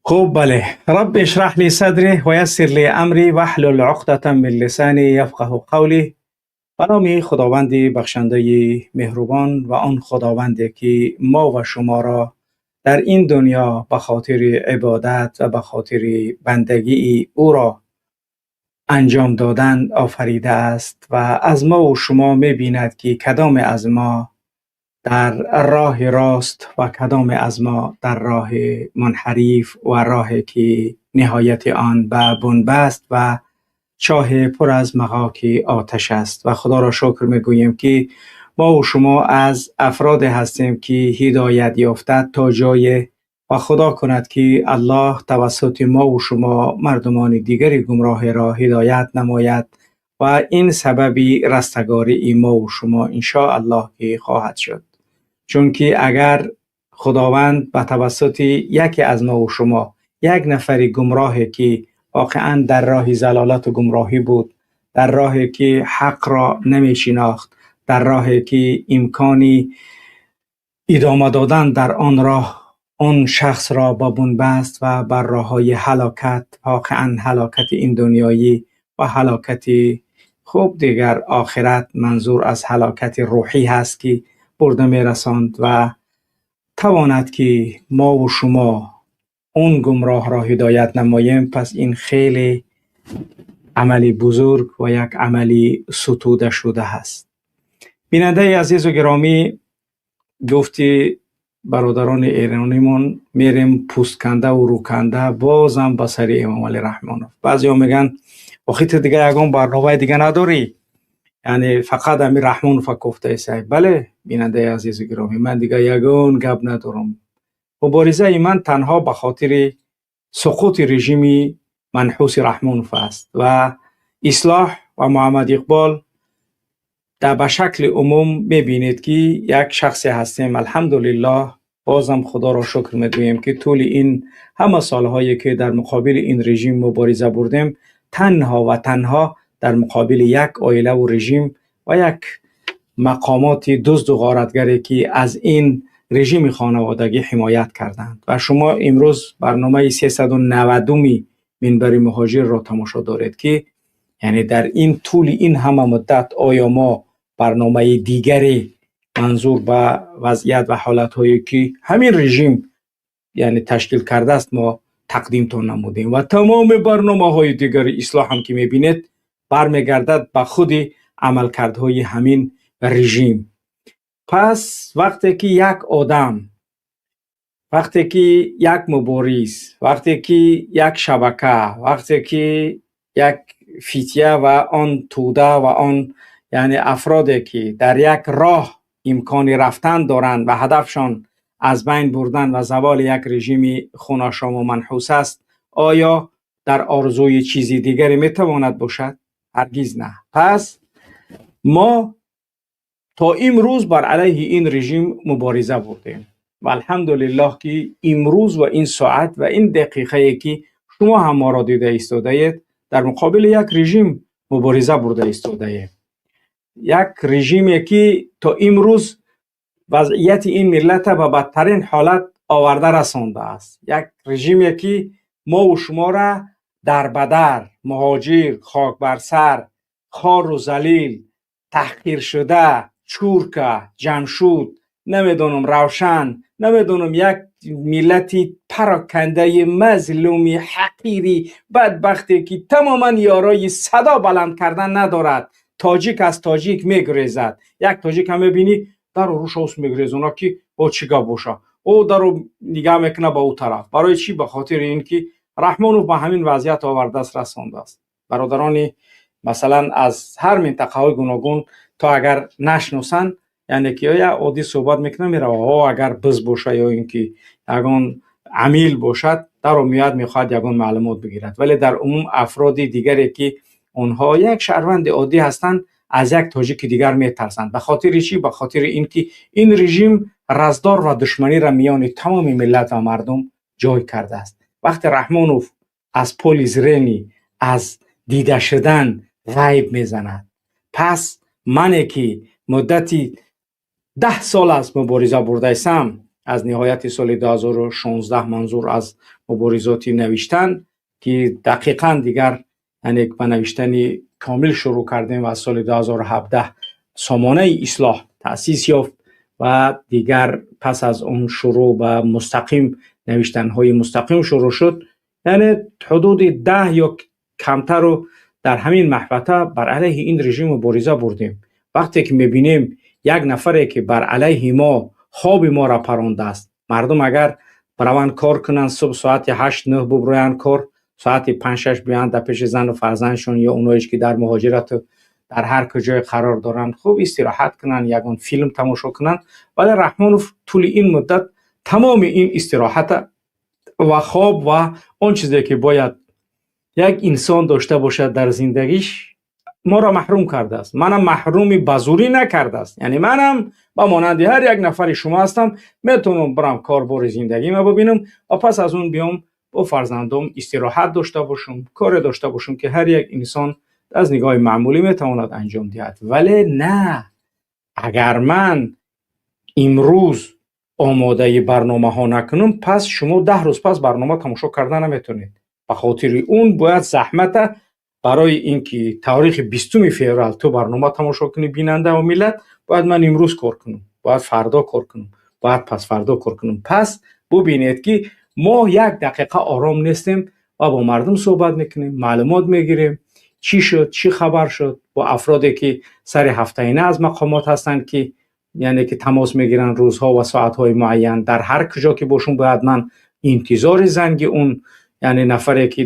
خب بله، رب اشرح لي صدري ويسر لي امري واحلل عقدة من لساني يفقه قولي. به نام خداوند بخشنده مهربان و آن خداوندی که ما و شما را در این دنیا به خاطر عبادت و به خاطر بندگی او را انجام دادن آفریده است و از ما و شما می‌بیند که کدام از ما در راه راست و کدام از ما در راه منحرف و راه که نهایت آن به بنبست و چاه پر از مغاک آتش است. و خدا را شکر میگوییم که ما و شما از افراد هستیم که هدایت یافته تا جای و خدا کند که الله توسط ما و شما مردمان دیگری گمراه را هدایت نماید و این سبب رستگاری ما و شما ان شاء الله که خواهد شد. چون که اگر خداوند به توسط یکی از ما و شما یک نفر گمراه که واقعا در راه ضلالت و گمراهی بود، در راهی که حق را نمی شناخت، در راهی که امکانی ادامه دادن در آن راه آن شخص را با بنبست و بر راه‌های هلاکت، واقعا هلاکت این دنیایی و هلاکت خوب دیگر آخرت، منظور از هلاکت روحی هست که برده می رساند و تواند که ما و شما اون گمراه را هدایت نماییم، پس این خیلی عملی بزرگ و یک عملی ستوده شده هست. بیننده عزیز و گرامی، گفتی برادران ایرانیمون میریم پوست کنده و رو کنده بازم به سر امام علی رحمانوف. بعضیا میگن آخی تو دیگه یگان برنامه دیگه نداری، یعنی فقط امیر رحمانوف گفته ایسای. بله بیننده عزیز و گرامی، من دیگه یگان گپ ندارم. مبارزه من تنها به خاطر سقوط رژیم منحوس رحمانوف است و اصلاح و محمد اقبال در به شکل عموم میبینید که یک شخصی هستیم، الحمدلله بازم خدا را شکر میگوییم که طول این همه سالهایی که در مقابل این رژیم مبارزه بردیم، تنها و تنها در مقابل یک عائله و رژیم و یک مقامات دزد و غارتگری که از این رژیم خانوادگی حمایت کردند. و شما امروز برنامه 390 منبر مهاجر را تماشا دارید که یعنی در این طول این همه مدت آیا ما برنامه دیگری منظور به وضعیت و حالتهایی که همین رژیم یعنی تشکیل کرده است ما تقدیمتان نمودیم و تمام برنامه های دیگر اصلاح هم که میبینید برمیگردد به خود عملکردهای همین رژیم. پس وقتی که یک آدم، وقتی که یک مبارز، وقتی که یک شبکه، وقتی که یک فتیه و آن توده و آن یعنی افرادی که در یک راه امکان رفتن دارند و هدفشان از بین بردن و زوال یک رژیم خوناشام و منحوس است، آیا در آرزوی چیزی دیگری میتواند باشد؟ هرگز نه. پس ما تا امروز بر علیه این رژیم مبارزه بردیم و الحمدلله که امروز و این ساعت و این دقیقه که شما هم ما را دیده ایستاده اید در مقابل یک رژیم مبارزه برده ایستاده ایم. یک رژیمی که تا امروز وضعیت این ملت به بدترین حالت آورده رسانده است. یک رژیمی که ما و شما را در بدر، مهاجر، خاک بر سر، خار و ذلیل، تحقیر شده، چورکه، جمشود، نمیدونم روشن، نمیدونم یک ملتی پراکنده مظلومی حقیری بدبختی که تماما یارای صدا بلند کردن ندارد. تاجیک از تاجیک میگریزد. یک تاجیک هم میبینی در روش اوس میگریزونه که او چیگا باشه، او در نگاه میکنه به او طرف. برای چی؟ به خاطر اینکه رحمانوف به همین وضعیت آورده است، رسانده است. برادرانی مثلا از هر منطقه های گوناگون تا اگر نشناسن، یعنی که یا عادی صحبت میکنه میره، او اگر بز باشه یا اینکه یگان عمیل باشد در میاد میخواد یگان معلومات بگیرد. ولی در عموم افراد دیگری که آنها یک شهروند عادی هستند از یک تاجیک دیگر میترسند. به خاطر چی؟ به خاطر اینکه این رژیم رزدار و دشمنی را میان تمام ملت و مردم جای کرده است. وقتی رحمانوف از پل زرینی از دیده شدن غیب میزند، پس من که مدتی 10 سال از مبارزه برده ایستم، аз ниҳояти соли 2016, манзур аз муборизоти навиштан ки дақиқан дигар, яъне ба навиштани комил шурӯъ кардем ва аз соли 2017 сомонаи Ислоҳ таъсис ёфт ва дигар пас аз он шурӯъ ба мустақим навиштанҳои мустақим шурӯъ шуд. Яъне ҳудуди 10 ё камтару дар ҳамин маҳвата бар алайҳи ин режим мубориза бурдем. Вақте ки мебинем як нафаре ки бар алайҳи мо хоби моро парондааст, мардум агар раванд кор кунанд, субҳ соати 8-9 буброянд кор, соати 5-6 биёянд дар пеши зану фарзандшон ё оное ки дар муҳоҷирату дар ҳар куҷое қарор доранд, хуб истироҳат кунанд, ягон филм тамошо кунанд. Вале Раҳмонов тӯли ин муддат тамоми ин истироҳата ва хоб ва он чизе ки бояд як инсон дошта бошад дар зиндагиш, моро маҳрум кардааст. Манам маҳруми ба зурӣ накардааст, яъне манам ба монанди ҳар як нафари шумо ҳастам, метавонам бирам корбори зиндагима бибинам ва пас аз он биём бо фарзандом истироҳат дошта бошам, коре дошта бошам ки ҳар як инсон аз нигоҳи маъмулӣ метавонад анҷом диҳад. Вале на, агар ман имрӯз омодаи барномаҳо накунам, пас шумо 10 рӯз пас барнома тамошо карда наметавонед. Ба хотири он бояд заҳмата барои ин ки таърихи 20 феврал ту барнома тамошо кунӣ, бинанда ва миллат, бояд ман имрӯз кор кунам, бояд фардо кор кунам, бояд пасфардо кор кунам. Пас бубинед ки мо як дақиқа ором нестем ва бо мардум суҳбат мекунем, маълумот мегирем, чӣ шуд, чӣ хабар шуд. Бо афроде ки сари ҳафтаина аз мақомот ҳастанд ки яъне ки тамос мегиранд рӯзҳо ва соатҳои муайян, дар ҳар куҷо ки бошум, бояд ман интизори занги он, яъне нафаре ки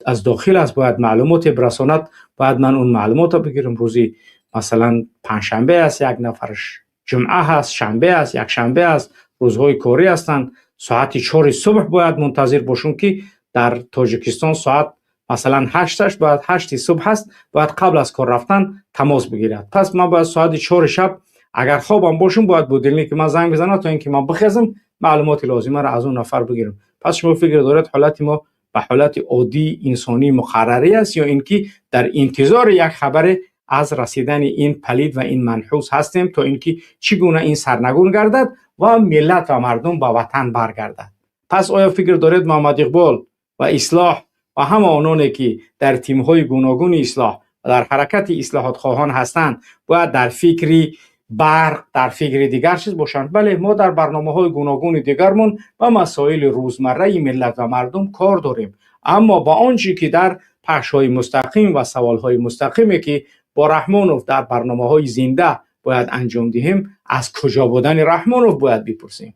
аз дохил аст, бояд маълумоте бирасонад, бояд ман он маълумотро бигирам. Рӯзи масалан панҷшанбе аст, як нафараш ҷумъа ҳаст, шанбе аст, якшанбе аст, рӯзҳои корӣ ҳастанд, соати 4 субҳ бояд мунтазир бошум ки дар Тоҷикистон соат масалан 8-аш, бояд 8 субҳ ҳаст, бояд қабл аз кор рафтан тамос бигирад. Пас ман бояд соати 4 шаб агар хобам бошум, бояд будильники ман занг бизанад то ин ки ман бихезам, маълумоти лозимаро аз он нафар бигирам. Пас шумо фикр доред, ҳолати мо ба ҳолати оддии инсонии муқаррарӣ аст ё ин ки дар интизори як хабаре аз расидани ин палид ва ин манҳус ҳастем, то ин ки чӣ гуна ин сарнагун гардад ва миллат ва мардум ба ватан баргардад? Пас оё фикр доред, Муҳаммад Иқбол ва Ислоҳ ва ҳама ононе ки дар тимҳои гуногуни Ислоҳ ва дар ҳаракати ислоҳотхоҳон ҳастанд, бояд дар фикри барқ, дар фикри дигар чиз бошанд? Бале, мо дар барномаҳои гуногуни дигармон ба масоили рӯзмарраи миллат ва мардум кор дорем, аммо ба он чӣ ки дар пахшҳои мустақим ва саволҳои мустақиме ки бо Раҳмонов дар барномаҳои зинда бояд анҷом диҳем, аз куҷо будани Раҳмонов бояд бипурсем.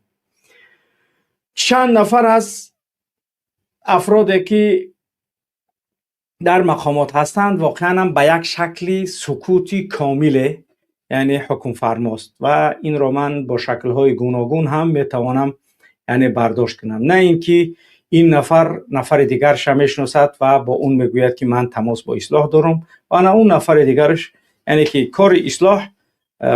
Чанд нафар аз афроде ки дар мақомот ҳастанд, воқеан ҳам ба як шакли сукути комиле, яъне ҳукмфармост, ва инро ман бо шаклҳои гуногун ҳам метавонам, яъне бардошт кунам. На ин ки ин нафар нафари дигарша мешиносад ва бо он мегӯяд ки ман тамос бо Ислоҳ дорам, ва на он нафари дигараш, яъне ки кори Ислоҳ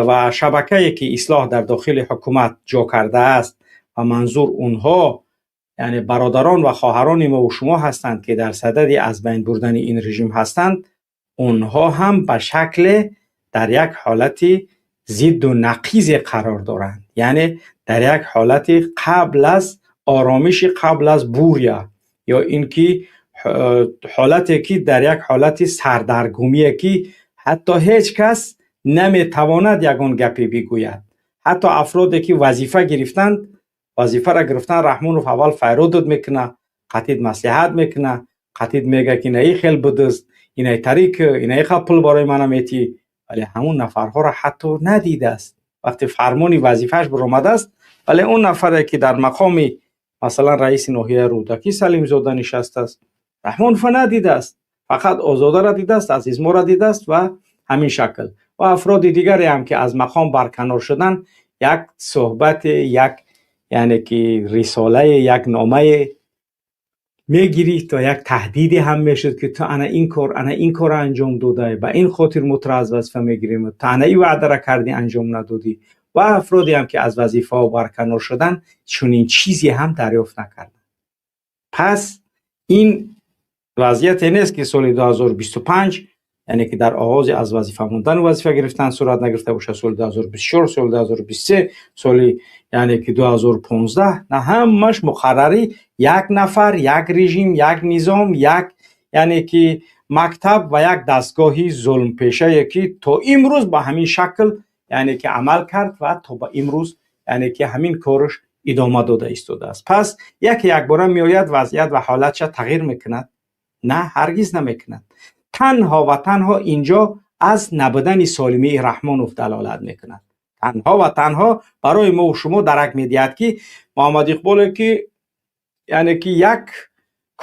ва шабакае ки Ислоҳ дар дохили ҳукумат ҷо кардааст, ва манзур онҳо, яъне бародарон ва хоҳарони мо ва шумо ҳастанд ки дар садади аз байн бурдани ин режим ҳастанд, онҳо ҳам ба шакле дар як ҳолати зидду нақизе қарор доранд, яъне дар як ҳолати қабл аз оромиши қабл аз буря, ё ин ки ҳолате ки дар як ҳолати сардаргумие ки ҳатто ҳеҷ кас наметавонад ягон гапе бигӯяд. Ҳатто афроде ки вазифа гирифтанд, вазифаро гирифтан, Раҳмонов аввал файродат мекуна, қатид маслиҳат мекуна, қатид мега ки инаи хел будуст, инаи тарик, инаи қа пул барои мана метӣ, вале ҳамун нафарҳоро ҳатто надидааст вақте фармони вазифааш баромадааст. Вале он нафаре ки дар мақоми масалан раиси ноҳияи Рӯдакӣ Салимзода нишастааст, Раҳмонова надидааст, фақат Озодаро дидааст, Азизморо дидааст ва ҳамин шакл. Ва афроди дигаре ҳам ки аз мақом барканор шуданд, як суҳбате, як яъне ки рисолае, як номае мегирифт ва як таҳдиде ҳам мешуд ки ту ана ин кор, ана ин корро анҷом додай, ба ин хотир мо туро аз вазифа мегирем, ту ана ин ваъдаро кардӣ, анҷом надодӣ. Ва афроде ҳам ки аз вазифаҳо барканор шуданд, чунин чизе ҳам дарёфт накарданд. Пас ин вазъияте нест ки соли 2025 яъне ки дар оғози аз вазифа мондан вазифа гирифтан сурат нагирифта бошад, соли 2024, соли 2023, соли яъне ки 2015, на, ҳамаш муқаррарӣ як нафар, як режим, як низом, як яъне ки мактаб ва як дастгоҳи зулмпешае, ки то имрӯз ба ҳамин шакл яъне ки амал кард ва то ба имрӯз яъне ки ҳамин кораш идома дода истодааст. Пас яке якбора меояд, вазъият ва ҳолатша тағйир мекунад? На, ҳаргиз намекунад. Танҳо ва танҳо инҷо аз набудани солимии Раҳмонов далолат мекунад. Танҳо ва танҳо барои мо шумо дарак медиҳад, ки Муҳаммад Иқболе ки яъне ки як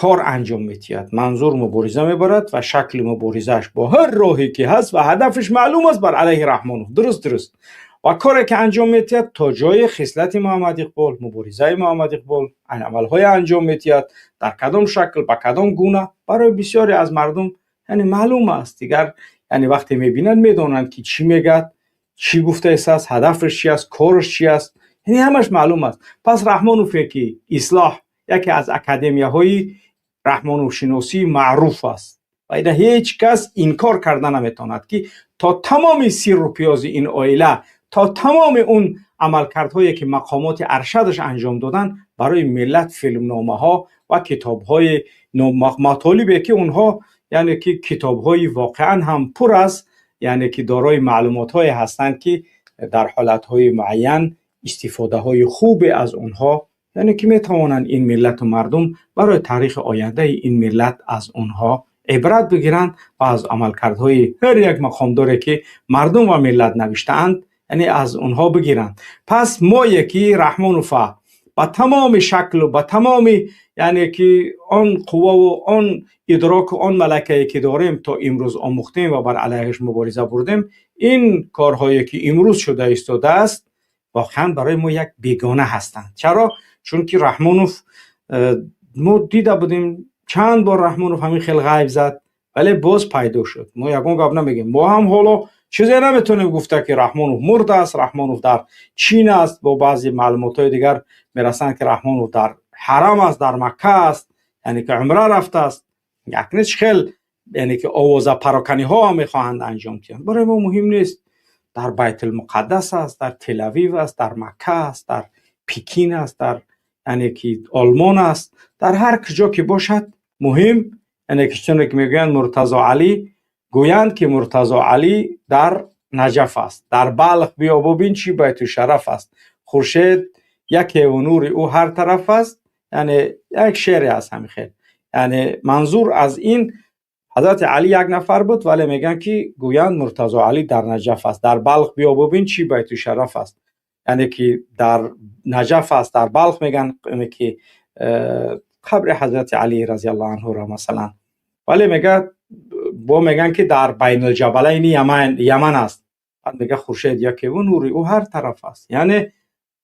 кор анҷом медиҳад, манзур мубориза мебарад ва шакли муборизааш бо ҳар роҳе ки ҳаст ва ҳадафаш маълум аст бар алайҳи Раҳмонов, дуруст, ва коре ки анҷом медиҳад, то ҷои хислати Муҳаммад Иқбол, муборизаи Муҳаммад Иқбол, амалҳое анҷом медиҳад, дар кадом шакл, ба кадом гуна, барои бисёре аз мардум яъне маълум аст. Дигар яъне вақте мебинанд, медонанд, ки чӣ мегӯяд, чӣ гуфтааст, ҳадафаш чи аст, кораш чи аст, яъне ҳамаш маълум аст. Пас Раҳмонове ки ислоҳ яке аз академияҳои раҳмоновшиносӣ маъруф аст ва ина ҳеҷ кас инкор карда наметавонад, ки то тамоми сирру пиёзи ин оила, то тамоми он амалкардҳое ки мақомоти аршадаш анҷом доданд, барои миллат филмномаҳо ва китобҳои матолибе ки онҳо яъне ки китобҳои воқеан ҳам пур аз яъне ки дорои маълумотҳое ҳастанд, ки дар ҳолатҳои муайян истифодаҳои хубе аз онҳо яъне ки метавонанд ин миллату мардум барои таърихи ояндаи ин миллат аз онҳо ибрат бигиранд ва аз амалкардҳои ҳар як мақомдоре ки мардум ва миллат навиштаанд, яъне аз онҳо бигиранд. Пас мое ки Раҳмонова ба тамоми шаклу ба тамоми яъне ки он қувваву он идроку он малакае ки дорем, то имрӯз омӯхтем ва бар алайҳиш мубориза бурдем, ин корҳое ки имрӯз шуда истодааст, воқеан барои мо як бегона ҳастанд. Чаро? Чунки Раҳмонов мо дида будем, чанд бор Раҳмонов ҳамин хел ғайб зад, вале боз пайдо шуд. Мо ягон гап намегем, мо ҳам ҳоло чизе наметавонем гуфта, ки Раҳмонов мурдааст, Раҳмонов дар Чин аст. Бо баъзе маълумотҳои дигар мерасанд, ки Раҳмонов дар ҳарам аст, дар Макка аст, яъне ки умра рафтааст. Якне чӣ хел яъне ки овозапароканиҳо ҳам мехоҳанд анҷом диҳанд, барои мо муҳим нест. Дар Байтулмуқаддас аст, дар Телавив аст, дар Макка аст, дар Пекин аст, дар яъне ки Олмон аст, дар ҳар куҷо ки бошад, муҳим яъне ки чуне ки мегӯянд Муртазо Алӣ, гӯянд ки Муртазо Алӣ дар Наҷаф аст, дар Балх биё бубин, чӣ байту шараф аст, хуршед якеву нури ӯ ҳар тараф аст. Яъне як шеъре аст ҳамин хел. Яъне манзур аз ин Ҳазрати Алӣ як нафар буд, вале мегӯянд, ки гӯянд Муртазо Алӣ дар Наҷаф аст, дар Балх биё бубин, чӣ байту шараф аст, яъне ки дар Наҷаф аст, дар Балх мегӯянд, яъне ки қабри Ҳазрати Алӣ разиаллоҳу анҳуро масалан. Вале мегӯяд, бо мегӯянд, ки дар Байнулҷабалайни Яман аст. Баъд мегӯяд, хуршед якеву нури ӯ ҳар тараф аст, яъне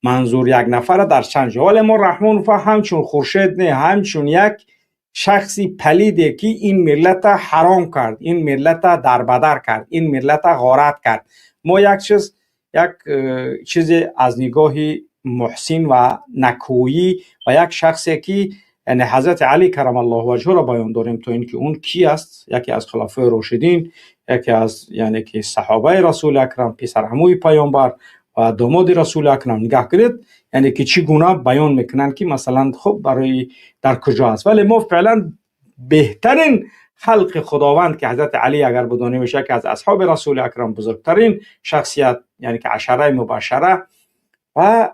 манзур як нафара дар чанд ҷо. Вале мо Раҳмонова ҳамчун хуршед не, ҳамчун як шахси палиде, ки ин миллата ҳаром кард, ин миллата дарбадар кард, ин миллата ғорат кард, мо як чиз, як чизе аз нигоҳи муҳсин ва накӯӣ ва як шахсе ки яъне Ҳазрати Алӣ карамаллоҳу ваҷҳуро баён дорем, то ин ки он ки аст, яке аз хулафои рошидин, яке аз яъне ки саҳобаи Расули Акрам, писарамӯи Паёмбар ва домоди Расули Акрам. Нигаҳ кунед, яъне ки чӣ гуна баён мекунанд, ки масалан хуб барои дар куҷо аст. Вале мо феълан беҳтарин халқи Худованд, ки Ҳазрати Алӣ агар бидонем, яке аз асҳоби Расули Акрам, бузургтарин шахсият, яъне ки ашараи мубашшара, ва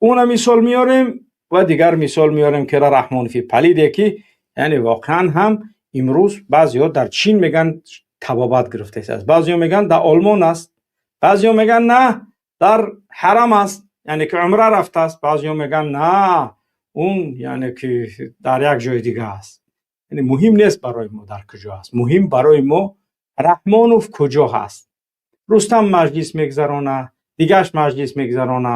уна мисол меорем ва дигар мисол меорем, ки Раҳмонови палиде, ки яъне воқеан ҳам имрӯз баъзеҳо дар Чин мегӯянд табобат гирифтааст, баъзеҳо мегӯянд дар Олмон аст, баъзеҳо мегӯянд на, дар ҳарам аст, яъне ки умра рафтааст, баъзеҳо мегӯянд на, он яъне ки дар як ҷои дига аст. Яъне муҳим нест барои мо дар куҷо аст, муҳим барои мо Раҳмонов куҷо ҳаст. Рустам маҷлис мегузарона, дигаш маҷлис мегузарона,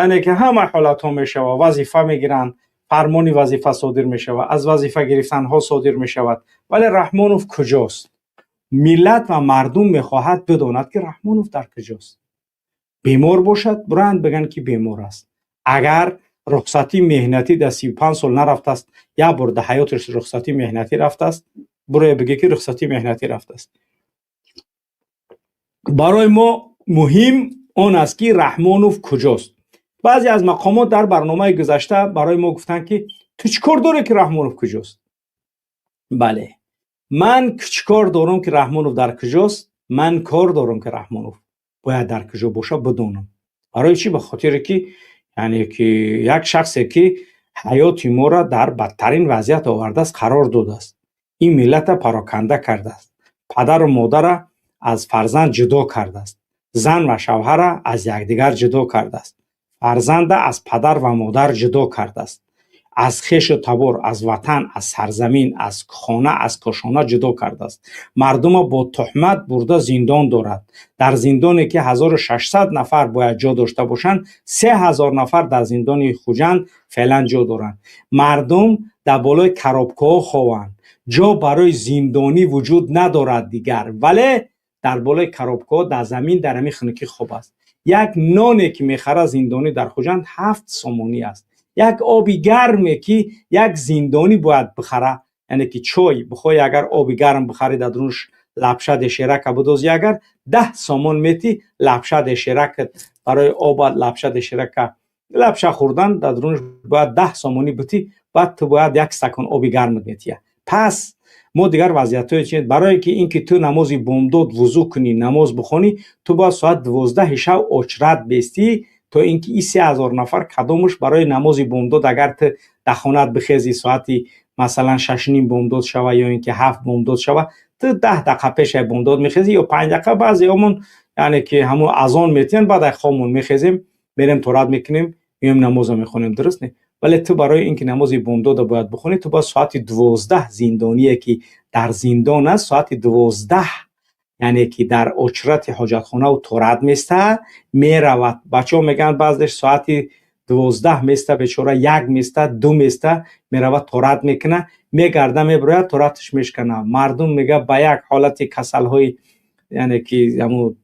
яъне ки ҳама ҳолатҳо мешавад, вазифа мегиранд, фармони вазифа содир мешавад, аз вазифа гирифтанҳо содир мешавад, вале Раҳмонов куҷост? Миллат ва мардум мехоҳад бидонад, ки Раҳмонов дар куҷост. Бемор бошад, буранд бигӯянд, ки бемор аст. Агар рухсатии меҳнатӣ дар 35 сол нарафтааст, як бор дар ҳаёташ рухсатии меҳнатӣ рафтааст, буроя бигӯ, ки рухсатии меҳнатӣ рафтааст. Барои мо муҳим он аст, ки Раҳмонов куҷост. Баъзе аз мақомот дар барномаи гузашта барои мо гуфтанд, ки ту чӣ кор дорӣ, ки Раҳмонов куҷост? Бале, ман чӣ кор дорам, ки Раҳмонов дар куҷост? Ман кор дорам, ки Раҳмонов бояд дар куҷо боша, бидонам. Барои чӣ? Ба хотире ки, яъне ки, як шахсе ки ҳаёти моро дар бадтарин вазъият овардааст, қарор додааст, ин миллата пароканда кардааст, падару модара аз фарзанд ҷудо кардааст, зан ва шавҳара аз якдигар ҷудо кардааст, фарзанда аз падар ва модар ҷудо кардааст, аз хешу табор, аз ватан, аз сарзамин, аз хона, аз кошона ҷудо кардааст, мардума бо туҳмат бурда зиндон дорад. Дар зиндоне ки 1600 нафар бояд ҷо дошта бошанд, 3000 нафар дар зиндони Хуҷанд феълан ҷо доранд. Мардум дар болои коробкаҳо хованд, ҷо барои зиндонӣ вуҷуд надорад дигар, вале дар болои коробкаҳо, дар замин, дар ҳамин хунукӣ хоб аст. Як ноне ки мехарад зиндонӣ дар Хуҷанд, 7 сомонӣ аст. Як оби гарме ки як зиндонӣ бояд бихара, яъне ки чой бихоҳӣ, агар оби гарм бихарӣ, дар дурунаш лапша Доширака бидозӣ, агар 10 сомон метӣ, лапша Доширака барои оба, лапша Доширака, лапша хӯрдан дар дурунаш бояд 10 сомонӣ битӣ, баъд ту бояд як стакон оби гарм метия. Пас мо дигар вазъиятҳое чи барое ки ин ки ту намози бомдод вузӯ кунӣ, намоз бихонӣ, ту бояд соат 12-и шав очрат бестӣ, то ин ки и 3000 нафар кадомаш барои намози бомдод. Агар ту дар хонаат бихези, соати масалан 6:30 бомдод шава ё ин ки 7 бомдод шава, ту 10 дақиқа пешаи бомдод мехезӣ ё 5 дақиқа. Баъзеҳомон, яъне ки, ҳамун азон метиҳанд, баъд ай хобмон мехезем, мерем, торат мекунем, меоем, намозо мехонем, дуруст не? Вале ту барои ин ки намози бомдода бояд бихонӣ, ту бояд соати 12, зиндоние ки дар зиндон аст, соати 12, яъне ки, дар очрати ҳоҷатхонаву торат места, меравад. Бачаҳо мегӯянд, баъзеш соати 12 места, бечора, 1 места, 2 места, меравад, торат мекуна, мегарда, мебирояд, тораташ мешкана. Мардум мега, ба як ҳолати касалҳои, яъне ки, ҳамун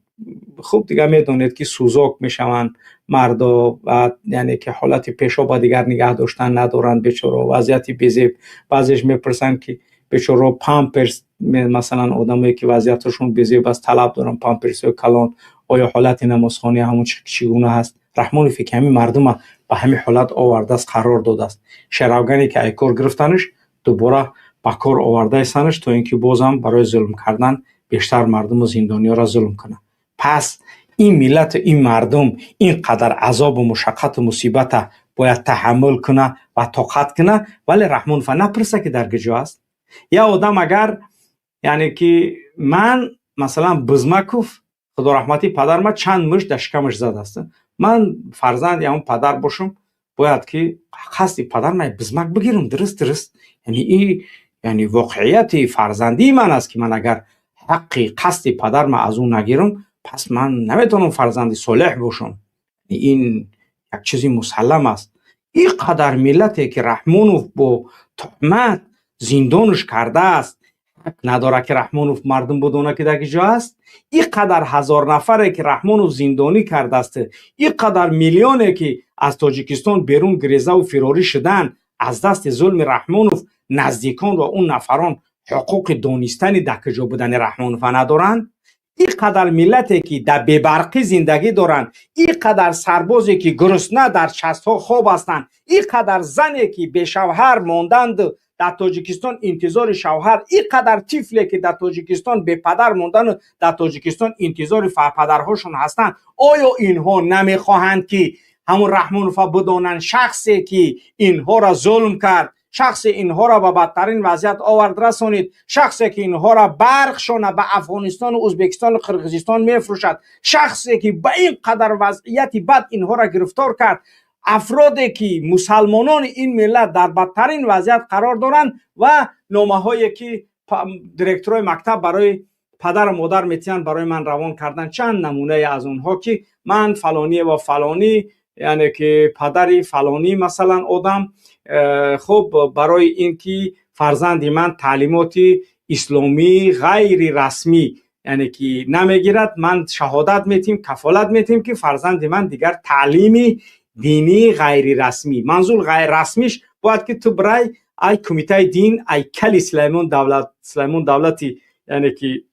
хуб дигар медонед, ки сӯзок мешаванд мардо, яъне ки ҳолати пешоба дигар нигаҳ доштан надоранд бечоро, вазъияти безеб. Баъзеш мепурсанд, ки бечоро памперс, масалан, одамое ки вазъияташон безеб аст, талаб доранд памперсҳои калон. Оё ҳолати намозхонӣ ҳамун чӣ гуна ҳаст? Раҳмонов ки ҳамин мардума ба ҳамин ҳолат овардааст, қарор додааст. Шеравгане ки ай кор гирифтанаш, дубора ба кор овардаистанаш, то ин ки бозам барои зулм кардан бештар мардуму зиндониёро зулм кунад. Пас ин миллату ин мардум ин қадар азобу мушаққату мусибата бояд таҳаммул куна ва тоқат куна, вале Раҳмонова напурса, ки дар куҷо аст. Як одам агар, яъне ки, ман масалан Бузмаков, худораҳматӣ падарма, чанд мушт дар шикамаш задааст, ман фарзанди ҳамон падар бошам, бояд ки қасди падарма бизмак бигирам, дуруст? Яъне и, яъне, воқеияти фарзандии ман аст, ки ман агар ҳаққи қасди падарма аз ӯ нагирам, пас ман наметавонам фарзанди солеҳ бошам. Ин як чизи мусаллам аст. Ин қадар миллате ки Раҳмонов бо туҳмат зиндонаш кардааст, ҳақ надорад, ки Раҳмонов мардум бидонад, ки дар куҷо аст? Ин қадар ҳазор нафаре ки Раҳмонов зиндонӣ кардааст, ин қадар миллионе ки аз Тоҷикистон берун гирезаву фирорӣ шуданд аз дасти зулми Раҳмонов, наздикон ва он нафарон ҳуқуқи донистани дар куҷо будани Раҳмонова надоранд? Ин қадар миллате ки дар бебарқӣ зиндагӣ доранд, ин қадар сарбозе ки гурусна дар частҳо хоб ҳастанд, ин қадар зане ки бешавҳар монданд дар Тоҷикистон, интизори шавҳар, ин қадар тифле ки дар Тоҷикистон бепадар мондану дар Тоҷикистон интизори падарҳошон ҳастанд, оё инҳо намехоҳанд, ки ҳамун Раҳмонова бидонанд, шахсе ки инҳоро зулм кард, шахсе инҳоро ба бадтарин вазъият овард, расонид, шахсе ки инҳоро барқшона ба Афғонистону Ӯзбекистону Қирғизистон мефурӯшад, шахсе ки ба ин қадар вазъияти бад инҳоро гирифтор кард, афроде ки мусалмонони ин миллат дар бадтарин вазъият қарор доранд? Ва номаҳое ки директорои мактаб барои падару модар метиҳанд, барои ман равон карданд чанд намунае аз онҳо, ки ман фалоние ва фалонӣ, яъне ки падари фалонӣ, масалан, одам, хуб, барои ин ки фарзанди ман таълимоти исломии ғайри расмӣ, яъне ки, намегирад, ман шаҳодат метиҳем, кафолат метиҳем, ки фарзанди ман дигар таълими динии ғайрирасмӣ. Манзур ғайррасмиш бояд ки ту бирай ай кумитаи дин, ай кали Сулаймон Давлат, Сулаймон Давлати, яъне ки.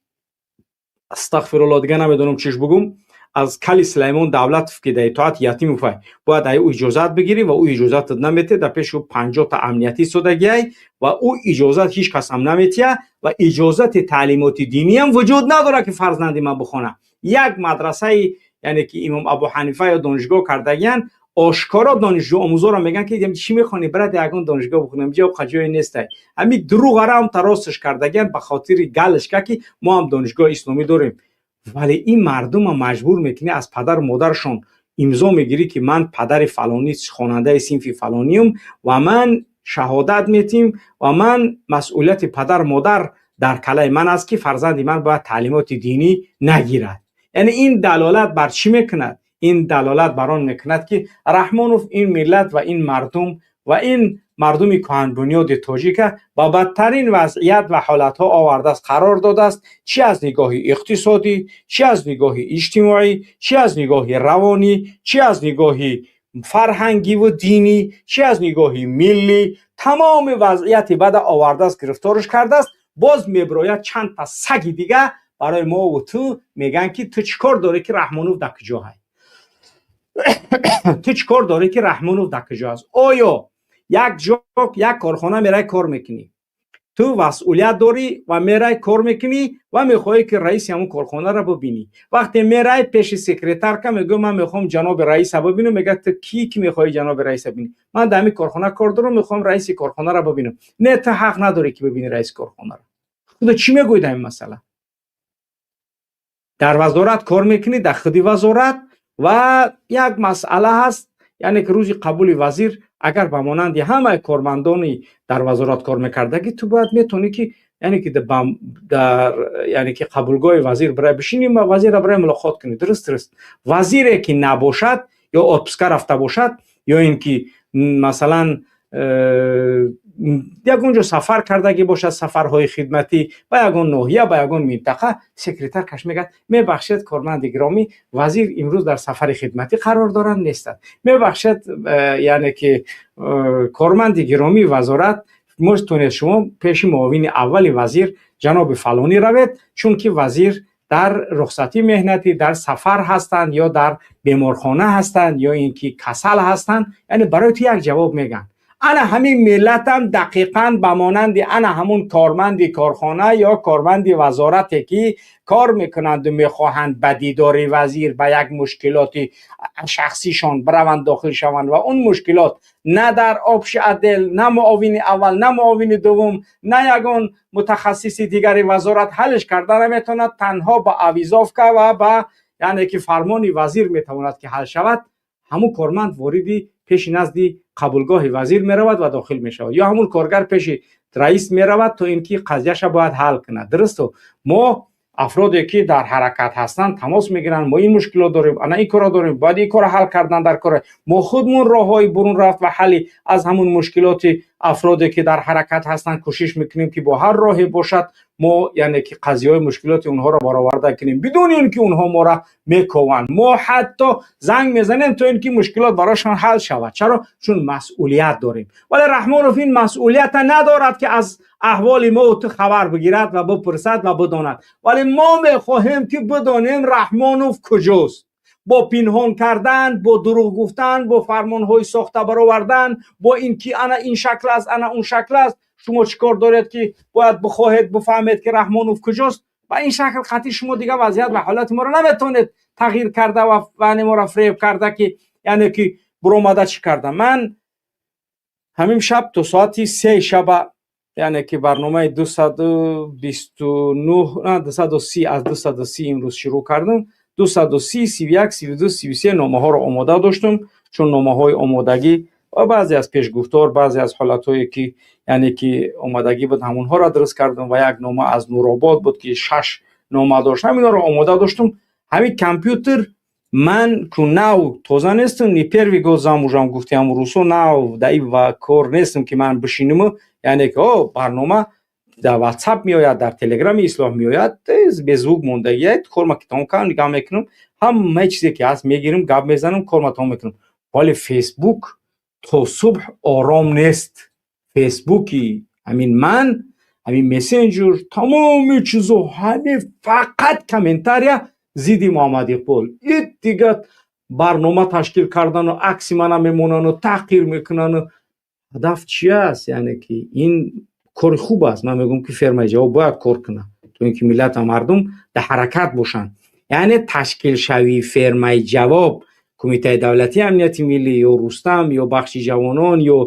Астағфирулло, дига намедонам чиш бугум. Аз кали Сулаймон Давлатов, ки дар итоати Ятимов, бояд ай ӯ иҷозат бигирӣ ва ӯ иҷозатат наметиҳад. Дар пеши ӯ 50-та амниятӣ истодагиай ва ӯ иҷозат ҳеҷ кас ҳам наметиҳад ва иҷозати таълимоти диниам вуҷуд надорад, ки фарзанди ман бихона. Як мадрасаи, яъне ки Имом Абу Ҳанифа ё донишгоҳ кардагиян, ошкоро донишҷӯ омӯзоро мегӯянд, ки чӣ мехонӣ, брат, ягон донишгоҳ бихонем, ҷо ҷое нестай. Ҳамин дурӯғара ҳам таросш кардагиян ба хотири галочка, ки мо ҳам донишгоҳи исломӣ дорем. Вале ин мардума маҷбур мекунӣ, аз падару модарашон имзо мегирӣ, ки ман падари фалонӣ, хонандаи синфи фалониюм ва ман шаҳодат метиҳем ва ман масъулияти падару модар дар калаи ман аст, ки фарзанди ман бояд таълимоти динӣ нагирад. Яъне ин далолат бар чӣ мекунад? Ин далолат бар он мекунад, ки Раҳмонов ин миллат ва ин мардум ва ин мардуми кӯҳанбунёди тоҷика ба бадтарин вазъият ва ҳолатҳо овардааст, қарор додааст, чӣ аз нигоҳи иқтисодӣ, чӣ аз нигоҳи иҷтимоӣ, чӣ аз нигоҳи равонӣ, чӣ аз нигоҳи фарҳангиву динӣ, чӣ аз нигоҳи миллӣ. Тамоми вазъияти бада овардааст, гирифторш кардааст. Боз мебирояд, чанд та саги дига барои мову ту мегӯянд, ки ту чӣ кор дорӣ, ки Раҳмонов дар куҷо ҳай, ту чӣ кор дорӣ, ки Раҳмонов дар куҷо аст? Оё як ҷо, як корхона мерай, кор мекунӣ, ту масъулият дорӣ ва мерай, кор мекунӣ ва мехоҳӣ, ки раиси ҳамун корхонаро бибинӣ. Вақте мерай пеши секретарка, мегӯ: «Ман мехоҳам ҷаноби раиса бибинам». Мегӯяд: «Ту кӣ, ки мехоҳӣ ҷаноби раиса бинӣ?» «Ман дар ҳамин корхона кор дорам, мехоҳам раиси корхонаро бибинам». «Не, ту ҳақ надорӣ, ки бибинӣ раиси корхонаро». Худо чӣ мегӯед дар ин масъала? Дар вазорат кор мекунӣ, дар худи вазорат ва як масъала ҳаст, яъне ки рӯзи қабули вазир, агар ба монанди ҳамаи кормандони дар вазорат кор мекардагӣ, ту бояд метавонӣ, ки яъне ки дар, яъне ки қабулгоҳи вазир бирай бишинӣ ва вазирро бирай мулоқот кунӣ. Дуруст, вазире ки набошад ё отпуска рафта бошад, ё ин ки масалан ягон ҷо сафар кардагӣ бошад, сафарҳои хидматӣ ба ягон ноҳия, ба ягон минтақа, секретаркаш мегӯяд: «Мебахшед, корманди гиромӣ, вазир имрӯз дар сафари хидматӣ қарор доранд, нестанд. Мебахшед, яъне ки корманди гиромии вазорат, метавонед шумо пеши муовини аввали вазир ҷаноби фалонӣ равед, чунки вазир дар рухсатӣ меҳнатӣ, дар сафар ҳастанд ё дар беморхона ҳастанд, ё ин ки касал ҳастанд». Яъне барои ту як ҷавоб мегӯянд. Ана ҳамин миллатам дақиқан ба монанди ана ҳамун корманди корхона ё корманди вазорате, ки кор мекунанду мехоҳанд ба дидори вазир, ба як мушкилоти шахсишон бираванд, дохил шаванд ва он мушкилот на дар общий отдел, на муовини аввал, на муовини дуввум, на ягон мутахассиси дигари вазорат ҳаллиш карда наметавонад, танҳо ба авизовка ва ба, яъне ки фармони вазир метавонад, ки ҳал шавад. Ҳамун корманд вориди пеши назди қабулгоҳи вазир меравад ва дохил мешавад ё ҳамун коргар пеши раис меравад, то ин ки қазияша бояд ҳал кунад. Дурусту мо афроде, ки дар ҳаракат ҳастанд, тамос мегиранд: «Мо ин мушкилот дорем, ана ин корро дорем, бояд ин корро ҳал кардан дар кора». Мо худмон роҳҳои бурун рафт ва ҳалли аз ҳамун мушкилоти афроде, ки дар ҳаракат ҳастанд, кӯшиш мекунем, ки бо ҳар роҳе бошад, мо, яъне ки қазияҳои мушкилоти онҳоро бароварда кунем, бидуни ин ки онҳо моро мекованд. Мо ҳатто занг мезанем, то ин ки мушкилот барошон ҳал шавад. Чаро? Чун масъулият дорем. Вале Раҳмонов ин масъулията надорад, ки аз аҳволи мо ту хабар бигирад ва бипурсад ва бидонад. Вале мо мехоҳем, ки бидонем, Раҳмонов куҷост. Бо пинҳон кардан, бо дурӯғ гуфтан, бо фармонҳои сохта баровардан, бо ин ки ана ин шакл аст, ана он шакл аст, шумо чӣ кор доред, ки бояд бихоҳед бифаҳмед, ки Раҳмонов куҷост? Ба ин шакл қатъи шумо дига вазъият ва ҳолати моро наметавонед тағйир карда ва моро фиреб карда, ки яъне ки буромада чӣ карда. Ман ҳамин шаб то соати 3 шаба, яъне ки барномаи 229, 230, аз 230 имрӯз шурӯъ кардам, 230, 31, 32, 33 номаҳоро омода доштам, чун номаҳои омодагӣ ва баъзе аз пешгуфтор, баъзе аз ҳолатҳое, ки яъне ки омодагӣ буд, ҳамонҳоро дуруст кардам ва як нома аз Нуробод буд, ки шаш нома дошт, ҳаминҳоро омода доштам. Ҳамин компютер ман ку нав тоза нестам, не первый год замужем, гуфти ҳамун русо, нав даи ва кор нестам, ки ман бишинаму, яъне ки о барнома дар Ватсап меояд, дар Телеграми ислоҳ меояд, без звук мондагия, корма ки тамом кардам, нигоҳ мекунам, ҳамаи чизе ки ҳаст мегирам, гап мезанам, корма тамом мекунам. Вале Фейсбук то субҳ ором нест. Фейсбуки ҳамин ман Ҳамин мессенҷер, тамоми чизо, ҳамин фақат комментария зидди Муҳаммад Иқбол. И дига барнома ташкил кардану акси мана мемонану таҳқир мекунану. Ҳадаф чи аст? Яъне ки ин кори хуб аст. Ман мегӯям, ки фермаи ҷавоб бояд кор кунад, то ин ки миллат ва мардум дар ҳаракат бошанд. Яъне ташкилшавии фермаи ҷавоб, Кумитаи давлатии амнияти миллӣ ё Рустам ё бахши ҷавонон ё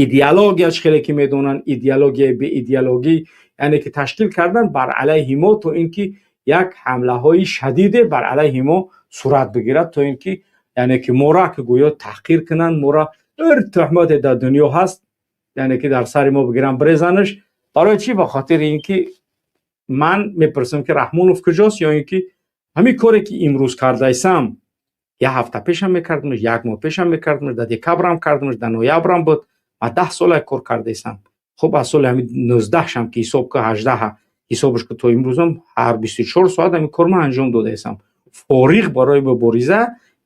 идеология, чӣ хеле ки медонанд, идеологияи беидеологӣ, яъне ки ташкил кардан бар алайҳи мо, то ин ки як ҳамлаҳои шадиде бар алайҳи мо сурат бигирад, то ин ки яъне ки моро ки гӯё таҳқир кунанд, моро ҳар туҳмате дар дунё ҳаст, яъне ки дар сари мо бигиранд, брезанаш. Барои чӣ? Ба хотири ин ки ман мепурсам, ки Раҳмонов куҷост, ё ин ки ҳамин коре ки имрӯз кардаисам, як ҳафта пешам мекардамш, як моҳ пешам мекардамш, дар декабрам кардамш, дар ноябрам буд. Ман 10 сола кор кардаисам. Хуб, аз соли ҳамин 19-шам ки ҳисоб ка, 18-ҳа ҳисобаш ка, то имрӯзам ҳар 24 соат ҳамин кор ман анҷом додаисам. Фориғ барои мубориза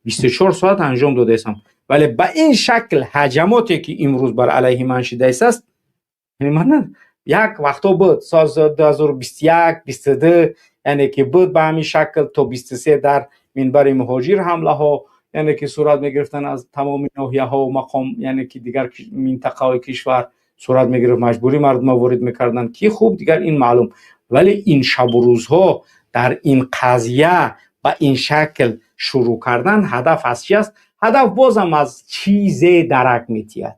24 соат анҷом додаисам. Вале ба ин шакл ҳаҷамоте ки имрӯз бар алайҳи ман шидаистааст, яъне ман як вақто буд, сол 2021, 22, яъне ки буд ба ҳамин шакл, то 23 дар минбари муҳоҷир ҳамлаҳо, яъне ки сурат мегирифтанд аз тамоми ноҳияҳо, мақом, яъне ки дигар минтақаҳои кишвар сурат мегирифт, маҷбурӣ мардума ворид мекарданд, ки хуб, дигар ин маълум. Вале ин шабу рӯзҳо дар ин қазия ба ин шакл шурӯъ кардан, ҳадаф аз чи аст? Ҳадаф бозам аз чизе дарак метиҳад.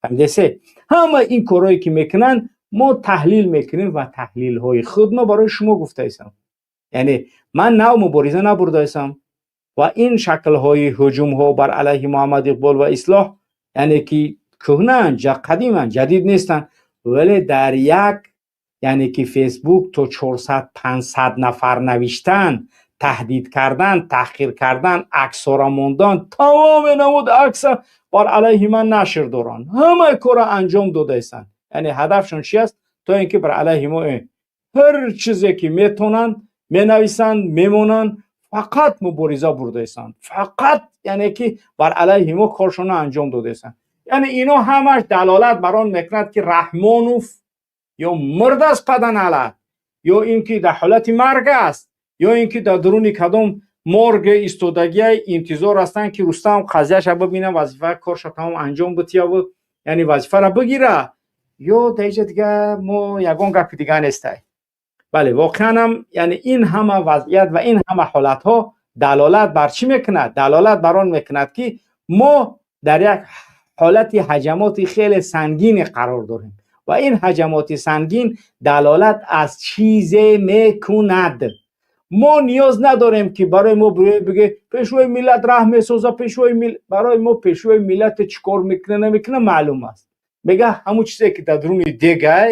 Фаҳмидесе? Ҳама ин корҳое ки мекунанд, мо таҳлил мекунем ва таҳлилҳои худро барои шумо гуфтаистам. Яъне ман нав мубориза набурдаистам ва ин шаклҳои ҳуҷумҳо бар алайҳи Муҳаммад Иқбол ва Ислоҳ, яъне ки кӯҳнаанд, қадиманд, ҷадид нестанд. Вале дар як, яъне ки Фейсбук то 400, 500 нафар навиштан, таҳдид кардан, таҳқир кардан, аксора мондан, тамоми намуд акса бар алайҳи ман нашр доранд, ҳамаи корро анҷом додаистанд. Яъне ҳадафшон чи аст? То ин ки бар алайҳи мо ҳар чизе ки метонанд, менависанд, мемонанд, фақат мубориза бурдаистанд, фақат яъне ки бар алайҳи мо коршонро анҷом додаистанд. Яъне ино ҳамаш далолат бар он мекунад, ки Раҳмонов ё мурд аст, паданалат, ё ин ки дар ҳолати марг аст, ё ин ки дар дуруни кадом морг истодагия, интизор ҳастанд, ки Рустам қазияша бибина, вазифа корша тамом анҷом битияву, яъне вазифаро бигира, ё дар иҷа дига мо ягон гапи дига нестай. Бале, воқеанам, яъне ин ҳама вазъият ва ин ҳама ҳолатҳо далолат бар чӣ мекунад? Далолат бар он мекунад, ки мо дар як ҳолати ҳаҷамоти хеле сангине қарор дорем ва ин ҳаҷамоти сангин далолат аз чизе мекунад. Мо ниёз надорем, ки барои мо бигӯ пешвои миллат раҳ месоза, пешвои барои мо пешвои миллат чӣ кор мекуна, намекуна, маълум аст. Мега ҳамун чизе ки дар дуруни дегай,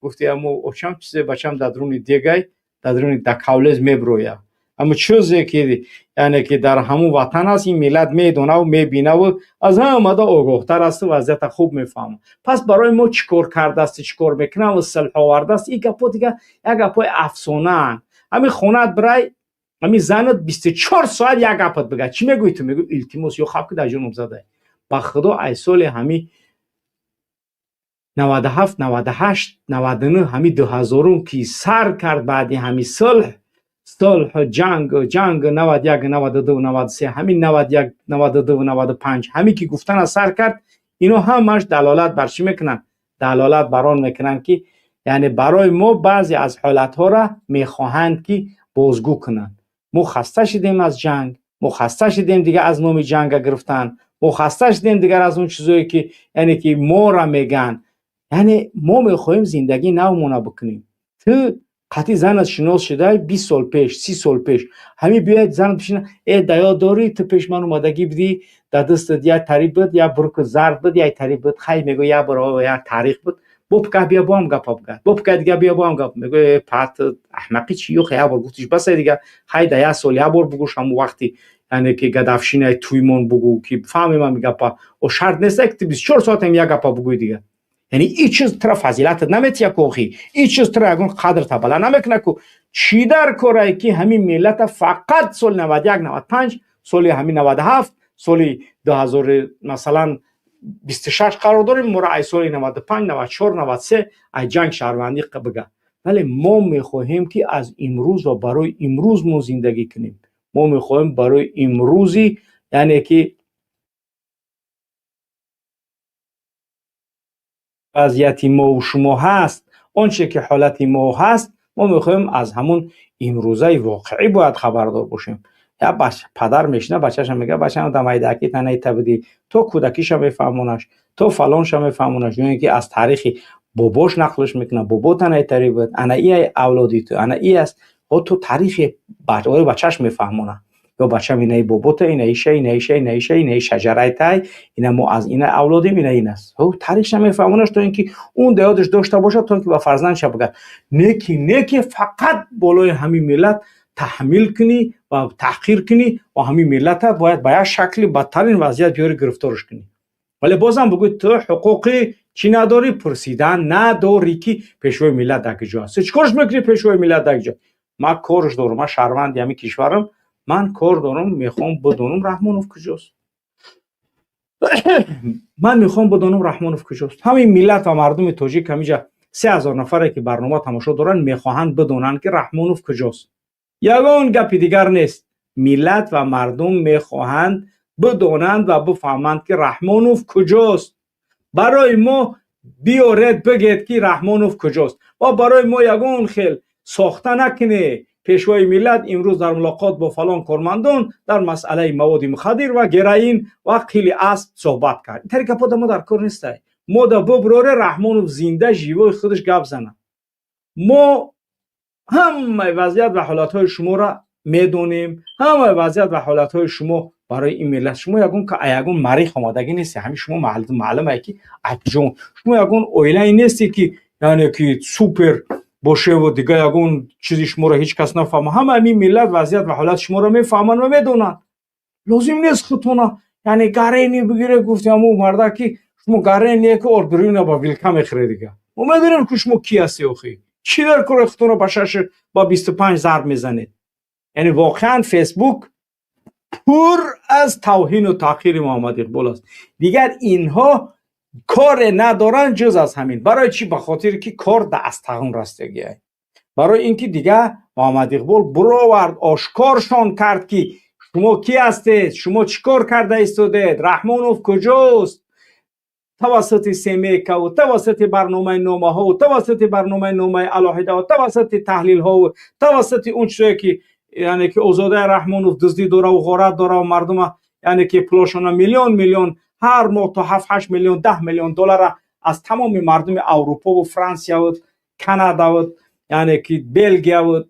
гуфти ҳаму очам, чизе бачам дар дуруни дегай, дар дуруни дакавлез меброя. Ҳамун чизе ки, яъне ки дар ҳамун ватан аст, ин миллат медонаву мебинаву аз ҳамада огоҳтар асту вазъията хуб мефаҳмад. Пас барои мо чӣ кор кардааст, чӣ кор мекунам, сулҳ овардааст, ин гапҳо дига як гапҳои афсонаанд. Ҳамин хонаат бирай, ҳамин занат 24 соат як гапат бигӯяд, чӣ мегӯӣ ту? Мегӯӣ: «Илтимос, ё хаб ки дар ҷоном задай». Ба худо, ай соли ҳамин 97, 98, 99, ҳамин 2000-ум ки сар кард, баъди ҳамин сулҳ, ҷанг, ҷанг, 91, 92, 93, ҳамин 91, 92, 95, ҳамин ки гуфтана сар кард, ино ҳамаш далолат бар чӣ мекунанд? Далолат бар он мекунанд, ки яъне барои мо баъзе аз ҳолатҳоро мехоҳанд, ки бозгӯ кунанд. Мо хаста шудем аз ҷанг, мо хаста шудем дигар аз номи ҷанга гирифтан, мо хаста шудем дигар аз он чизое ки, яъне ки мора мегӯянд. Яъне мо мехоҳем зиндагии навмона бикунем. Ту қатъи занат шинос шудай 20 сол пеш, 30 сол пеш. Ҳамин биёяд занат бишина: «Э, да ёд дорӣ, ту пеш ман омадагӣ будӣ, дар дастат як тариқ буд, як бурки зард буд, як тариқ буд». Хай, мегӯ, як бор як таърих буд. Бо пика бия, бо ҳам гапа бигӯяд, бо пика дига бия, бо ҳам гап мегӯ: «Э, пат, аҳмақӣ чӣ? Ёхе, як бор гуфтиш, басай дига». Хай, да як сол як бор бугӯш, ҳамун вақти, яъне ки годовщинаи туймон бугӯ, ки фаҳмем ҳами гапа. О, шарт нест, ки ту 24 соатам як гапа бугӯи дига. Яъне ин чиз тура фазилатат наметия ку, охи, ин чиз тура ягон қадр табала намекуна ку. Чӣ дар корае, ки ҳамин миллата фақат соли 91, 95, соли ҳамин 97, соли 2000, масалан. 26 қарор дорем, моро ай соли 95, 94, 93 ай ҷанг шаҳрвандӣ бига. Вале мо мехоҳем, ки аз имрӯз ва барои имрӯз мо зиндагӣ кунем. Мо мехоҳем барои имрӯзи, яъне ки вазъияти мову шумо ҳаст, он чизе ки ҳолати мо ҳаст, мо мехоҳем аз ҳамун имрӯзаи воқеӣ бояд хабардор бошем. Я падар мешина, бачаша мега: бачам, дамайдаки танаи табидӣ, то кӯдакиша мефаҳмонаш, то фалонша мефаҳмонаш, ё ин ки аз таърихи бобош нақлш мекунад: бобо танаи тари буд, ана и авлоди ту, ана и аст. То таърихи бачаш мефаҳмона: ё бачам, инаи бобота, инаиша, инаиша, инаиша, инаи шаҷараи тай, ина мо аз ина авлодим, ина ин аст. Таърихша мефаҳмонаш, то ин ки он да ёдаш дошта бошад, то ин ки ба фарзандша бигӯяд. Неки неки фақат болои ҳамин миллат таҳмил кунӣ ва таҳқир кунӣ ва ҳамин миллата бояд ба як шакли бадтарин вазъият биёри, гирифторш кунӣ. Вале бозам бигӯй, ту ҳуқуқи чӣ надорӣ? Пурсидан надорӣ, ки пешвои миллат дар куҷо аст. Чӣ корш мекунӣ пешвои миллат дар куҷо? Ман корш дорам, ман шаҳрванди ҳамин кишварам, ман кор дорам, мехоҳам бидонам, Раҳмонов куҷост. Ман мехоҳам бидонам, Раҳмонов куҷост. Ҳамин миллат ва мардуми тоҷик, ҳамиҷа 3000 нафаре ки барнома тамошо доранд, мехоҳанд бидонанд, ки Раҳмонов куҷост. Ягон гапи дигар нест. Миллат ва мардум мехоҳанд бидонанд ва бифаҳманд, ки Раҳмонов куҷост. Барои мо биёред, бигед, ки Раҳмонов куҷост, ва барои мо ягон хел сохта накунед. Пешвои миллат имрӯз дар мулоқот бо фалон кормандон дар масъалаи маводи мухаддир ва героин ва қили асб суҳбат кард. Ин тари гапо да мо дар кор нестай. Мо да буброре, Раҳмонов зинда, живой, худаш гап зана. Мо ҳамаи вазъият ва ҳолатҳои шуморо медонем, ҳамаи вазъият ва ҳолатҳои шумо барои ин миллат. Шумо ягон ягон Марих омадагӣ нести. Ҳамин шумо маълумае, ки акҷо шумо ягон оилае несте, ки яъне ки супер бошеву дига ягон чизи шуморо ҳеҷ кас нафаҳма. Ҳама ҳамин миллат вазъият ва ҳолати шуморо мефаҳманд ва медонанд. Лозим нест худтона, яъне гарени бигире. Гуфти ҳамун марда, ки шумо гарение, ки ордурина ба вилка мехӯре. Дига мо медонем, ки шумо ки ҳасти. Охи, чӣ дар кори худтонро ба шаш, ба 25 зарб мезанед? Яъне воқеан Фейсбук пур аз тавҳину таҳқири Муҳаммад Иқбол аст. Дигар инҳо коре надоранд, ҷуз аз ҳамин. Барои чӣ? Ба хотире ки кор да аз тағун растагиай, барои ин ки дига Муҳаммад Иқбол буровард, ошкоршон кард, ки шумо кӣ ҳастед, шумо чӣ кор карда истодед, Раҳмонов куҷост. Тавассути семейкаву тавассути барномаи номаҳову тавассути барномаи номаи алоҳидаву тавассути таҳлилҳову тавассути он чизое, ки яъне ки Озодаи Раҳмонов дуздӣ дораву ғорат дораву мардума, яъне ки пулошона миллион миллион ҳар моҳ то 7-8 миллион, 10 миллион доллара аз тамоми мардуми Аврупову Франсияву Канадаву, яъне ки Белгияву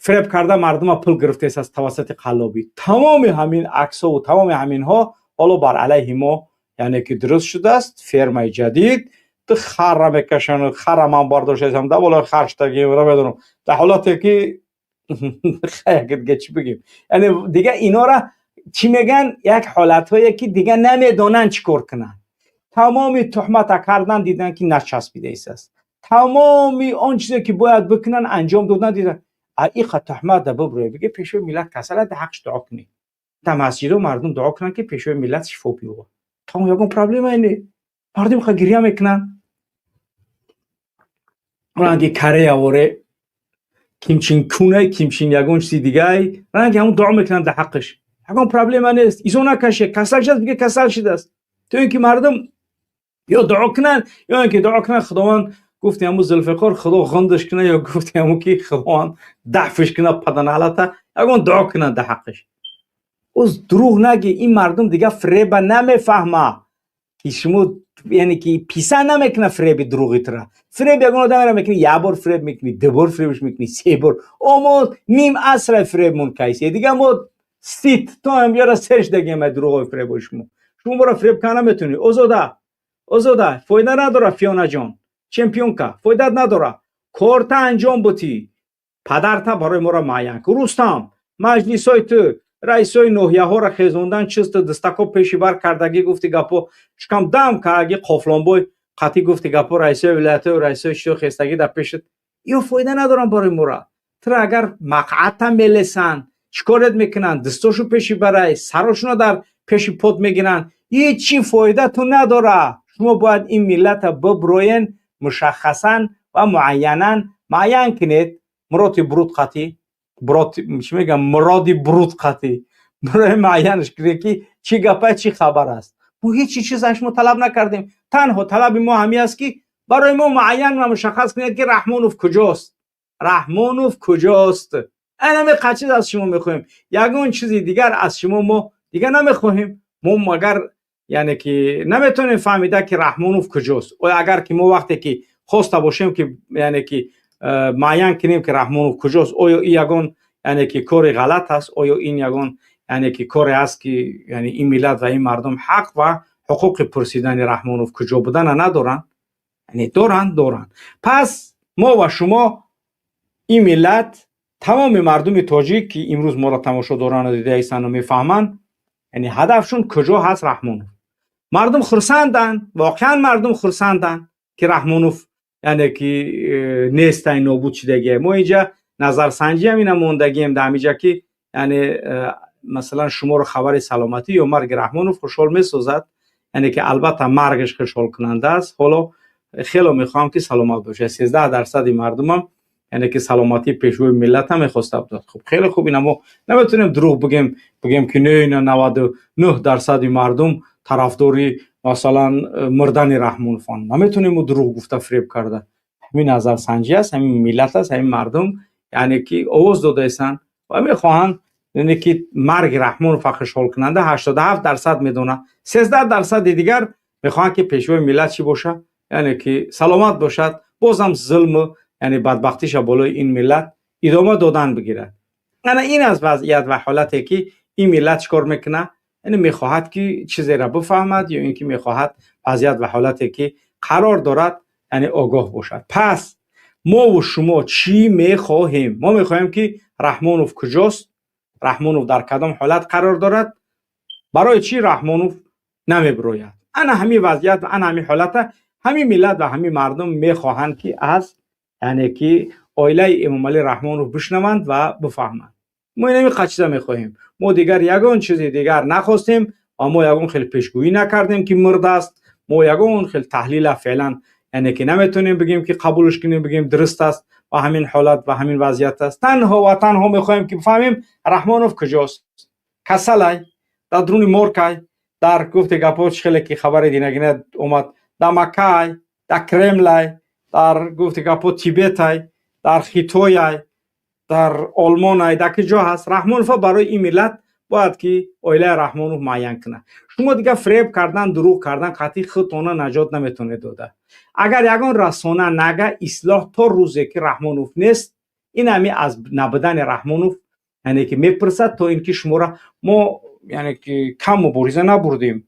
фиреб карда, мардума пул гирифтааст аз тавассути қаллобӣ. Тамоми ҳамин аксову тамоми ҳаминҳо ҳоло бар алайҳи мо, яъне ки дуруст шудааст. Фермаи ҷадид ту харра мекашанд, хара ман бардоштаам, да болои хар штаги, намедонам, дар ҳолате ки дига чӣ бигем. Яъне дига инора чӣ мегӯянд, як ҳолатҳое, ки дига намедонанд чӣ кор кунанд. Тамоми туҳмата кардан, дидан, ки начаспидаистааст. Тамоми он чизе, ки бояд бикунанд, анҷом додан, дидан иқа туҳмат да бибурӯе, биге пешвои миллат касала, да ҳақш дуо кунед, дар масҷидо мардум дуо кунанд, ки пешвои миллат шифо биёбад. Тамом, ягон проблемае не. Мардум ха гиря мекунанд, ранги Корея воре, кимчин куне, кимчин ягон чизи дигай, ранги ҳамун дуо мекунанд дар ҳаққиш. Ягон проблема нест. Изо накаше, касал шудааст, биге касал шудааст, то ин ки мардум ё дуо кунанд, ё ин ки дуо кунанд, Худованд, гуфти ҳамун Зулфиқор, Худо ғундаш кунад, ё гуфти ҳамун ки Худованд дафш кунад паданалата, ягон дуо кунанд дар ҳаққиш. Оз дурӯғ наги, ин мардум дига фиреба намефаҳма, ки шумо, яъне ки писанд намекунад фиреби дурӯғи тура. Фиреб ягон одамеро мекунӣ, як бор фиреб мекунӣ, ду бор фиребш мекунӣ, се бор, мо ним асра фиребмон кайсе. Дига мо сит то амбиёра сер шудагием ай дурӯғои фиребои шумо. Шумо моро фиреб карда наметавонӣ. Озода, Озода, фоида надора. Фиёнаҷон, чемпионка, фоидат надора. Корта анҷом бутӣ, падарта барои моро муайян кун. Рустам, маҷлисҳои ту, раисои ноҳияҳоро хезондан, чизту дастако пеши бар кардагӣ, гуфти гапо шукам дам кааги қофлонбой қатъӣ, гуфти гапо, раисои вилоятҳою раисои чизо хестагӣ дар пешат, ё фоида надорам барои мора. Тура агар мақъадта мелесанд, чӣ корет мекунанд? Дастошу пеши барай, сарошуно дар пеши под мегиранд. Ҳеҷ чӣ фоидатун надора. Шумо бояд ин миллата биброен, мушаххасан ва муайянан муайян кунед. Муроди бруд қатӣ, брод чӣ мегӯям, муроди бруд қатӣ барои муайянаш кунед, ки чӣ гапа, чӣ хабар аст. Мо ҳеҷ чиз аз шумо талаб накардем. Танҳо талаби мо ҳамин аст, ки барои мо муайян ва мушаххас кунед, ки Раҳмонов куҷост, Раҳмонов куҷост. Ана чиз аз шумо мехоҳем, ягон чизи дигар аз шумо мо дигар намехоҳем. Мо магар, яъне ки, наметавонем фаҳмида, ки Раҳмонов куҷост? Оё агар ки мо вақте ки хоста бошем, ки яъне ки муайян кунем, ки Раҳмонов куҷост, оё ин ягон, яъне ки, кори ғалат аст? Оё ин ягон, яъне ки, коре аст, ки яъне ин миллат ва ин мардум ҳақ ва ҳуқуқи пурсидани Раҳмонов куҷо будана надоранд? Яъне доранд, доранд. Пас мо ва шумо, ин миллат, тамоми мардуми тоҷик, ки имрӯз моро тамошо доранд, дидаистану мефаҳманд, яъне ҳадафшон куҷо ҳаст Раҳмонов. Мардум хурсанданд, воқеан мардум хурсанданд, ки Раҳмонов, яъне ки, нестай, нобуд шудагие. Мо инҷа назарсанҷӣ ҳам ина мондагием дар ҳамиҷа, ки яъне масалан шуморо хабари саломатӣ ё марги Раҳмонов хушҳол месозад? Яъне ки албатта маргаш хушҳолкунанда аст. Ҳоло хело мехоҳам, ки саломат бошад. 13 дарсади мардумам, яъне ки, саломатии пешвои миллата мехоста будад. Хуб, хеле хуб, ина мо наметавонем дурӯғ бигем, бигем, ки не, ина 99 дарсади мардум тарафдори, масалан, мурдани Раҳмонованд. Наметавонем мо дурӯғ гуфта, фиреб карда. Ҳамин назарсанҷӣ аст, ҳамин миллат аст, ҳамин мардум, яъне ки, овоз додаистанд ва мехоҳанд, яъне ки, марги Раҳмонов хушҳолкунанда 87 дарсад медонад. 13 дарсади дигар мехоҳанд, ки пешвои миллат чӣ бошад, яъне ки, саломат бошад, бозам зулму, яъне, бадбахтиша болои ин миллат идома додан бигирад. Ана ин аз вазъият ва ҳолате, ки ин миллат чӣ кор мекунад, яъне мехоҳад, ки чизеро бифаҳмад ё ин ки мехоҳад вазъият ва ҳолате, ки қарор дорад, яъне огоҳ бошад. Пас мову шумо чӣ мехоҳем? Мо мехоҳем, ки Раҳмонов куҷост, Раҳмонов дар кадом ҳолат қарор дорад, барои чӣ Раҳмонов намебирояд. Ана ҳамин вазъият ва ана ҳамин ҳолата ҳамин миллат ва ҳамин мардум мехоҳанд, ки аз, яъне ки, оилаи Эмомалӣ Раҳмонов бишнаванд ва бифаҳманд. Мо инами чиза мехоҳем. Мо дигар ягон чизи дигар нахостем ва мо ягон хел пешгӯӣ накардем, ки мурдааст. Мо ягон хел таҳлила феълан, яъне ки, наметавонем бигем, ки қабулш кунем, бигем дуруст аст ва ҳамин ҳолат ва ҳамин вазъият аст. Танҳо ва танҳо мехоҳем, ки бифаҳмем, Раҳмонов куҷост. Касалай, дар дуруни моркай, дар гуфти гапҳо, чӣ хеле ки хабари динагина омад, дар Маккай, дар Кремлай, дар гуфти гапҳо Тибетай, дар Хитояй, дар Олмонай, дар ки ҷо ҳаст Раҳмонова, барои ин миллат бояд, ки оилаи Раҳмонов муайян кунад. Шумо дигар фиреб кардан, дурӯғ кардан қатъи худтона наҷот наметавонед дода. Агар ягон расона нага ислоҳ, то рӯзе ки Раҳмонов нест, ин ҳами аз набудани Раҳмонов, яъне ки, мепурсад, то ин ки шуморо мо, яъне ки, кам мубориза набурдем.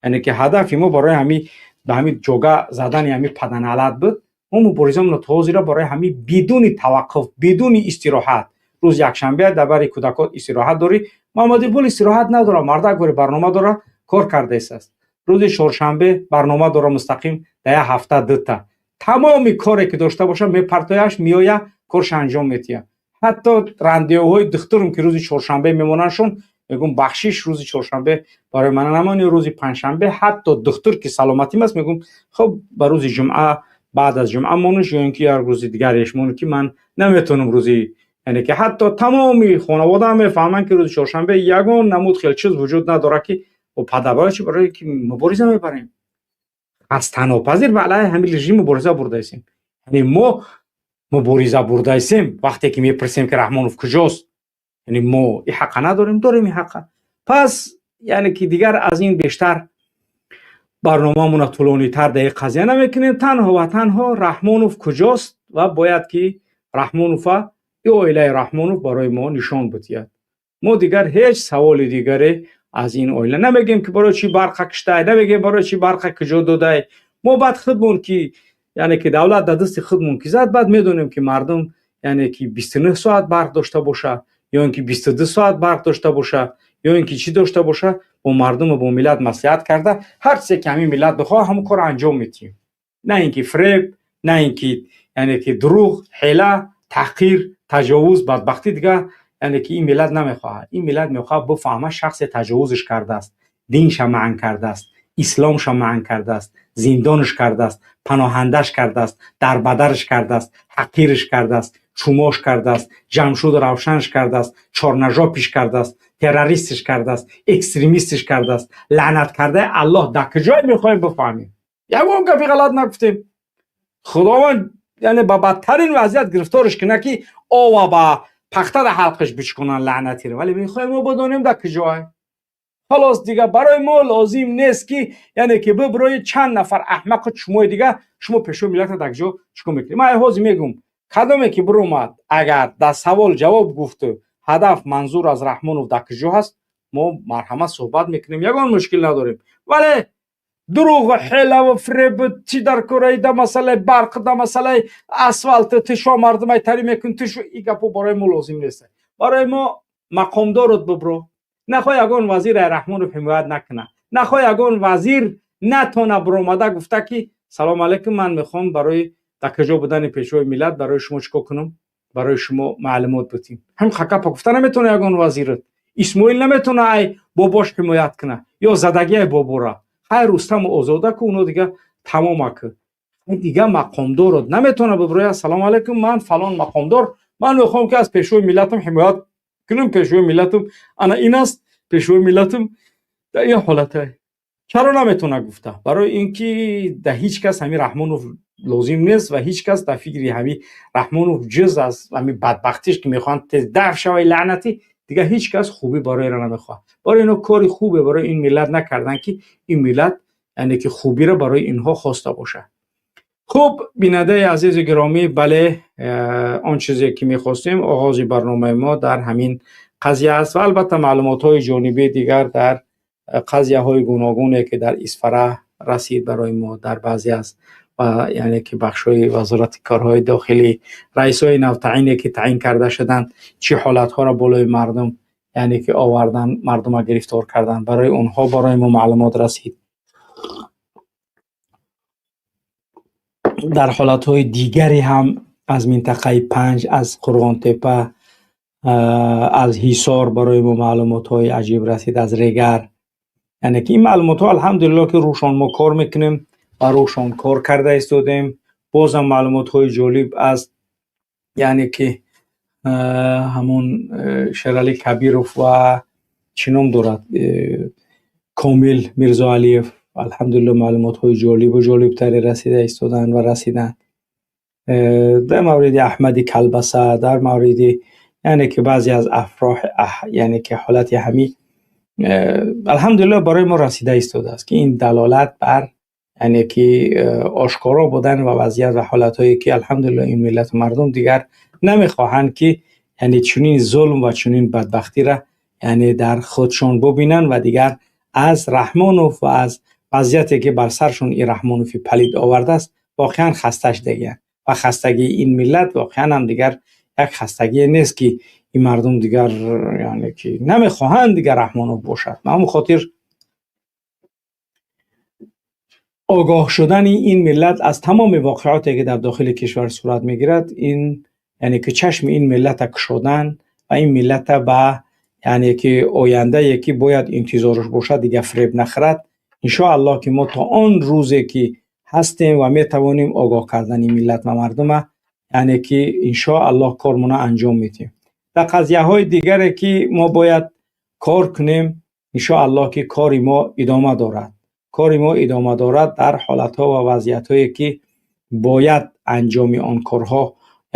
Яъне ки ҳадафи мо барои ҳами ба ҳами ҷога задани ҳами паданалат буд. Мо муборизамонро то ҳозира барои ҳами бидуни таваққуф, бидуни истироҳат. Рӯз якшанбе дар бари кӯдакот истироҳат дорӣ, Муҳаммад Иқбол истироҳат надорад, мардак бори барнома дора, кор кардаистааст. Рӯзи чоршанбе барнома дора мустақим, дар як ҳафта дута. Тамоми коре ки дошта боша, мепартояш, меоя, корша анҷом метиҳад. Ҳатто рандевуҳои духтурам, ки рӯзи чоршанбе мемонандшон, мегӯм: «Бахшиш, рӯзи чоршанбе барои мана намони, рӯзи панҷшанбе». Ҳатто духтур, ки саломатим аст, мегӯм: «Хуб, ба рӯзи ҷумъа, баъд аз ҷумъа мониш ё ин ки як рӯзи дигареш мони, ки ман наметавонам рӯзи». Яъне ки ҳатто тамоми хонаводаам мефаҳманд, ки рӯзи чоршанбе ягон намуд хел чиз вуҷуд надорад, ки падар барои чи, барое ки мубориза мебарем хастанопазир ба алайҳи ҳамин режим мубориза бурдаистем. Яъне мо мубориза бурдаистем. Вақте ки мепурсем, ки Раҳмонов куҷост, яъне мо и ҳаққа надорем? Дорем и ҳаққа. Пас, яъне ки, дигар аз ин бештар барномаамона тӯлонитар дар ин қазия намекунем. Танҳо ва танҳо Раҳмонов куҷост ва бояд, ки Раҳмонова и оилаи Раҳмонов барои мо нишон бидиҳад. Мо дигар ҳеҷ саволи дигаре аз ин оила намегӯем, ки барои чӣ барқа киштай, намегӯем, барои чӣ барқа куҷо додай. Мо баъд худмон ки, яъне ки, давлат дар дасти худмон ки зад, баъд медонем, ки мардум, яъне ки, 29 соат барқ дошта боша ё ин ки 22 соат барқ дошта боша ё ин ки чӣ дошта боша, бо мардуму бо миллат маслиҳат карда, ҳар чизе ки ҳамин миллат бихоҳад, ҳамон корро анҷом медиҳем. На ин ки фиреб, на ин ки, яъне ки, дурӯғ, ҳела, таҳқир, таҷовуз, бадбахтӣ дигар, яъне ки, ин миллат намехоҳад. Ин миллат мехоҳад бифаҳмад, шахсе таҷовузш кардааст. динша манъ кардааст, исломша манъ кардааст, зиндонаш кардааст, паноҳандаш кардааст, дарбадарш кардааст, ҳақирш кардааст, чумош кардааст, Ҷамшуду Равшанш кардааст, чорнажопиш кардааст, террористш кардааст, экстремистш кардааст. Лаънат кардаи Аллоҳ дар куҷое мехоҳем бифаҳмем? Ягон гапи ғалат нагуфтем. Худованд яъне ба бадтарин вазъият гирифторш кунад, ки ова ба пахта да ҳалқаш бичкунанд лаънатиро, вале мехоҳем мо бидонем дар куҷое. Халос, дига барои мо лозим нест, ки яъне ки бибирои чанд нафар аҳмақу чумои дига. Шумо пешвои миллата дар куҷо чикор мекунед? Ман ҳозир мегӯм, кадоме ки биромад, агар дар савол ҷавоб гуфту ҳадаф манзур аз Раҳмонов дар куҷо ҳаст, мо марҳамат, суҳбат мекунем, ягон мушкил надорем. Вале дурӯғу ҳелаву фиребу чӣ дар кораи, да масъалаи барқ, да масъалаи асфалт, тишо мардумай тарӣ мекун, тишу и гапо барои мо лозим нест. Барои мо мақомдорот бибро. Нахоҳ ягон вазир ай Раҳмонов ҳимоят накуна, нахоҳ ягон вазир натона биромада гуфта, ки салому алайкум, ман мехоҳам барои дар куҷо будани пешвои миллат барои шумо чӣ кор кунам, барои шумо маълумот бутим. Ҳам хакапа гуфта наметавона ягон вазират. Исмоил наметавона ай бобош ҳимоят куна ё задагиай бобора. Хай, Рустаму Озода ку, уно дига тамома ку. Дига мақомдорот наметавона бибирояд: «Салому алайкум, ман фалон мақомдор, ман мехоҳам, ки аз пешвои миллатам ҳимоят кунам, пешвои миллатам ана ин аст, пешвои миллатам дар ин ҳолате». Чаро наметавона гуфта? Барои ин ки дар ҳеҷ кас ҳамин Раҳмонов лозим нест ва ҳеҷ кас дар фикри ҳамин Раҳмонов, ҷуз аз ҳамин бадбахтиш, ки мехоҳанд тез даф шавай лаънатӣ, дига ҳеҷ кас хубӣ барои ра намехоҳад. Барои ино кори хубе барои ин миллат накарданд, ки ин миллат яъне ки хубиро барои инҳо хоста бошад. Хуб, бинандаи азизу гиромӣ, бале, он чизе ки мехостем, оғози барномаи мо дар ҳамин қазия аст ва албатта маълумотҳои ҷонибии дигар дар қазияҳои гуногуне, ки дар Исфара расид барои мо, дар баъзе аз ва яъне ки бахшҳои Вазорати корҳои дохилӣ, раисҳои навтаъине, ки таъин карда шуданд, чӣ ҳолатҳоро болои мардум яъне ки овардан, мардума гирифтор кардан, барои онҳо барои мо маълумот расид. Дар ҳолатҳои дигаре ҳам аз минтақаи Панҷ, аз Қурғонтепа, аз Ҳисор барои мо маълумотҳои аҷиб расид, аз Регар. Яъне ки ин маълумотҳо, алҳамдулилло, ки рӯшон мо кор мекунем ва рӯшон кор карда истодем. Бозам маълумотҳои ҷолиб аз яъне ки ҳамон Шералӣ Кабиров ва чӣ ном дорад, Комил Мирзоалиев, алҳамдулилло, маълумотҳои ҷолибу ҷолибтаре расида истоданд ва расиданд дар мавриди Аҳмади Калбаса, дар мавриди яъне ки баъзе аз афроҳ, яъне ки ҳолати ҳамин, алҳамдулилло, барои мо расида истодааст, ки ин далолат бар яъне ки ошкоро будан ва вазъият ва ҳолатҳое, ки алҳамдулилло, ин миллату мардум дигар намехоҳанд, ки яъне чунин зулм ва чунин бадбахтиро яъне дар худшон бубинанд ва дигар аз Раҳмонов ва аз вазъияте, ки бар саршон ин Раҳмонови палид овардааст, воқеан хаста шудагианд. Ва хастагии ин миллат воқеан ҳам дигар як хастагие нест, ки ин мардум дигар яъне ки намехоҳанд дигар Раҳмонов бошад. Ба ҳамон хотир огоҳ шудани ин миллат аз тамоми воқеоте, ки дар дохили кишвар сурат мегирад, ин яъне ки чашми ин миллата кушодан ва ин миллата ба яъне ки ояндае, ки бояд интизорш бошад, дигар фиреб нахӯрад. Иншоаллоҳ, ки мо то он рӯзе, ки ҳастем ва метавонем, огоҳ кардани миллат ва мардума яъне ки иншоаллоҳ кормона анҷом медиҳем. Дар қазияҳои дигаре, ки мо бояд кор кунем, иншоаллоҳ, ки кори мо идома дорад. Кори мо идома дорад дар ҳолатҳо ва вазъиятҳое, ки бояд анҷоми он корҳо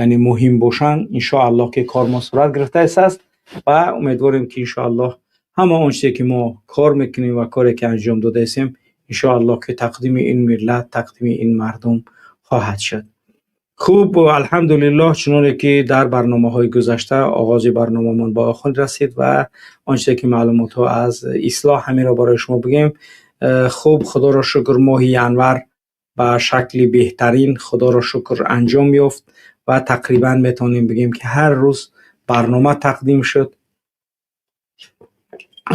яъне муҳим бошанд. Иншоаллоҳ, ки кор мо сурат гирифтааст ва умедворем, ки иншоаллоҳ ҳама он чизе, ки мо кор мекунем ва коре, ки анҷом додаистем, иншоаллоҳ, ки тақдими ин миллат, тақдими ин мардум хоҳад шуд. Хуб, алҳамдулиллоҳ, чуноне ки дар барномаҳои гузашта оғози барномамон ба охир расид ва он чизе, ки маълумотҳо аз Ислоҳ, ҳаминро барои шумо бигӯем. Хуб, худоро шукр, моҳи январ ба шакли беҳтарин, худоро шукр, анҷом ёфт ва тақрибан метавонем бигӯем, ки ҳар рӯз барнома тақдим шуд,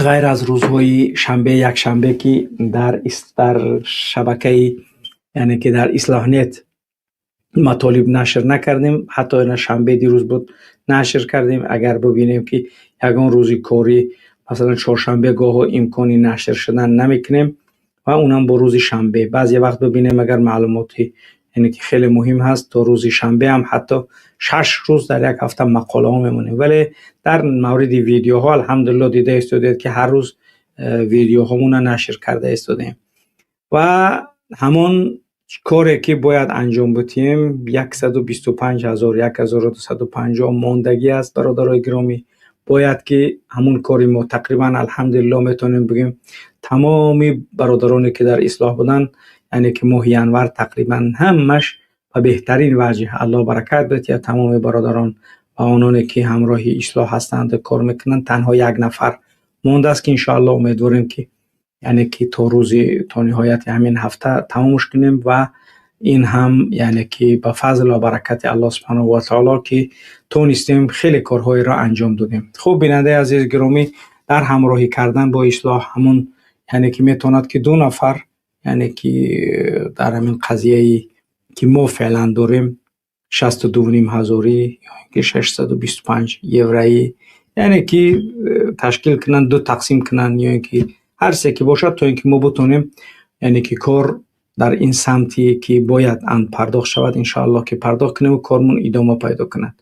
ғайр аз рӯзҳои шанбе, якшанбе, ки дар шабакаи яъне ки дар Ислоҳнет матолиб нашр накардем. Ҳатто ина шанбе дирӯз буд, нашр кардем. Агар бибинем, ки ягон рӯзи корӣ مثلا چهارشنبه گاهو امکانی نشر شدن نمیکنیم و اونم با روز شنبه. بعضی وقت ببینیم اگر معلوماتی یعنی که خیلی مهم هست تا روز شنبه هم حتی 6 روز در یک هفته مقاله ها میمونیم. ولی در مورد ویدیوها الحمدلله دیده استودید که هر روز ویدیوهامون نشر کرده استودیم و همون کاری که باید انجام بدیم 125,000 1250 ماندگی است برادرای گرامی. باید که همون کاری ما تقریبا الحمدلله میتونیم بگیم تمامی برادرانی که در اصلاح بودن، یعنی که ماه ینور تقریبا همش و بهترین وجه، الله برکت بده تمام برادران و آنانی که همراه اصلاح هستند و کار میکنند. تنها یک نفر مونده است که انشاءالله امیدواریم که یعنی که تا روزی تا نهایت همین هفته تمامش کنیم و این هم یعنی که به فضل و برکت الله سبحانه و تعالی که تونستیم خیلی کارهای را انجام دادیم. خب بیننده عزیز گرامی، در همراهی کردن با اصلاح همون یعنی که میتواند که 2 نفر یعنی که در همین قضیه که ما فعلا داریم 62.5 هزاری یا اینکه 625 یورویی یعنی که تشکیل کنند، 2 تقسیم کنند یا اینکه هر سه که باشد تا اینکه ما بتونیم یعنی که کار در این سمتی که باید ان پرداخت شود انشاءالله که پرداخت کنیم و کارمون ادامه پیدا کند.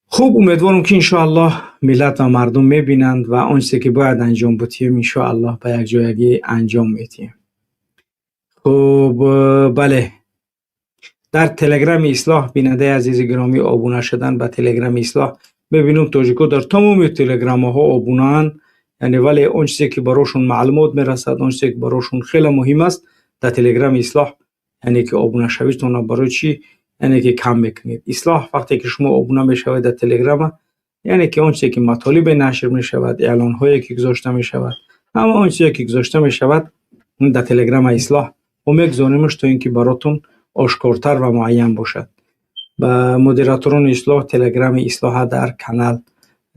خوب امیدوارم که انشاءالله ملت و مردم میبینند و آنچه که باید انجام بدیم انشاءالله به یک جایگی انجام میدیم. خب بله، در تلگرام اصلاح بیننده عزیز گرامی آبونه شدن به تلگرام اصلاح، ببینم تاجیکو در تمام تلگرام ها آبونه‌اند، یعنی ولی اون چیزی که براشون معلومات میرسد، اون چیزی که براشون خیلی مهم است در تلگرام اصلاح یعنی که آبونه شویتون برای چی یعنی که کم میکنید. اصلاح وقتی که شما آبونه میشوید در تلگرام، یعنی که اون چیزی که مطالب نشر میشود، اعلان هایی که گذاشته میشود، اما اون چیزی که گذاشته میشود در تلگرام اصلاح و میگذاریمش تا اینکه براتون آشکارتر و معین باشد. با مدیراتوران اصلاح تلگرام اصلاح در کانال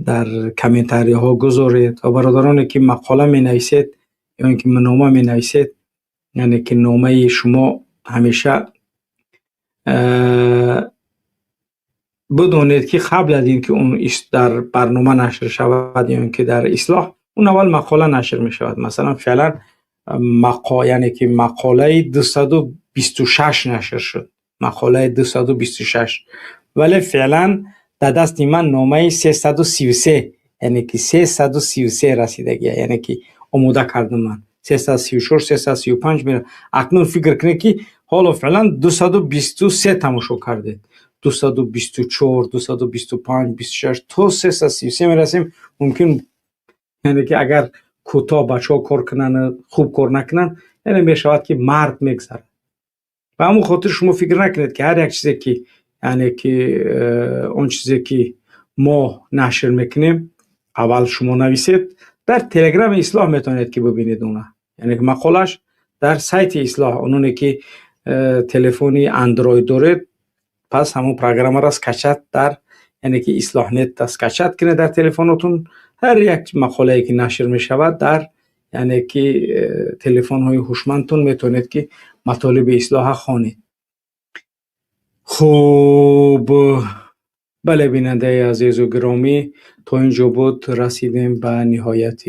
در کامنتاری ها گذارید و برادرانی که مقاله می نویسید یا اینکه نامه می نویسید، یعنی که نامه شما همیشه بدونید که قبل از اینکه اون در برنامه نشر شود یا اینکه در اصلاح اون اول مقاله نشر می شود. مثلا فعلا یعنی که مقاله 226 نشر شد، مقاله 226، ولی فعلا در دست من نامه 333 یعنی که 333 رسیدگی، یعنی که آماده کردم من 334 335 میره. اکنون فکر کنید که حالا فعلا 223 تماشا کردید، 224 225 26 تا 333 میرسیم. ممکن یعنی که اگر کوتاه بچه‌ها کار کنن خوب کار نکنن یعنی میشود که مرد میگذره. و همون خاطر شما فکر نکنید که هر یک چیزی که یعنی که اون چیزی که ما نشر میکنیم اول شما نویسید در تلگرام اصلاح میتونید که ببینید اونه، یعنی که مقالش در سایت اصلاح. اونونه که تلفنی اندروید دارید پس همون پروگرام را скачать در یعنی که اصلاح نت скачать کنید در تلفنتون. هر یک مقاله که نشر میشود در یعنی که تلفن های هوشمندتون میتونید که مطالب اصلاح خوانید. خب بله بیننده عزیز و گرامی، تا اینجا بود رسیدیم به نهایت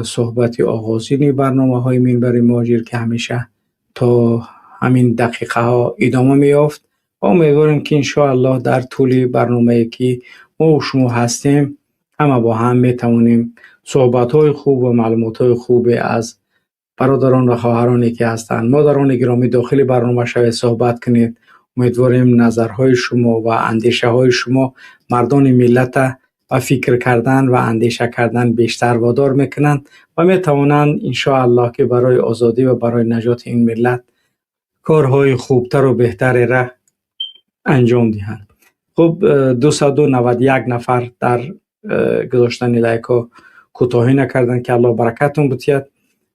صحبت آغازین برنامه های منبر مهاجر که همیشه تا همین دقیقه ها ادامه میافت و امیدواریم که انشاءالله در طول برنامه که ما و شما هستیم همه با هم میتوانیم صحبت های خوب و معلومات های خوب از برادران و خواهرانی که هستند، مادران گرامی داخل برنامه شوید صحبت کنید. امیدواریم نظرهای شما و اندیشه های شما مردان ملت و فکر کردن و اندیشه کردن بیشتر وادار میکنند و میتوانند انشاءالله که برای آزادی و برای نجات این ملت کارهای خوبتر و بهتری را انجام دهند. خب 291 نفر در گذاشتن لایک ها کوتاهی نکردند که الله برکتون بتید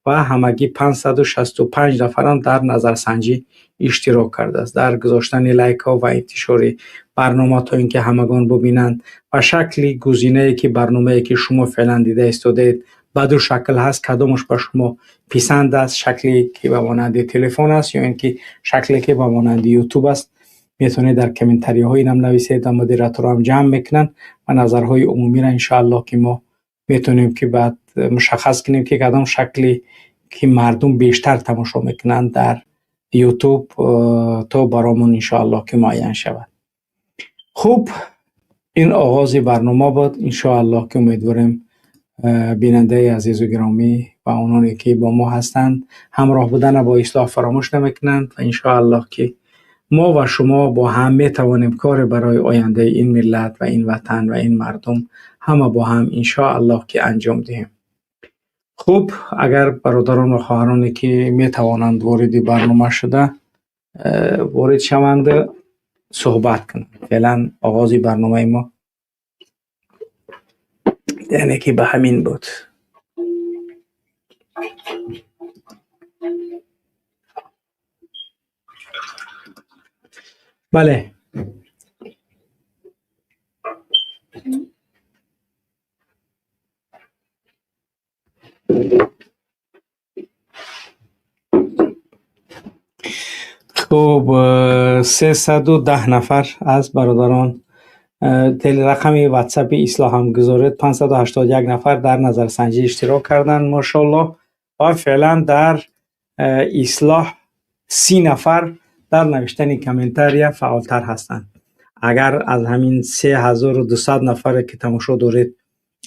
و همگی 565 نفرم در نظرسنجی اشتراک کرده است در گذاشتن لایک ها و انتشار برنامه تا اینکه همگان ببینند و شکلی گزینه که برنامه که شما فعلا دیده استادید به دو شکل هست، کدامش به شما پسند است، شکلی که به مانند تلفن است یا اینکه شکلی که به مانند یوتیوب است. میتونید در کامنتاری های هم نویسید و مدیراتور هم جمع میکنن و نظرهای عمومی را انشاءالله که ما Метавонем ки баъд мушаххас кунем, ки кадом шакле ки мардум бештар тамошо мекунанд дар Ютуб, то баромон иншоаллоҳ ки муайян шавад. Хуб, ин оғози барнома буд. Иншоаллоҳ ки умедворем, бинандаи азизу гиромӣ ва ононе ки бо мо ҳастанд, ҳамроҳ будана бо Ислоҳ фаромӯш намекунанд ва иншоаллоҳ ки мо ва шумо бо ҳам метавонем коре барои ояндаи ин миллат ва ин ватан ва ин мардум ҳама бо ҳам иншоаллоҳ ки анҷом диҳем. Хуб, агар бародарон ва хоҳароне ки метавонанд вориди барнома шуда, ворид шаванд, суҳбат кунанд. Феълан оғози барномаи мо яъне ки ба ҳамин буд. Бале. Хуб, 310 нафар аз бародарон, рақами Ватсапи Ислоҳ ҳам гузоред. 581 нафар дар назарсанҷӣ иштирок карданд, мошоаллоҳ, ва феълан дар Ислоҳ 30 нафар дар навиштани комментария фаъолтар ҳастанд. Агар аз ҳамин 3200 нафаре ки тамошо доред,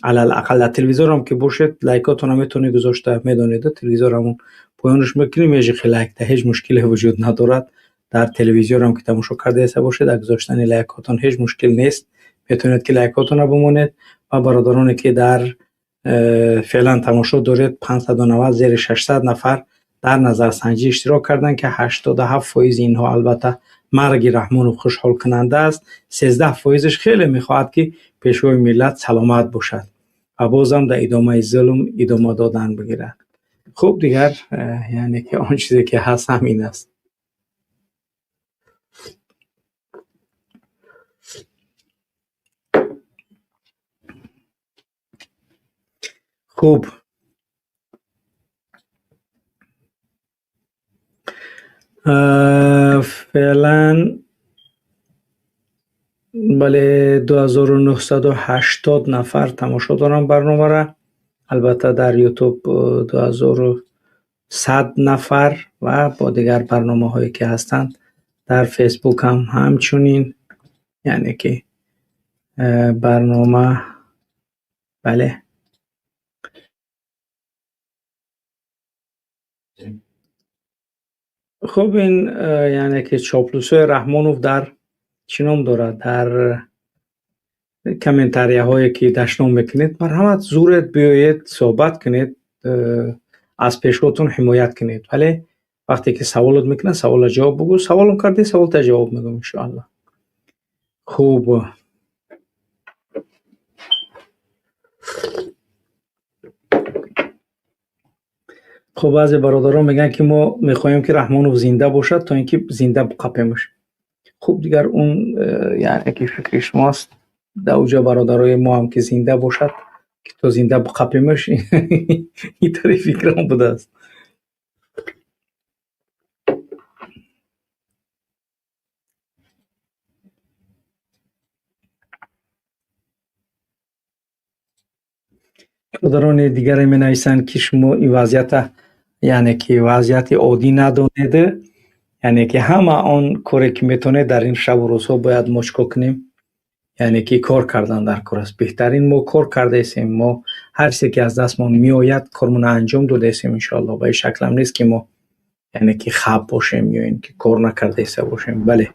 алалақал дар телевизорам ки бошед, лайкотонро метавонед гузошта, медонед, телевизорамон поёнаш мекунем, ежихи лайкта ҳеҷ мушкиле вуҷуд надорад. Дар телевизорам ки тамошо кардаеста бошед, дар гузоштани лайкотон ҳеҷ мушкил нест, метавонед ки лайкотонро бимонед. Ва бародароне ки дар феълан тамошо доред, 590, зери 600 нафар дар назарсанҷӣ иштирок карданд, ки 87% инҳо албатта марги Раҳмонов хушҳолкунанда аст, 13%-ш хеле мехоҳад, ки пешвои миллат саломат бошад ва бозам дар идомаи зулм идома додан бигирад. Хуб, дигар яъне ки он чизе ки ҳаст, ҳамин аст. Хуб, феълан, бале, 2980 нафар тамошо доранд барномаро. Албатта, дар Ютуб 2100 нафар ва бо дигар барномаҳое ки ҳастанд, дар Фейсбук ҳам ҳамчунин, яъне ки барнома, бале. Хуб, ин яъне ки чоплусҳои Раҳмонов дар чӣ ном дорад, дар комментарияҳое ки дашном мекунед, марҳамат, зуред, биёед, суҳбат кунед, аз пешвотон ҳимоят кунед. Вале вақте ки саволот мекунад, саволро ҷавоб бугӯ. Саволом кардӣ, саволта ҷавоб мегӯм, иншоаллоҳ. Хуб. Хуб, баъзе бародарон мегӯянд, ки мо мехоҳем, ки Раҳмонов зинда бошад, то ин ки зинда биқапемаш. Хуб, дигар он яъне ки фикри шумост. Дар уҷа бародарои мо ҳам ки зинда бошад, ки то зинда биқапемаш, ин тари фикрам будааст. Бародарони дигаре менависанд, ки шумо ин вазъията, яъне ки вазъияти оддӣ надонед, яъне ки ҳама он коре ки метавонед дар ин шабу рӯзҳо бояд мо чикор кунем, яъне ки кор кардан дар кор аст. Беҳтарин мо кор кардаесем, мо ҳар чизе ки аз дастмон меояд, кормона анҷом додаесем, иншоаллоҳ. Ба ин шаклам нест, ки мо яъне ки хаб бошем ё ин ки кор накардаеста бошем. Бале,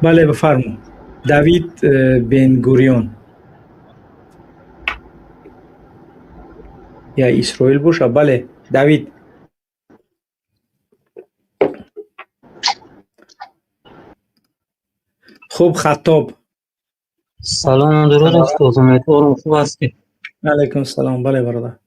бале, бифармо, Давид Бенгурион я Исроил боша. Бале, Давид. Хуб, Хаттоб. Салом, дуруд, устод, умедворам хуб ҳастед. Алайкум салом, бале, бародар.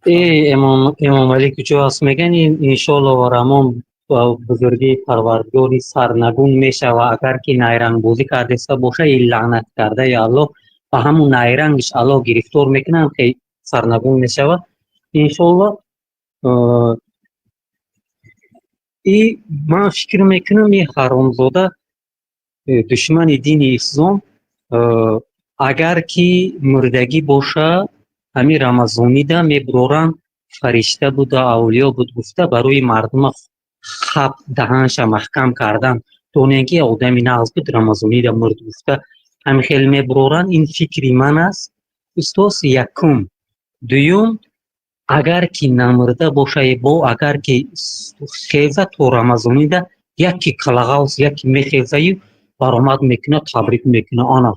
Э, Эмомалӣ куҷо аст? Мегӯянд, иншоалло ва Раҳмон ба бузургии Парвардигори сарнагун мешава. Агар ки найрангбозӣ кардаиста боша, ин лаънат кардаи Аллоҳ ба ҳамун найрангиш Аллоҳ гирифтор мекунад, хе сарнагун мешава, иншоалло. И ман фикр мекунам, ин ҳаромзода Душмани дини ислом агар ки мурдагӣ боша, ҳамин рамазонида мебуроранд, фаришта буда, авлиё буд гуфта, барои мардума хаб даҳанша маҳкам кардан, донем ки одами нағз буд, рамазонида мурд гуфта, ҳамин хел мебуроранд. Ин фикри ман аст, устоз. Якум. Дуюм, агар ки намурда боша, бо агар ки хеза, то рамазонида яки калағавс, яки мехезаю баромад мекунад, табрик мекунад, ана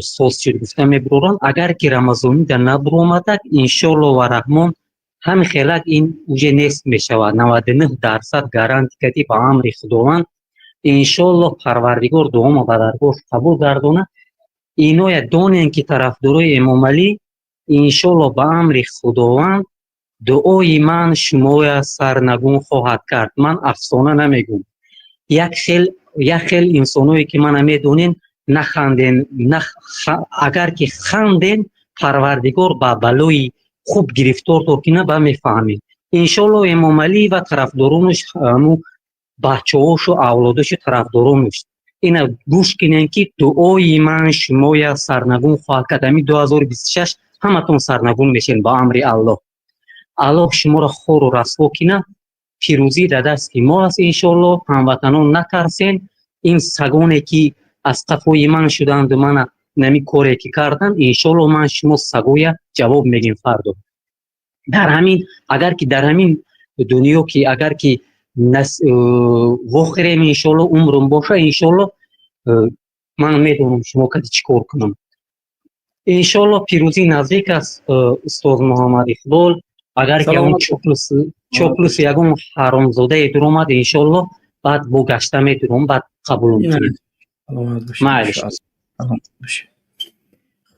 соз шуд гуфта мебуроранд. Агар ки рамазонида набуромадак, иншолло ва раҳмон, ҳамин хелак ин уже нест мешавад. 99% гарантия кардӣ, ба амри Худованд, иншолло, Парвардигор дуома ба даргоҳ қабул гардона. Иноя донем ки тарафдорои Эмомалӣ, иншолло, ба амри Худованд, дуои ман шумоя сарнагун хоҳад кард. Ман афсона намегӯм. Як хел инсоное ки мана медонен, наханден. Агар ки ханден, Парвардигор ба балои хуб гирифтор кина, ба мефаҳмед. Иншолло, Эмомалӣ ва тарафдоронаш, ҳаму бачаҳошу, авлодошу, тарафдоронаш ина гӯш кинен, ки дуои ман шумоя сарнагун хоҳад кард. Ҳамин 2026 ҳаматон сарнагун мешен, ба амри Аллоҳ. Аллоҳ шуморо хору расво кина. Пирӯзӣ дар дасти мо аст, иншолло. Ҳамватанон, натарсен. Ин сагоне ки аз қафои ман шуданду мана нами коре ки карданд, иншолло, ман шумо сагоя ҷавоб мегим фардо. Дар ҳамин, агар ки дар ҳамин дунё ки агар ки вохӯрем, иншолло, умрум боша, иншолло, ман медонам шумо кади чӣ кор кунам. Иншолло, пирӯзӣ наздик аст, устоз Муҳаммад Иқбол. Агар ки он чоплус ягон ҳаромзодае дуромад, иншолло, баъд бо гашта медуром, баъд қабулум кунед. Майлиш.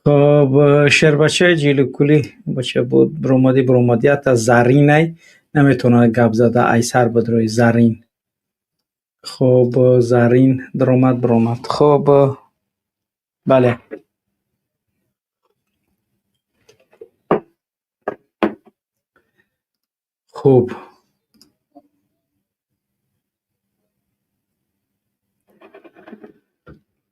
Хоб, шербачаи ҷиликулӣ, бача буд, биромадӣ, биромадията заринай наметавонад гап зада, айсар бидрои зарин. Хоб, зарин даромад, биромад. Хоб, бале. Хуб,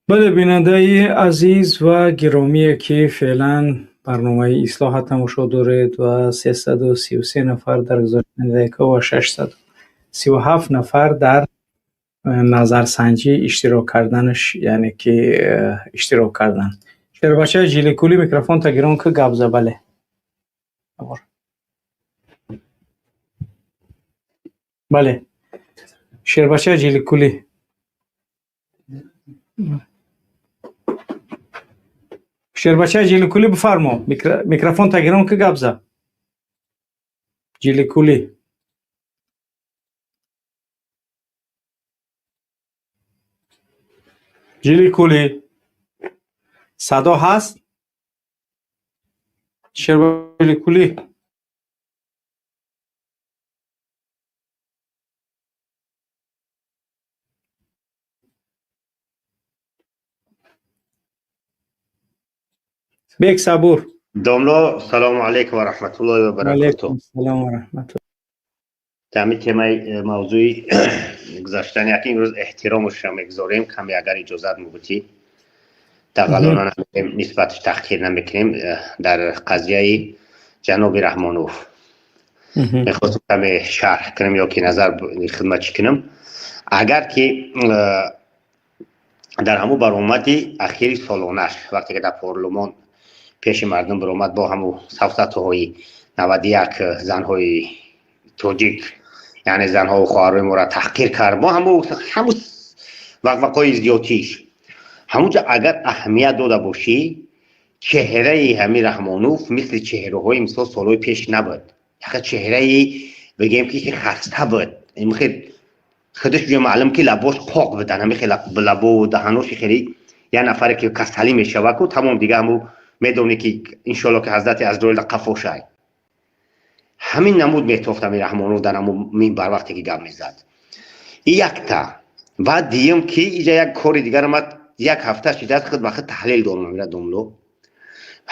бале, бинандаи азиз ва гиромие ки феълан барномаи ислоҳа тамошо доред ва 333 нафар дар гузоштани лайкҳо ва 637 нафар дар назарсанҷӣ иштирок карданаш, яъне ки иштирок кардан. Шербачаи ҷиликулӣ, микрофонта гирон ки, гап за. Бале, бале, шербачаи ҷиликулӣ. Шербачаи ҷиликулӣ, бифармо, микрофонта гирон ки, гап за. Ҷиликулӣ. Ҷиликулӣ, садо ҳаст, шербачаи ҷиликулӣ? Бек Сабур. Домло, салому алейкум ва раҳматуллоҳи ва баракатуҳ. Салом ва раҳматуллоҳ. Ҳамин темаи мавзӯи гузаштани яки имрӯз эҳтиромашро мегузорем каме, агар иҷозат мебудӣ, дағалона намекунем, нисбаташ таҳқир намекунем. Дар қазияи ҷаноби Раҳмонов мехостем каме шарҳ кунем ё ки назар хидмат чӣ кунам. Агар ки дар ҳамун баромади ахири солонаш, вақте ки дар парлумон пеши мардум баромад, бо ҳамун савсатҳои 91 занҳои тоҷик, яъне занҳову хоҳарои моро таҳқир кард, бо ҳамун вақвақҳои зиёдтиш, ҳамунҷо агар аҳамият дода бошӣ, чеҳраи ҳамин Раҳмонов мисли чеҳраҳои мисол солҳои пеш набуд. Яха чеҳраи бигем ки хаста буд. Худаш ҷо маълум ки лабош қоқ будан, ҳами хеле лабову даҳаноши хеле як нафаре ки касалӣ мешава ку, тамом, дига ҳаму медонӣ ки иншоалло ки ҳазрати Азроил қафошай. Ҳамин намуд метофт ҳамин Раҳмонов дар ҳамун минбар, вақте ки гап мезад. И якта. Баъд диюм, ки иҷа як кори дигар омад, як ҳафта шидааст, худ ба худ таҳлил дорам. Амира домло,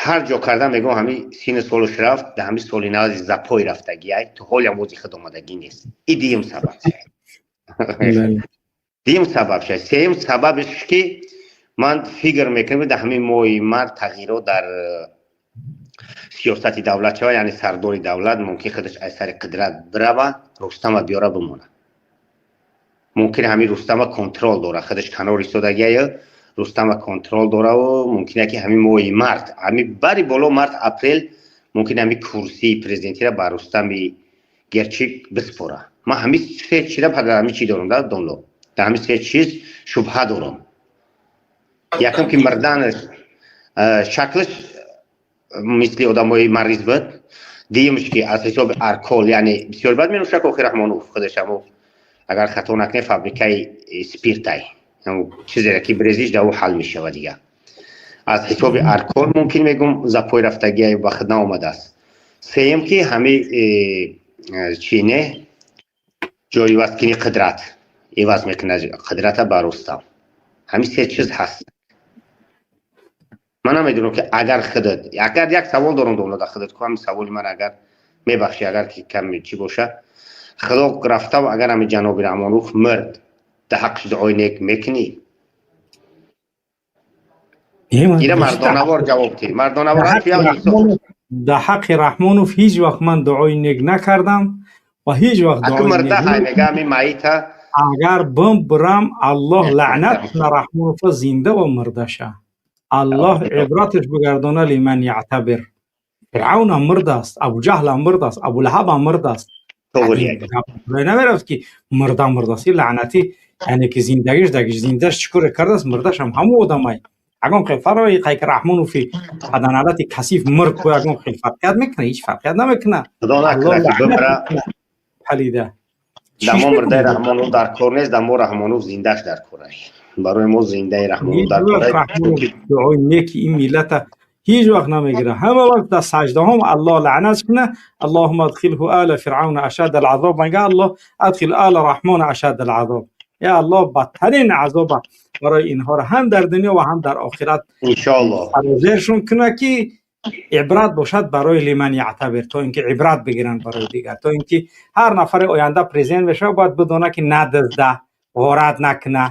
ҳар ҷо карда мегӯм, ҳамин сину солуш рафт, дар ҳамин соли нави запой рафтагиай, то ҳолиам ози худ омадагӣ нест. И диюм сабаб. Дуюм сабаб ша. Сеюм сабабш, ки ман фикр мекунам, дар ҳамин моҳи март тағйирот дар сиёсати давлат шава, яъне сардори давлат мумкин худаш аз сари қудрат бирава, Рустама биёра бимона. Мумкин ҳамин Рустама контрол дора, худаш канор истодагия, Рустама контрол дораву мумкине ки ҳамин моҳи март, ҳамин бари боло март, апрел, мумкин ҳамин курсии президентиро ба Рустами Герчик биспора. Ман ҳамин се чиза, ҳамин чӣ дорам да, домло, дар ҳамин се чиз шубҳа дорам. Якум, ки мирданаш шаклаш мисли одамои мариз буд. Дуюмш, ки аз ҳисоби алкогол, яъне бисёр бад менӯшак. Охи Раҳмонов худаш ҳамо, агар хато накунем, фабрикаи спиртай, чизере ки брезиш да ӯ ҳал мешава дига. Аз ҳисоби алкогол мумкин, мегум, запой рафтагия, ба худ наомадааст. Сеюм, ки ҳами чи не ҷойивазкунии қудрат, иваз мекунад қудрата ба Рустам. Ҳамин се чиз ҳаст. Ман намедонам, ки агар худат, агар як савол дорам, домлада, худат ку ҳамин саволи ман, агар мебахшӣ, агар ки ками чӣ боша. Худо рафтав, агар ҳами ҷаноби Раҳмонов мирд, да ҳаққиш дуои нек мекунӣ? Ира мардонавор ҷавоб тӣ, мардонавор. Да ҳаққи Раҳмонов ҳеҷ вақт ман дуои нек накардам ва ҳеҷ вақт. Мирда мега ҳами маита. Агар бимбирам, Аллоҳ лаънат куна Раҳмонова, зинда ва мирдаша. Аллоҳ ибраташ бигардона, لمن يعتبر. Фиръавнам мирдааст, Абуҷаҳлам мирдааст, Абулаҳабам мирдааст. Намерафт, ки мирда мирдааст. И лаънатӣ, яъне ки зиндагиш дагиш, зиндаш чӣ коре кардааст, мирдашам ҳамон одамай. Ягон хел фарқи қай ки Раҳмонови паданалати касиф мирд, бо ягон хел фарқият мекуна? Ҳеҷ фарқият намекуна. Палида. Дамо мирдаи Раҳмонов дар кор нест, дамо Раҳмонов зиндаш дар корай. Барои мо зиндаи Раҳмонов дар корай. Дуои неки ин миллата ҳеҷ вақт намегира. Ҳама вақт дар саҷдаҳом Аллоҳ лаънат куна. اللهم أدخله آل فرعون أشد العذاب. Мега Аллоҳ أدخل آل رحمان أشد العذاب. Я Аллоҳ, бадтарин азоба барои инҳоро ҳам дар дунё ва ҳам дар охират иншоаллоҳ. Зершон куна, ки ибрат бошад барои لمن يعتبر, то ин ки ибрат бигиранд барои дигар, то ин ки ҳар нафари оянда президент мешавад, бояд бидона, ки надизда, ғорат накуна,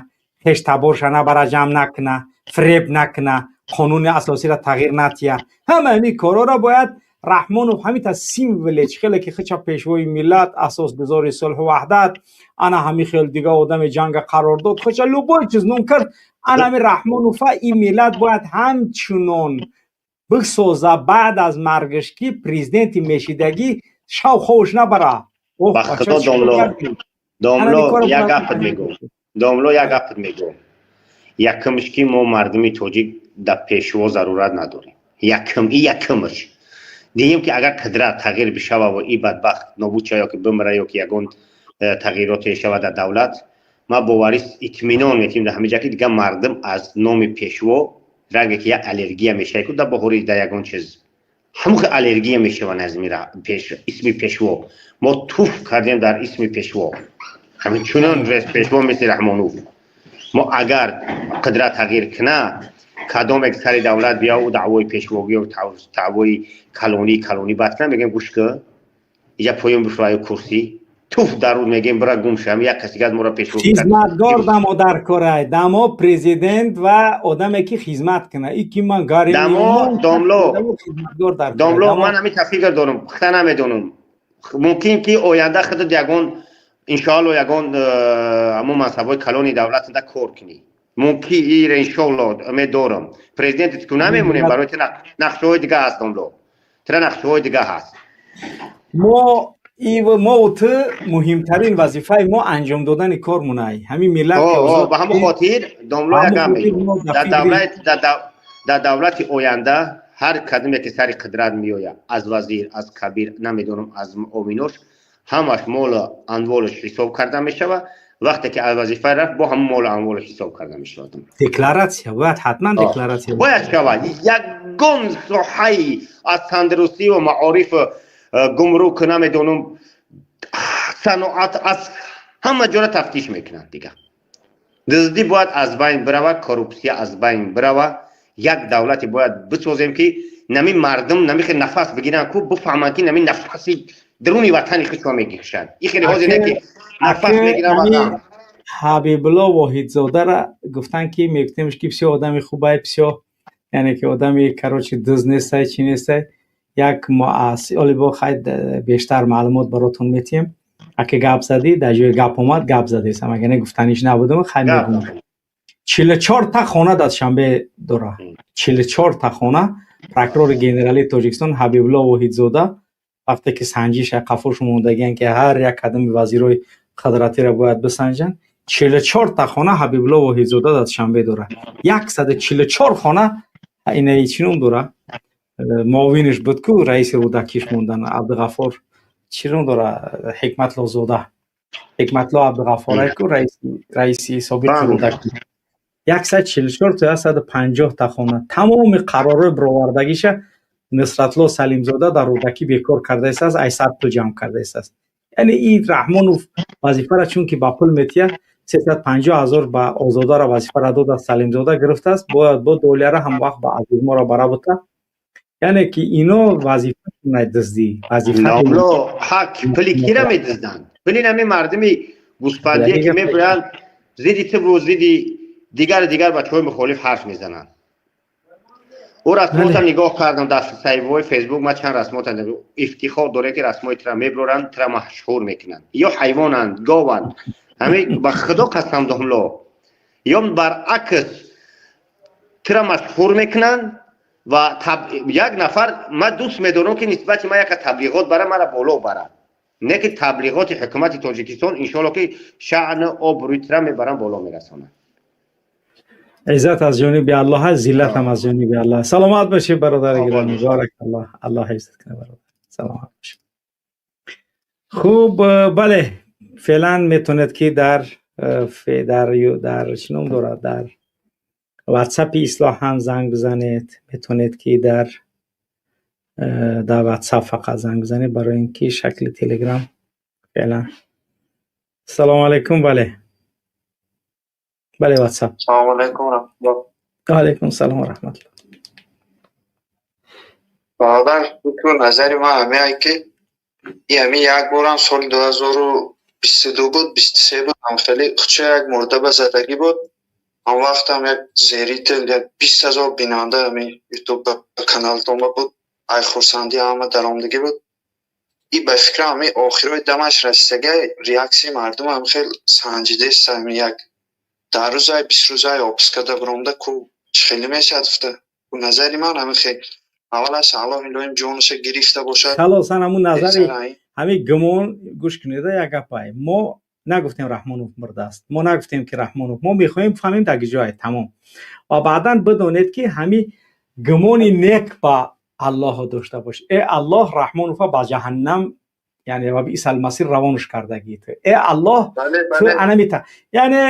хеш таборша набара, ҷамъ накуна, фиреб накуна, қонуни асосиро тағйир натия. Ҳама ҳамин корҳоро бояд Раҳмонов ҳамита символе, чӣ хеле ки хича пешвои миллат, асосгузори сулҳу ваҳдат, ана ҳами хел дига одами ҷанга қарор дод, хича любой чиз ном кард, ана ҳами Раҳмонова ин миллат бояд ҳамчунон бисоза баъд аз маргаш, ки президенти мешидагӣ шав ховуш набара. Ба худо, домло, домло, як гапат мегӯм, домло, як гапат мегӯм. Якумш, ки мо мардуми тоҷик дар пешво зарурат надорем. Якум и якумш. Дуюм, ки агар қудрат тағйир бишава ва и бадбахт нобуд шава, ё ки бимира, ё ки ягон тағйироте шава дар давлат, ман боварӣ, итминон метиҳем дар ҳамин ҷа, ки дига мардум аз номи пешво ранге ки як аллергия мешава ку дар баҳори, дар ягон чиз ҳамон аллергия мешава назми исми пешво. Мо туф кардем дар исми пешво. Ҳамин чунон пешво мисли Раҳмонов, мо агар қудрат тағйир куна, кадом як сари давлат бия, ӯ даъвои пешвогӣ, даъвои калонӣ калонӣ бад кунам, мегӯем: «Гӯш ки, иҷа поён бишваю курсӣ, туф дар руд», мегӯем, «бира гум шам, як каси газ моро пешвогӣ». Хизматгор дамо дар корай, дамо президент ва одаме ки хизмат куна, и ки ман гари. Дамо, домло, домло, ман ҳамин тафикр дорам, хта намедонам, мумкин ки оянда худат ягон, иншоалло, ягон ҳамон мансабҳои калони давлатда кор кунӣ. Мумкин ира, иншоалло, умед дорам. Президент ку намемонем, барои ту нақшаҳои дига ҳаст, домло, тура нақшаҳои дига ҳаст. Мо ту муҳимтарин вазифаи мо анҷом додани кор мунай ҳамин миллат. Ба ҳамон хотир, домло, ягам дар давлати оянда ҳар кадоме ки сари қудрат меояд, аз вазир, аз кабир, намедонам, аз оминош, ҳамаш молу амволаш ҳисоб карда мешавад. Вақте ки аз вазифа рафт, бо ҳамон молу амволаш ҳисоб карда мешавад. Декларатсия бояд, ҳатман декларатсия. Бояд шавад. Ягон соҳаи аз тандурустию маорифу гумрук, намедонам, саноат, аз ҳама ҷора тафтиш мекунанд. Дига дуздӣ бояд аз байн бирава, коррупсия аз байн бирава. Як давлате бояд бисозем, ки нами мардум нами хел нафас бигиранд ку, бифаҳманд, ки нами нафаси даруни ватани худшон мекашанд. И хеле ҳозир не ки нафас мегиранд. Ҳабибулло Воҳидзодаро гуфтанд, ки мегуфтемш, ки бисёр одами хубай, бисёр, яъне ки одами, короче, дузд нестай, чӣ нестай. Як оли бо хай бештар маълумот баротон метиҳем. Аке гап задӣ, дар ҷои гап омад, гап задесам, агар не, гуфтаниш набудам. Хай, мегум: 44-та хона дар Душанбе дора, 44-та хона. Прокурори генералии Тоҷикистон Ҳабибулло Воҳидзода, вақте ки санҷиш қафош мондагиян, ки ҳар як қадами вазирои қудратиро бояд бисанҷанд, 44-та хона Ҳабибулло Воҳидзода дар Душанбе дорад, 144 хона. Инаи чӣ ном дора, муовинаш буд ку, раиси Рӯдакиш мондан, Абдуғаффор чӣ ном дора, Ҳикматлозода, Ҳикматло Абдуғаффорай ку, раиси собиқи Рӯдакӣ. 144 то 150-та хона. Тамоми қарорҳои бировардагиша Нусратло Салимзода дар Рӯдакӣ бекор кардаистааст, айсад пул ҷамъ кардаистааст. Яъне и Раҳмонов вазифаро чунки ба пул метиҳад, 350 000 ба Озодаро вазифаро додааст, Салимзода гирифтааст, бояд бо долияра ҳам вақт ба Азизморо бара бута. Яъне ки ино вазифашонай дуздӣ, вазифа. Ҳак, пули кира медузданд? Пули нами мардуми гӯспандие, ки мебуранд, зидди тибру зидди дигар дигар бачаҳои мухолиф ҳарф мезананд. Ӯ расмота нигоҳ кардам дар саҳифаҳои Фейсбук. Ма чанд расмота, ифтихор доре, ки расмои тира мебуранд, тира машҳур мекунанд. Ё ҳайвонанд, гованд. Ҳами ба Худо қасам, домло, ё баръакс тира машҳур мекунанд. Ва як нафар ма дӯст медорам, ки нисбати ма яка таблиғот бара, мара боло барад, не ки таблиғоти ҳукумати Тоҷикистон. Иншоалло, ки шаъну обрӯи тира мебарам, боло мерасонад. Иззат аз ҷониби Аллоҳ аст, зиллат ҳам аз ҷониби Аллоҳ. Саломат бошед, бародари гиромӣ, борак Аллоҳ, Аллоҳ ҳифзат кунад, бародар, саломат бошед. Хуб, бале, феълан метавонед, ки дар чӣ ном дорад, дар Ватсапи Ислоҳ ҳам занг бизанед. Метавонед, ки дар Ватсап фақат занг бизанед, барои ин ки шакли Телеграм феълан. Салому алайкум. Бале, бале, Ватсап. Салому алайкум, раҳматуллоҳ. Алайкум салом ва раҳматуллоҳ. Бародар, фикру назари ман ҳамеае, ки и ҳами як борам соли 2022 буд, 23 буд, ҳам хеле хуча як мурдаба задагӣ буд. Он вақтам як зритель, як 20 000 бинанда ҳами Ютуб каналтонба буд. Ай хурсандӣ ҳама даромадагӣ буд. И ба фикрам, ҳами охирои дамаш расидагай, реаксияи мардум ҳам хел санҷидест. Ҳами як 10 рӯзай, 20 рӯзай отпускада биромда ку чӣ хеле мешавад гуфта. Назари ман ҳамин хел. Аввалаш Аллоҳ илоҳим ҷонаша гирифта бошад. Халосан, ҳамун назари, ҳамин гумон. Гӯш кунед, як гапай: мо нагуфтем Раҳмонов мурдааст, мо нагуфтем, ки Раҳмонов, мо мехоҳем фаҳмем дар ҷое тамом. Ва баъдан бидонед, ки ҳамин гумони нек ба Аллоҳо дошта бош: э Аллоҳ, Раҳмонова ба ҷаҳаннам, яъне ва بئس المصير равонш кардагӣ ту, э Аллоҳ, ту анамита. Яъне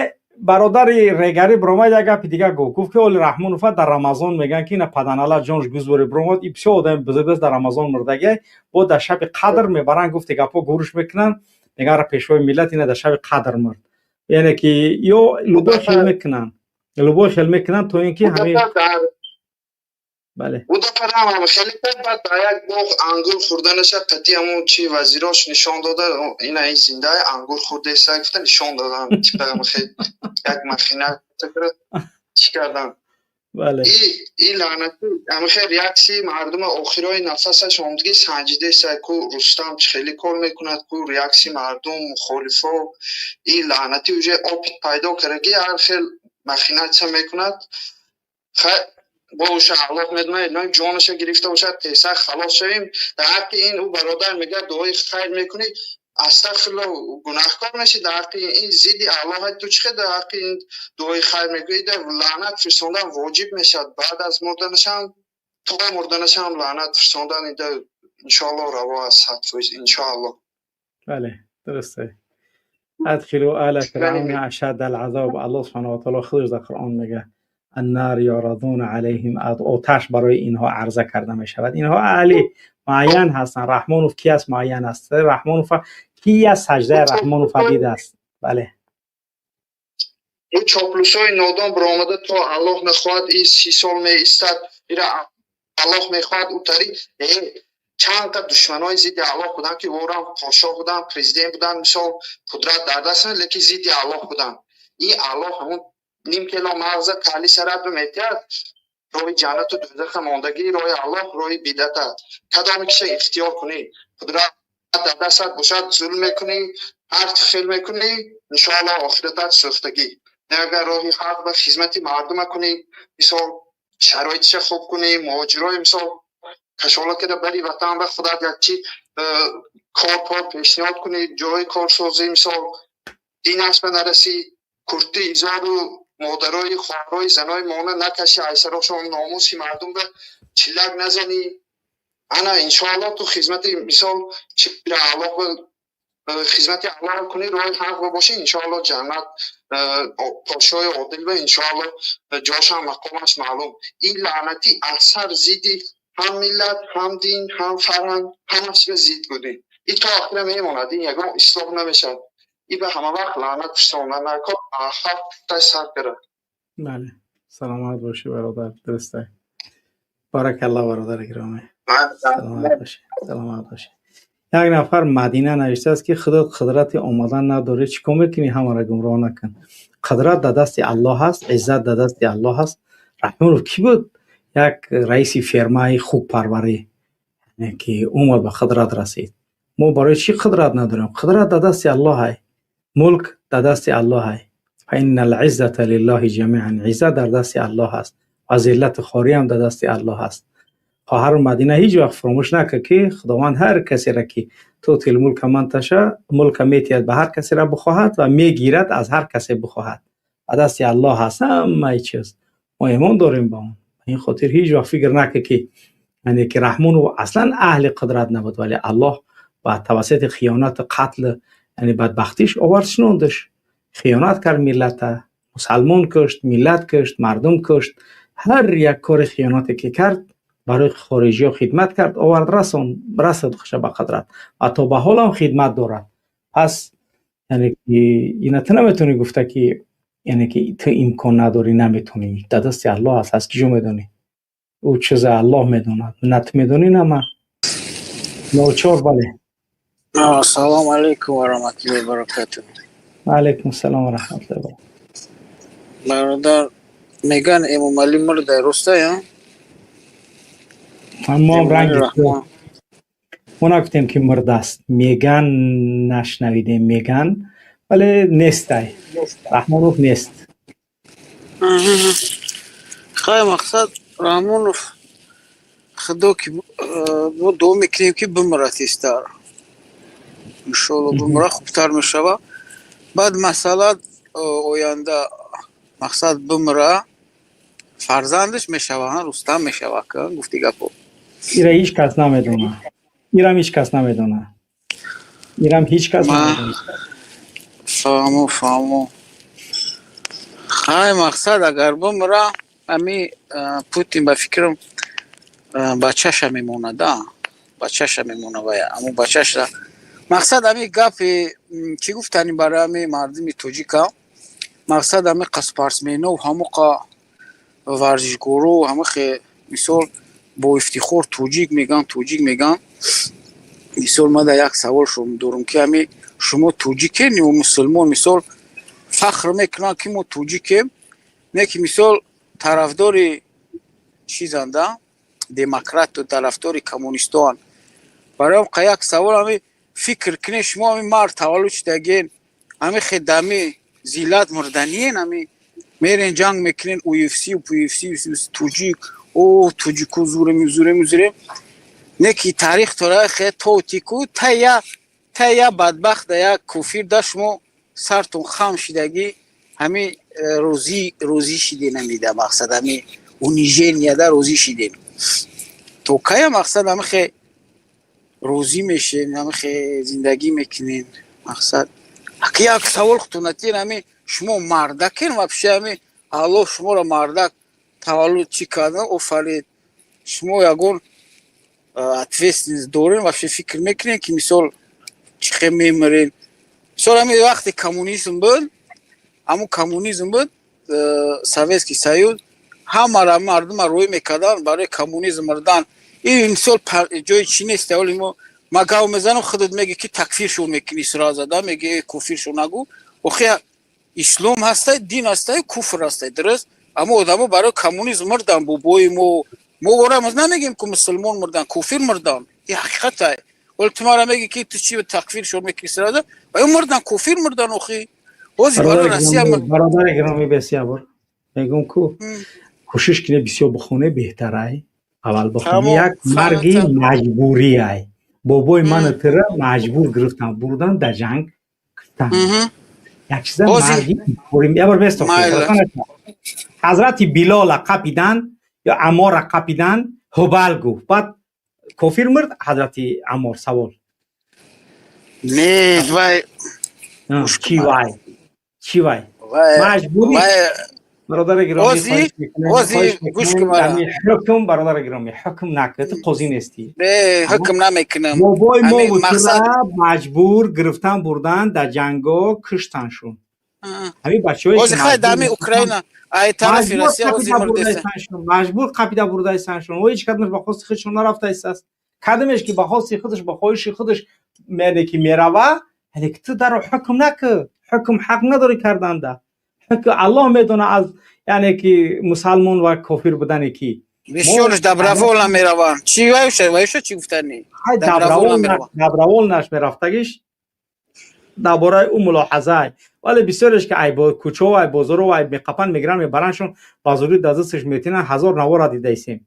бародари регарӣ биромад, як гапи дигар гуфт, ки оли Раҳмонова дар Рамазон мегӯянд, ки ина паданала ҷонш гузбори биромад, и бисёр одами бузург аст, дар Рамазон мурдагиай, бо дар шаби қадр мебаранд, гуфти гапҳо гурӯш мекунанд, мегӯянд, пешвои миллат ина дар шаби қадр мурд. Яъне ки ё любой хел мекунанд, любой хел мекунанд, то ин ки ҳамин, бале. Ӯ дафъа хеле баъд ба як боғ ангур хӯрданаша қатъи ҳамун чи вазирош нишон дода, ина ин зиндаи ангур хӯрдаеса гуфта нишон додам, типа хел як махина чӣ кардам. И лаънатӣ ҳамихел реаксияи мардума охирои нафасаш омадагӣ санҷидеса ку Рустам чӣ хеле кор мекунад, ку реаксияи мардум, мухолифо. И лаънатӣ уже опыт пайдо кардаги, ҳар хел махинация мекунад. Боша, Аллоҳ медонад, илоҳим ҷонаша гирифта бошад, тезтар халос шавем. Дар ҳаққи ин ӯ бародар мегӯяд, дуои хайр мекунӣ, астағфирулло, гунаҳкор мешӣ. Дар ҳаққи ин зидди Аллоҳ ту чӣ хел дар ҳаққи ин дуои хайр мекунӣ? Лаънат фирсондан воҷиб мешавад баъд аз мурданашам, то мурданашам лаънат фирсондан ида иншоаллоҳ раво аст, 100%, иншоаллоҳ. Бале, дурусте. أدخلوا آل فرعون أشد العذاب. الله سبحانه وتعالى خودش در قرآن میگه النار يعرضون عليهم، آتش برای اینها عرضه کرده می شود. اینها اهلی معین هستند. رحمانوف کی است؟ معین است. رحمانوف کی از سجده رحمانوف دیده است؟ بله. Ӯ чоплусои нодон биромада, то Аллоҳ мехоҳад, и 30 сол меистад, ира Аллоҳ мехоҳад, ӯтари чанд та душманои зидди Аллоҳ буданд, ки ӯрам подшоҳ буданд, президент буданд, мисол, қудрат дар даст, лекин зидди Аллоҳ буданд. И Аллоҳ ҳамун ним кило мағза кали сарат метиҳад, роҳи ҷаннату дӯзаха мондагӣ, роҳи Аллоҳ, роҳи бидата. Кадоме киша ихтиёр кунӣ, қудрат дар дастат бошад, зулм мекунӣ, ҳар хел мекунӣ, иншоаллоҳ охиратат сӯхтагӣ. Агар роҳи ҳақ ба хизмати мардума кунӣ, мисол, шароитша хуб кунӣ, муҳоҷирои, мисол, кашола карда бари ватан, ба худат якчи кор пор пешниҳод кунӣ, ҷои корсозӣ, мисол, динаш ба нарасӣ, курти изору модарои, хоҳарои, занои мона накашӣ, айсарошон, номуси мардум ба чиллак назанӣ, ана иншоаллоҳ ту хизмати, мисол, чира Аллоҳ ба хизмати Аллоҳ кунӣ, роҳи ҳақ ба бошӣ, иншоаллоҳ ҷаннат, подшоҳи одил ба иншоаллоҳ ҷошам, мақомаш маълум. Ин лаънатӣ асар зидди ҳам миллат, ҳам дин, ҳам фарҳанг, ҳамаш ба зид будем. Ин то охира мемонад, ин ягон ислоҳ намешавад. Ин ба ҳама вақт лаънат пуштонда накор ҳафтай сар карад. Бале, саломат бошӣ, бародар, дуруст. Баракалло, бародари гиромӣ, саломат бошӣ, саломат бошӣ. Як нафар Мадина навиштааст, ки худат қудрати омадан надорӣ, чӣ кор мекунӣ? Ҳамаро гумроҳ накун. Қудрат дар дасти Аллоҳ ҳаст, иззат дар дасти Аллоҳ ҳаст. Раҳмонов кӣ буд? Як раиси фермаи хукпарварӣ, ки омад, ба қудрат расид. Мо барои чӣ қудрат надорем? Қудрат дар дасти Аллоҳ ай, мулк дар дасти Аллоҳ ай. فإن العزة لله جميعا. Иззат дар дасти Аллоҳ аст ва зиллату хориам дар дасти Аллоҳ аст. Хоҳару Мадина, ҳеҷ вақт фуромӯш накун, ки Худованд ҳар касеро ки تؤتي الملك من تشاء, мулка метиҳад ба ҳар касеро бихоҳад ва мегирад аз ҳар касе бихоҳад. Ба дасти Аллоҳ ҳаст ҳамаи чиз. Мо имон дорем ба он. Ба ин хотир ҳеҷ вақт фикр накун, ки яъне ки Раҳмонов аслан аҳли қудрат набуд, вале Аллоҳ ба тавассути хиёнату қатл, яъне бадбахтиш овард, шинондаш. Хиёнат кард, миллата, мусалмон кушт, миллат кушт, мардум кушт. Ҳар як кори хиёнате ки кард, барои хориҷиҳо хидмат кард, овард, расон, расад хуша ба қудрат ва то ба ҳолам хидмат дорад. Пас яъне ки ина ту наметавонӣ гуфта, ки яъне ки ту имкон надорӣ, наметавонӣ. Дар дасти Аллоҳ аст. Аз киҷо медонӣ? Ӯ чиза Аллоҳ медонад, на ту медонӣ, на ман. Ночор, бале. Ассалому алайкум ва раҳматуллоҳи ва баракатуҳ. Алайкум салом ва раҳматуллоҳи ва. Бародар, меган Эмомалӣ мурда, роста я? Мо ранги мо нагуфтем, ки мурдааст. Меган, нашнавидем, меган, вале нестай, Раҳмонов нест. Хай, мақсад, Раҳмонов, худо ки мо дуо мекунем, ки бимирад тезтар, иншоалло бимира, хубтар мешава. Баъд масъала оянда, мақсад, бимира, фарзандаш мешава, Рустам мешава, гуфти гапо. Ира ҳеҷ кас намедона, ирам ҳеҷ кас намедона, ирам ҳеҷ кас намедона. Фаҳмо, фаҳмо. Хай, мақсад, агар бимира, ами Путин, ба фикрам, бачаша мемонада, бачаша мемона. Вая аммо бачаша, мақсад, ами гапи чӣ гуфтани барои ами мардуми тоҷика, мақсад, ами қа спортсменов, ҳамоқа варзишгоро, ҳамахе, мисол, бо ифтихор тоҷик меган, тоҷик меган. Мисол, ман дар як савол дорам, ки ами шумо тоҷикен ё мусулмон? Мисол, фахр мекунанд, ки мо тоҷикем, не ки, мисол, тарафдори чизанда, демократу тарафдори коммунистоан. Барои қа як савол: ами фикр кунед, шумо ами мард таваллуд шудаген, ами хедами зиллат мурданиен, ами мерен, ҷанг мекунен, UFC, UFC, тоҷик, о тоҷику зурем, зурем, зурем, не ки таърих тора хе тотику тая тая бадбахт да як куфир да шумо сартон хам шидагӣ, ҳами розӣ, розӣ шиде намида, мақсад, ҳами унижения да розӣ шидем. То кая, мақсад, ҳами хе розӣ мешен, ҳами хе зиндагӣ мекунен? Мақсад, як савол хутунатин: ҳами шумо мардакен вообще? Ҳами Аллоҳ шуморо мардак таваллуд чӣ карда офарид, шумо ягон ответственность дорем вообще? Фикр мекунем, ки, мисол, чӣ хел мемирем? Мисол, ҳами вақте коммунизм буд, ҳамун коммунизм буд, Советский Союз, ҳамара мардума рӯй мекардан барои коммунизм мурдан. Ин, мисол, ҷои чӣ нест. Оли мо ма гав мезанам, худат меги, ки такфиршон мекунӣ, сразу да меги, куфиршон нагӯ. Охи. Ислом ҳастай, дин ҳастай, куфр ҳастай, дуруст? Аммо одамо барои коммунизм мурдан, бобои мо. Мо ора намегем, ки мусулмон мурдан, куфир мурдан. Ин ҳақиқатай. Вале ту мара меги, ки ту чи такфир шуд мекунӣ сразу? Ва мурдан, куфир мурдан охи. Ҳозир барои Россия. Бародари гиромӣ, бисёр мегӯм, ку кӯшиш кунӣ, бисёр бихонӣ, беҳтарай. Аввал бихонӣ. Як марги маҷбурияй. Бобои ману тира маҷбур гирифтан, бурдан, дар ҷанг куштан. Як чиза марги ябор бесто. Ҳазрати Билола қапидан ё Аммора қапидан, Ҳубал гуфт, баъд кофир мурд ҳазрати Аммор? Савол. Не, вай. Чӣ вай, чӣ вай? Маҷбурӣ, бародари гиромӣ. Ҳукм, бародари гиромӣ, ҳукм накард, ту қозӣ нестӣ. Ҳукм намекунам. Бобои мо бутура маҷбур гирифтан, бурдан, дар ҷанго куштаншун. Ҳамин бачаҳое. Дами Украина ай тарафи Россия. Маҷбур қапида бурдаистаншон. О, ҳеҷ кадомаш ба хости худшон нарафтаистааст. Кадомеш ки ба хости худаш, ба хоҳиши худаш яъне ки мерава, яъне ки ту дар ҳукм накӣ, ҳукм ҳақ надорӣ карданда. Ҳукм Аллоҳ медона, аз яъне ки мусалмон ва кофир будане ки. Бисёрш добровольно мераванд. Чи вайша, вайша чӣ гуфтанӣ? Добровольно мерафтагиш дар бораи ӯ мулоҳаза, вале бисёреш ки ай кӯчао, ай бозоро, ай меқапан, мегиран, мебараншон, ба зӯрӣ дар дасташ метинан. Ҳазор навора дидаисем,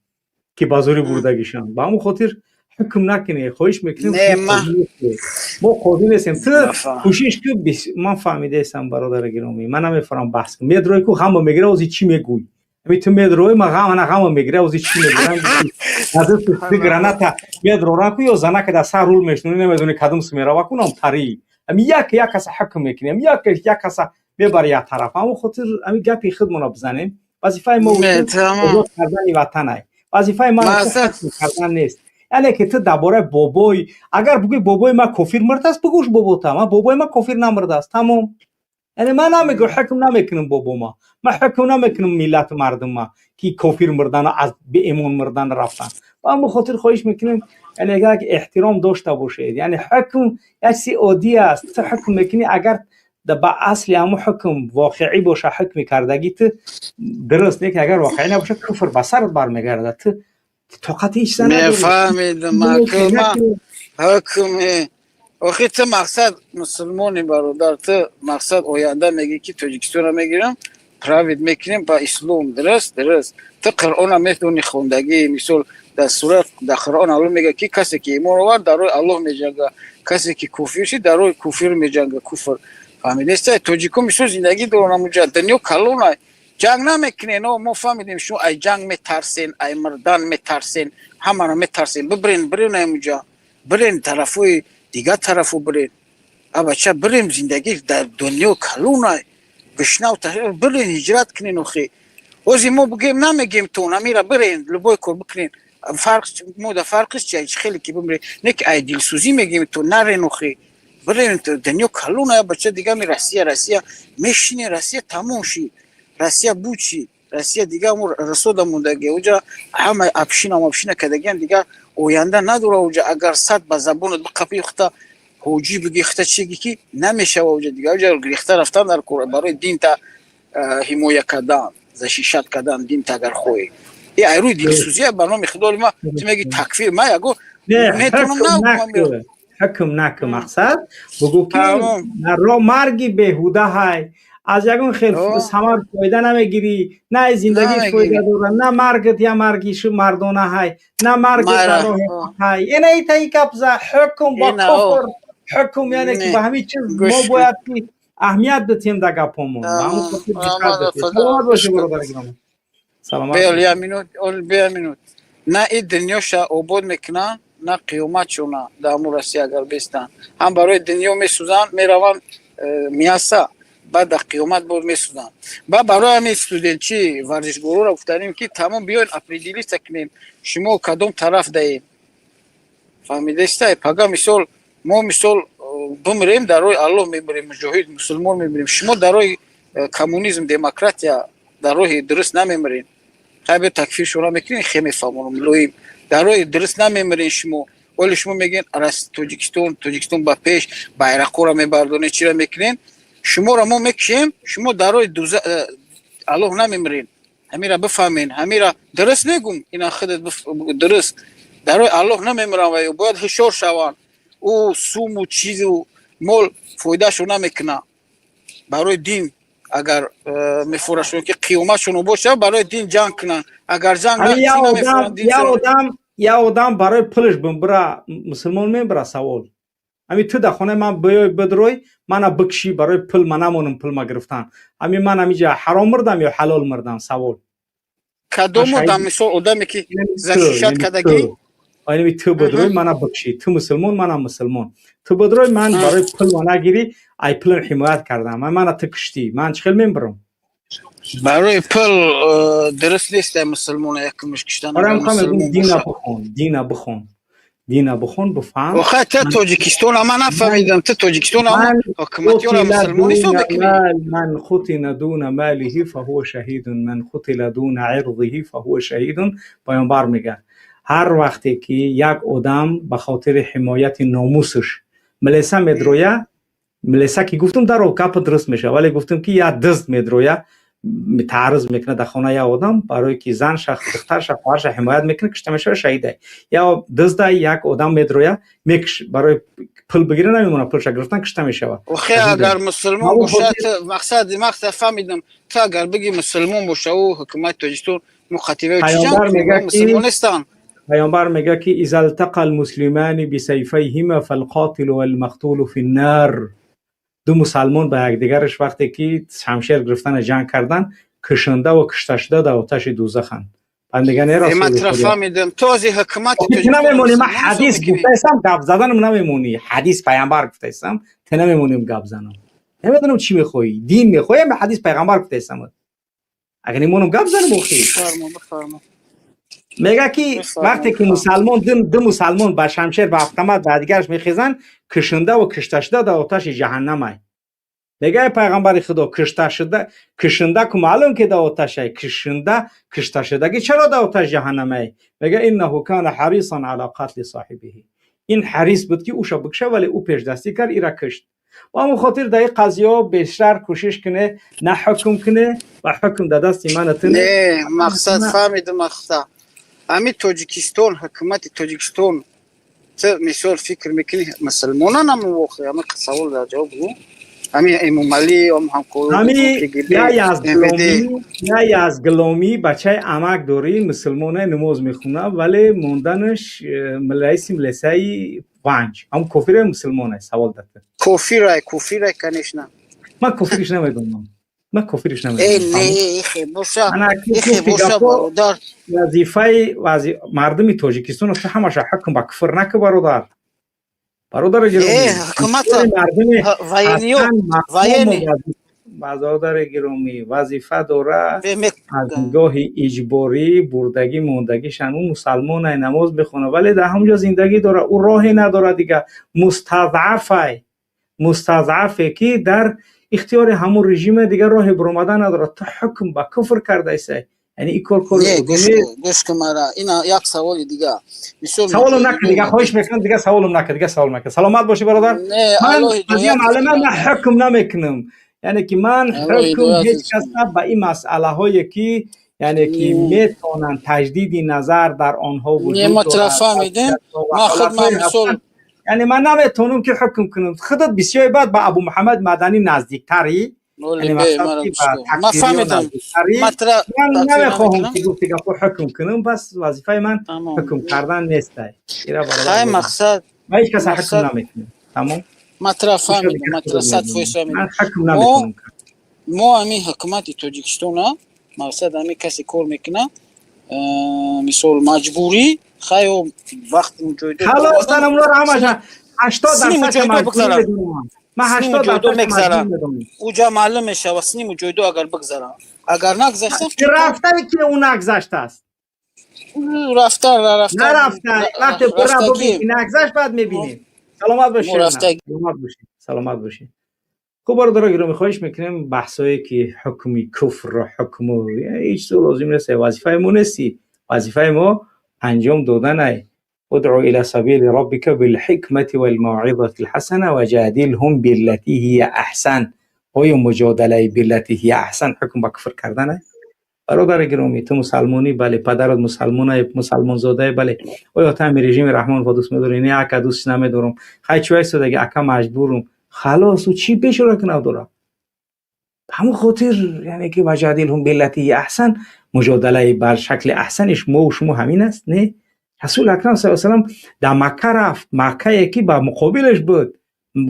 ки ба зӯрӣ бурдагишанд. Ба ҳамон хотир ҳукм накунӣ, хоҳиш мекунем. Мо қозӣ нестем. Ту кӯшиш ку. Ман фаҳмидаистам, бародари гиромӣ, ман намефаҳмам баҳс кун. Медрои ку, ғаммо мегира, ози чӣ мегӯй? Ами ту медрои, ма ғам ана ғаммо мегира, ози чӣ мегӯям? Ду граната медроран ку ё занака дар сар рул мешунӣ, намедонӣ кадом су мерава кунам тарӣ. Ами як як каса ҳукм мекунем, як як каса мебари як тараф. Ҳамон хотир ами гапи худмонро бизанем. Вазифаи мо озод кардани ватанай, вазифаи ман кардан нест. Яъне ки ту дар бораи бобой агар бигӯи, бобои ман кофир мурдааст, бигӯш бобота, ман бобои ман кофир намурдааст, тамом. Яъне ман намегӯ, ҳукм намекунам бобома, ман ҳукм намекунам миллату мардума, ки кофир мурдану аз беимон мурдан рафтан. Ба ҳамон хотир хоҳиш мекунем, яъне як эҳтиром дошта бошед. Яъне ҳукм як чизи оддӣ аст. Ту ҳукм мекунӣ, агар ба асли ҳамон ҳукм воқеӣ боша, ҳукми кардагӣ ту дуруст не, ки агар воқеӣ набоша, куфр ба сарат бармегардад. Ту тоқати ҳеч чиза. Мефаҳмидам. Ҳукми охи ту мақсад мусулмони, бародар. Ту мақсад оянда мегӣ, ки Тоҷикистонро мегирам, править мекунем ба ислом, дуруст? Дуруст. Ту Қуръона метавони хондагӣ. Мисол, дар сурат, дар Қуръон Аллоҳ мегӯяд, ки касе ки имон овард, дар роҳи Аллоҳ меҷангад, касе ки куфир шид, дар роҳи куфир меҷангад, куфр. Фаҳмидеста? Тоҷико мисол зиндагӣ доранд амуҷа, дунё калона, ҷанг намекунен. Мо фаҳмидем, шумо ай ҷанг метарсен, ай мурдан метарсен, ҳамаро метарсен. Бибирен, бирен амуҷа, бирен тарафҳои дигар, тарафо бирен, абача, бирем. Зиндагӣ дар дунё калона, гушнав, бирен, ҳиҷрат кунен. Охи ҳозир мо бигем, намегем то намира, бирен, любой кор бикунен. Фарқ мо да фарқиш чи? Хеле ки бимире, не ки ай дилсӯзӣ мегем, то нарен. Охи бирен, дунё калона, бача. Дига ми Россия, Россия мешине, Россия тамом шид, Россия буд шид, Россия дига расода мондаги. Уҷа ҳама община община кардагиан, дига оянда надора уҷа. Агар сад ба забонат биқапи, хта ҳоҷӣ биги, хта чи ги, ки намешава уҷа. Дига уҷа гирехта рафтан дар кор барои динта ҳимоя кардан, защищать кардан динта, агар хоҳӣ. Е, ай рӯи дилсӯзия, ба номи Худо, ма ту меги такфир, ма яго метавонам. Ҳукм наку, мақсад бугӯ, ки марги беҳуда ҳай, аз ягон хел самар фоида намегирӣ, на зиндагӣ фоида дора, на маргат я марги мардона ҳай, на марги ҳай. Ина итаи гап за, ҳукм ба куфр ҳукм, яъне ки ба ҳамин чиз мо бояд ки аҳамият бидиҳем дар гапҳомон. Саломат бошӣ, бародари гиромӣ. Саломат. Бия минут. На и дунёша обод мекунанд, на қиёматшона. Дар ҳамун Россия агар бестанд, ҳам барои дунё месӯзанд, мераванд мияса, баъд дар қиёмат боз месӯзанд. Баъд барои ҳамин студентчи, варзишгороро гуфтанем, ки тамом, биёед, определиться кунем, шумо кадом тараф даем. Фаҳмидеста? Пага мисол мо мисол бимирем, дар роҳи Аллоҳ мемирем, муҷоҳид мусулмон мемирем. Шумо дар роҳи коммунизм, демократия, дар роҳи дуруст намемирем. Хайбе такфир шумо мекунем, хе мефаҳмонам лоим. Дар роҳи дуруст намемирем шумо, вале шумо мегӯед Тоҷикистон, Тоҷикистон ба пеш, байрақҳоро мебардонед, чиро мекунед. Шуморо мо мекушем, шумо дар роҳи Аллоҳ намемирен. Ҳамира бифаҳмен, ҳамира дуруст мегум, ина худат дуруст. Дар роҳи Аллоҳ намемиран ва бояд ҳушёр шаванд. Ӯ суму чизу мол фоидаашо намекуна. Барои дин агар мефурашон ки қиёматшон боша, барои дин ҷанг кунанд. Агар ҷанг я одам барои пулаш бимбира, мусулмон мебира. Савол: ами ту дар хонаи ман биёй, бидрой, мана бикшӣ, барои пул ма намонам, пул ма гирифтан, ами ман амиҷа ҳаром мурдам ё ҳалол мурдам? Савол. Кадом одам? Мисол, одаме ки защищать кардагӣ? Ами ту бидрой, мана бикшӣ, ту мусулмон, манам мусулмон, ту бидрой, ман барои пул ма нагирӣ, ай пулам ҳимоят кардам, мана ту киштӣ, ман чӣ хел мебирам? Барои пул дуруст нест мусулмона якумш киштан. Дина бихон, дина бихон, дина бихон, бифаҳм. Охай, ту Тоҷикистон, ман нафаҳмидам, ту Тоҷикистон ҳукуматёра мусулмон ҳисоб мекунӣ? من قتل دون ماله فهو شهید، من قتل دون عرضه فهو شهید. پیامبر میگه ҳар вақте ки як одам ба хотири ҳимояти номусаш милиса медроя, милиса ки гуфтум, даро гапа дуруст мешава, вале гуфтум ки як дизд медроя, таъарруз мекунад дар хона, як одам барое ки занша, духтарша, хоҳарша ҳимоят мекунад, кишта мешава, шаҳида. Я дизда, як одам медроя, мекш, барои пул бигира намемона, пулша гирифтан, кишта мешава. Охе, агар мусулмон бошад, мақсад фаҳмидам, ту агар биги мусулмон боша, ӯ ҳукумати Тоҷикистон муқатива чӣ мусулмон нестанд. Пайғамбар мегӯяд ки إذا التقى المسلمان بسيفيهما فالقاتل والمقتول في النار. Ду мусалмон ба якдигараш вақте ки шамшер гирифтана ҷанг кардан, кушанда ва кушташуда дар оташи дӯзаханд. Баъд мегӯян: э Расули, ту аз ҳукумати намемонӣ, ман ҳадис гуфтаистам, гап заданам намемонӣ. Ҳадис пайғамбар гуфтаистам, ту намемонем гап занам. Намедонам чӣ мехоҳӣ, дин мехоҳӣ, ҳадис пайғамбар гуфтаистам, агар немонам гап занам. Охи, мега ки вақте ки мусалмон, ду мусалмон ба шамшер, ба автомат, ба дигараш мехезанд, кушанда ва кушташуда дар оташи ҷаҳаннамай. Мега: пайғамбари Худо, кушташуда, кушанда ку маълум ки дар оташай, кушанда, кушташудагӣ чаро дар оташи ҷаҳаннамай? Мега: إنه كان حريصا على قتل صاحبه. Ин ҳарис буд ки ӯша бикша, вале ӯ пешдастӣ кард, ира кушт. Ва ҳамон хотир дар ин қазияҳо бештар кӯшиш куне, на ҳукм куне, ва ҳукм дар дасти мана ту. Не, мақсад фаҳмидам. Мақсад ҳами Тоҷикистон, ҳукумати Тоҷикистон, ту мисол фикр мекунӣ, мусулмонан ҳам воқеъ? Ҳами савол дар ҷавоб бигӯ. Ҳами Эмомалӣ, Я Язгломӣ, бачаи амак дорӣ, мусулмоне, намоз мехона, вале монданаш раиси милисаи Ванҷ, ҳам кофире, мусулмоне? Савол дата. Кофирай, кофирай, конечно. Ман кофириш намедонам, ман кофириш намедонам. Не, ихе боша, ихе боша, бародар. Вазифаи мардуми Тоҷикистон, ту ҳамаша ҳукм ба куфр накӣ, бародар, бародари. Ҳукумата военный военный. Бародари гиромӣ, вазифа дора аз нигоҳи иҷборӣ бурдагӣ мондагишан. Ӯ мусалмонай, намоз мехона, вале дар ҳамонҷо зиндагӣ дора, ӯ роҳе надорад дига, мустазъафай, мустазъафе ки дар ихтиёри ҳамон режиме, дигар роҳи баромадан надорад. Ту ҳукм ба куфр кардаисай, яъне ин кор кори Гӯш кун мара, ина як саволи дига. Мисол, саволам накун дига, хоҳиш мекунам, дига саволам накун, дига савол накун. Саломат бошӣ, бародар. Ман ман ҳукм намекунам, яъне ки ман ҳукм ҳеҷ каса ба ин масъалаҳое ки, яъне ки метавонанд таҷдиди назар дар онҳо вуҷуд дорад, яъне ман наметавонам ки ҳукм кунам. Худат бисёр баъд ба Абу Муҳаммад Маданӣ наздиктарӣ. Ман фаҳмидам. Ман намехоҳам ки гуфти гапо ҳукм кунам, пас вазифаи ман ҳукм кардан нестай. Хай, мақсад. Ма ҳеҷ каса ҳукм намекунам, тамом. Матра фаҳмидам, матра 100% фаҳмидам. Ман ҳукм наметавонам. Мо ҳамин ҳукумати Тоҷикистона, мақсад, ҳамин касе кор мекуна, мисол, маҷбурӣ, хай, вақт муҷоҳидо халос, танамлор ҳамаша 80% маҷбурӣ медонам. Ман 80% мегзарам, уҷа маълум мешава. Сини муҷоҳидо агар бигзарам, агар нагзаштам. Рафтае ки ӯ нагзаштааст. Рафта, рафта. Нарафта, вақте бира бубини нагзашт, баъд мебинем. Саломат бошед, саломат бошед, саломат бошед. Хуб, бародаро гиромӣ, хоҳиш мекунем, баҳсое ки ҳукми куфр, ҳукму ҳеҷ чиз лозим нест, вазифаи мо нести. Вазифаи мо анҷом доданай: ادع إلى سبيل ربك بالحكمة والموعظة الحسنة وجادلهم بالتي هي أحسن. Оё муҷодалаи биллати ҳия аҳсан ҳукм ба куфр кардане? Бародари гиромӣ, ту мусалмонӣ, бале, падарат мусалмонае, мусалмонзодае, бале. Оё ту ҳами режими Раҳмонова дӯст медорӣ? Не, ака, дӯст намедорам. Хай, чӣ вайстодаги? Ака, маҷбурум. Халос, ӯ чӣ пешора кунав дорад? Ба ҳамон хотир, яъне ки ваҷадилҳум биллати ҳия аҳсан, муҷодалаи бар шакли аҳсаниш мо шумо ҳамин аст, не? Расули акрам саллаллоҳу алайҳи васаллам дар Макка рафт, Маккае ки ба муқобилаш буд.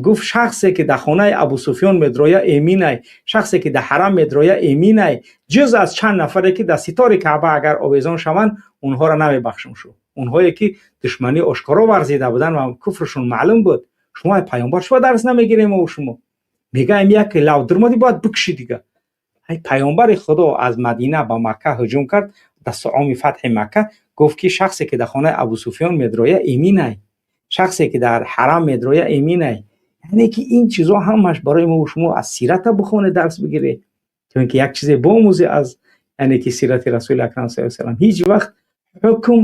Гуфт шахсе ки дар хонаи Абу Суфён медроя эминай, шахсе ки дар ҳарам медроя эминай, ҷуз аз чанд нафаре ки дар ситори Каъба агар овезон шаванд, онҳоро намебахшам шу. Онҳое ки душманӣ ошкоро варзида буданд ва куфршон маълум буд. Шумо ай пайғамбар шумо дарс намегирем мо шумо. Мегаем як лав дурмоди бояд бикуши дига. Ай пайғамбари Худо аз Мадина ба Макка ҳуҷум кард, дар суоми фатҳи Макка гуфт ки шахсе ки дар хонаи Абу Суфён медроя эминай, шахсе ки дар ҳарам медроя эминай. Яъне ки ин чизо ҳамаш барои мо шумо аз сирата бихоне, дарс бигире, то ин ки як чизе биомӯзе аз яъне ки сирати Расули акрам саллаллоҳу алайҳи васаллам. Ҳеҷ вақт ҳукм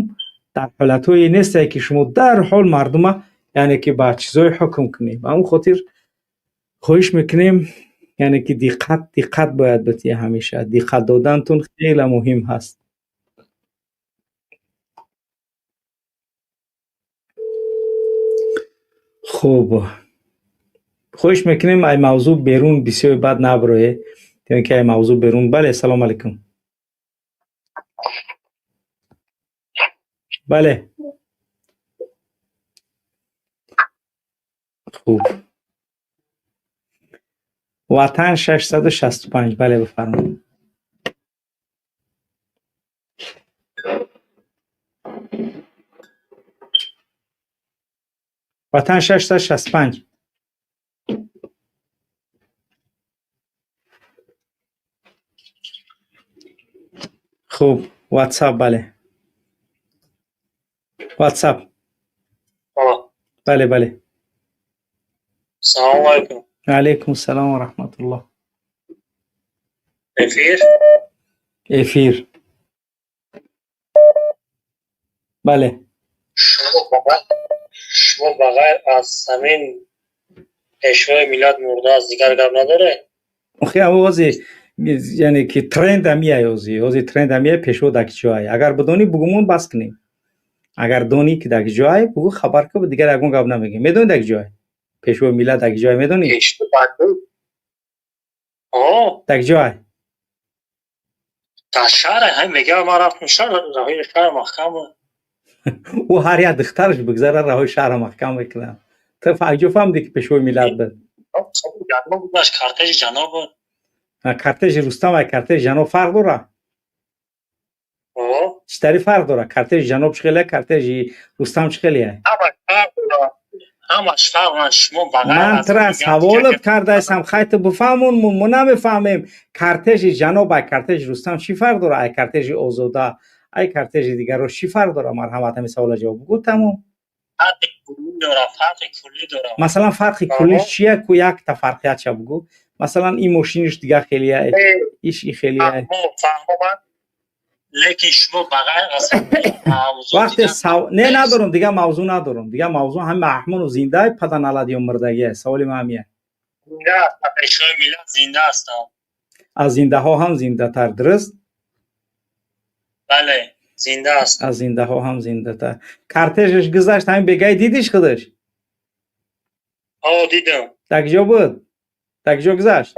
дар ҳолатҳое нестае ки шумо дарҳол мардума яъне ки ба чизое ҳукм кунед. Ба ҳамон хотир хоҳиш мекунем, яъне ки диққат, диққат бояд бития ҳамеша. Диққат додантун хеле муҳим ҳаст. Хуб, хоҳиш мекунем ай мавзӯъ берун бисёр бад набурое, то ин ки ай мавзӯъ берун. Бале, салом алейкум. Бале, хуб, Ватан 665, бале, бифармоед. Ватан 665. Хуб, ватсап, бале, ватсап. Бале, бале. Салому алейкум. Алейкум салом ва раҳматуллоҳ. Эфир? Эфир, бале. Шумо ба ғайр аз ҳамин пешвои миллат мурдааст, дигар гап надоре? Охи, ози яъне ки тренд амияй, ози тренд амияй, пешво дар ки ҷоай. Агар бидонӣ, бугумон бас кунем. Агар донӣ ки дар ки ҷоай, бугу, хабар ку, дигар ягон гап намегӯем. Медонӣ дар ки ҷоай пешвои миллат, дар ки ҷоай, медонӣ? Дар ки ҷоай? Дар шаҳр ҳамин мегӯям, ман рафтам шаҳр, роҳи шаҳр маҳкам буд. Ӯ ҳар як духтараш бигзара, роҳи шаҳрро маҳкам мекунад. Ту куҷо фаҳмидӣ ки пешвои миллат буд? Кортежи ҷаноб буд. Кортежи Рустам ва кортежи ҷаноб фарқ дорад? Чӣ тари фарқ дорад? Кортежи ҷаноб чӣ хеле, кортежи Рустам чӣ хеле? Ҳамаш фарқ. Шумо ба ғайр Ман аз тра дигар саволат кардаистам, хай ту бифаҳмон, мо намефаҳмем. Кортежи ҷаноб ай кортежи Рустам чӣ фарқ дорад? Ай кортежи Озода, ай кортежи дигарро чӣ фарқ дорад? Марҳамат, ҳамин савола ҷавоб бугӯ, тамом. Фарқи куллӣ дорад, фарқи куллӣ дорад. Масалан, фарқи куллиш чия? Ку якта фарқиятша бугӯ. Масалан, ин мошиниш дигар хелия, иш и хелия. Фаҳмо, лекин шумо ба ғайр аз вақте не, надорам, дигар мавзӯъ надорам. Дигар мавзӯъ ҳами Раҳмонов зиндаи паданалад ё мурдагия, саволи ман ҳамия. Пешвои миллат зинда ҳастанд. Аз зиндаҳо ҳам зиндатар, дуруст? Бале, зинда аст. Аз зиндаҳо ҳам зиндатар. Кортежаш гузашт ҳамин бегай, дидиш худаш? О, дидам. Дар киҷо буд? Дар киҷо гузашт?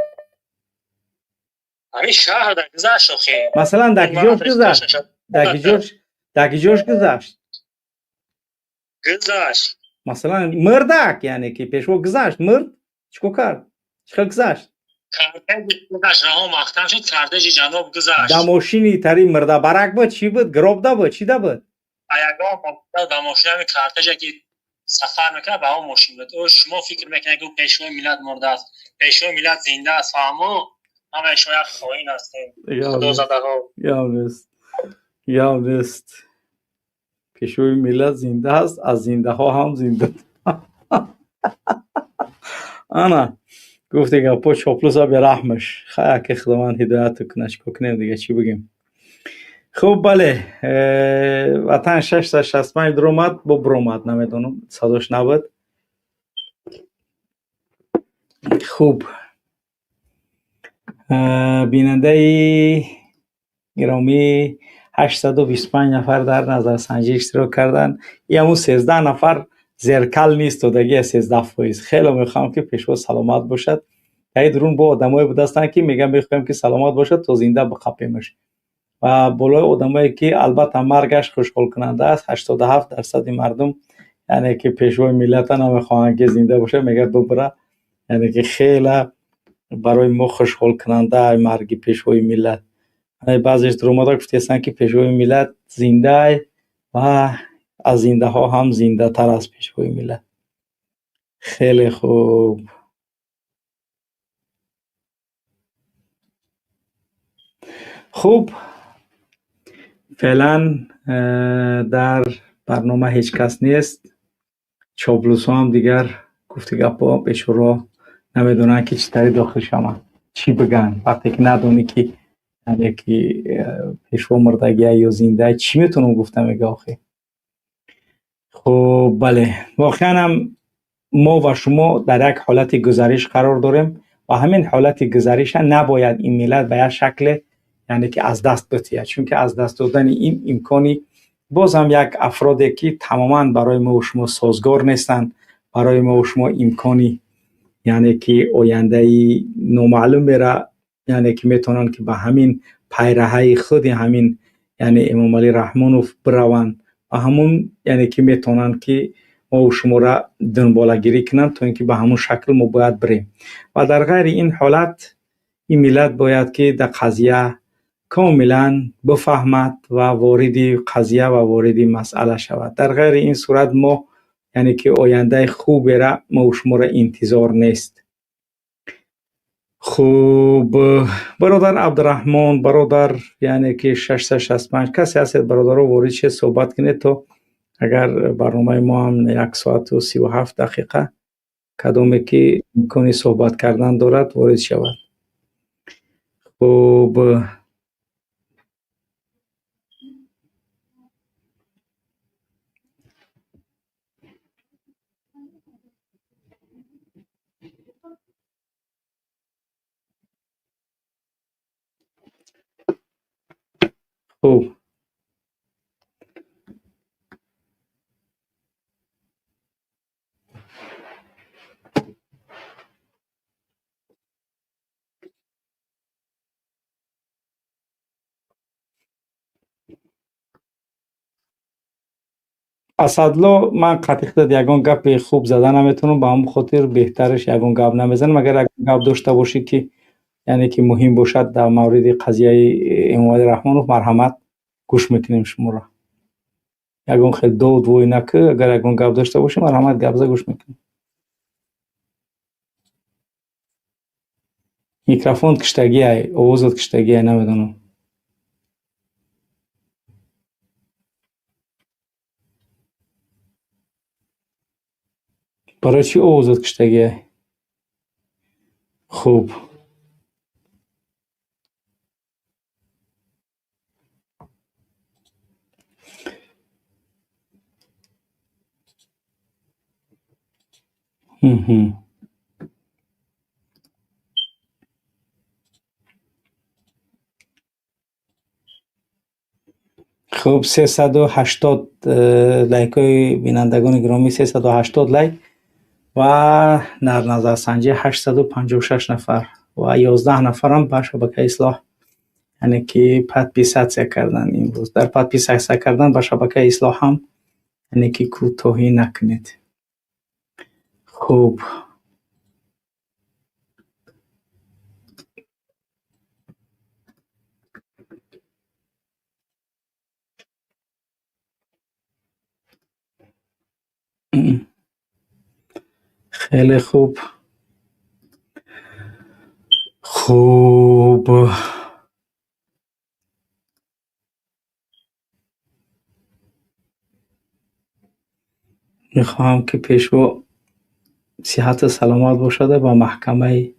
Ҳамин шаҳр дар гузашт охи. Масалан, дар киҷош гузашт? Дар киҷош гузашт? Гузашт. Масалан, мурдак, яъне ки пешво гузашт, мурд, чӣ кор кард, чӣ хел гузашт? Гузашт, раҳо маҳкам шуд, кортежи ҷаноб гузашт. Дар мошини тари мурдабарак буд, чӣ буд, гробда буд, чӣ да буд? Ягон дар мошини ҳамин кортеже ки сафар мекунад, ба он мошин буд. Ӯ шумо фикр мекунед, ки ӯ пешвои миллат мурдааст. Пешвои миллат зинда аст, фаҳмо? Ҳамаи шумо як хоин ҳастем, худозадаҳо. Гап нест, гап нест. Пешвои миллат зинда аст, аз зиндаҳо ҳам зинда. Ана гуфте гапо чоплуса бераҳмаш. Хая ки Худованд ҳидояту кунад, чӣ кор кунем дига, чӣ бигем? Хуб, бале, Ватан 665 дуромад, бо биромад, намедонам, садош набуд. Хуб. Бинандаи гиромӣ, 825 нафар дар назарсанҷӣ иштирок карданд. И ҳамун 13 нафар зеркал нест, додагӣ 13%. Хеле мехоҳам, ки пешво саломат бошад. Дар дурун бо одамое будастанд, ки мегӯянд, мехоҳем, ки саломат бошад, то зинда биқапемаш. Ва болои одамое, ки албатта маргаш хушҳолкунанда аст, 87% мардум, яъне ки пешвои миллата намехоҳанд, ки зинда бошад, мегӯяд бубра, яъне ки хеле барои мо хушҳолкунанда марги пешвои миллат. Баъзеш дуромада гуфтаистанд, ки пешвои миллат зиндай ва аз зиндаҳо ҳам зиндатар аст пешвои миллат. Хеле хуб. Хуб, феълан дар барнома ҳеҷ кас нест. Чоплусҳо ҳам дигар гуфти гапҳо бечораҳо намедонанд, ки чӣ тари дохил шаванд, чӣ бигӯянд. Вақте ки надонӣ, ки яъне ки пешво мурдагия ё зинда, чӣ метавонам гуфта, мега охи. Хуб, бале, воқеан ҳам мо ва шумо дар як ҳолати гузариш қарор дорем ва ҳамин ҳолати гузариша набояд ин миллат ба як шакле, яъне ки аз даст битиҳад, чунки аз даст додани ин имкони боз ҳам як афроде, ки тамоман барои мо ва шумо созгор нестанд, барои мо ва шумо имкони, яъне ки ояндаи номаълумеро, яъне ки метавонанд, ки ба ҳамин пайраҳаи худи ҳамин, яъне Эмомалӣ Раҳмонов бираванд ва ҳамун, яъне ки метавонанд, ки мо ва шуморо дунболагирӣ кунанд, то ин ки ба ҳамун шакл мо бояд бирем. Ва дар ғайри ин ҳолат ин миллат бояд, ки дар қазия комилан бифаҳмад ва вориди қазия ва вориди масъала шавад. Дар ғайри ин сурат мо, яъне ки ояндаи хубера мо ва шуморо интизор нест. Хуб, бародар Абдураҳмон, бародар, яъне ки 665 касе ҳастед, бародаро, ворид шед, суҳбат кунед, то агар барномаи мо ҳам 1 соату 37 дақиқа, кадоме ки имкони суҳбат кардан дорад, ворид шавад. Хуб, хуб, Асадло, ман қатъи ягон гапи хуб зада наметавонам, ба ҳамон хотир беҳтараш ягон гап намезанам. Агар ягон гап дошта бошӣ, ки яъне ки муҳим бошад дар мавриди қазияи Эмомалӣ Раҳмонов, марҳамат, гӯш мекунем шуморо. Ягон хел дод вой накӣ, агар ягон гап дошта бошӣ, марҳамат, гап за, гӯш мекунем. Микрофон киштагиай, овозат киштагиай, намедонам. Барои чӣ овозат киштагиай? Хуб. Хуб, 380 лайкҳои бинандагони гиромӣ, 380 лайк ва дар назарсанҷӣ 856 нафар ва 11 нафарам ба шабакаи Ислоҳ, яъне ки подписаться кардан имрӯз. Дар подписаться кардан ба шабакаи Ислоҳ ҳам, яъне ки кӯтоҳӣ накунед. Хуб. Хеле хуб. Хуб. Мехоҳам, ки пешво сиҳату саломат бошада, ба маҳкамаи,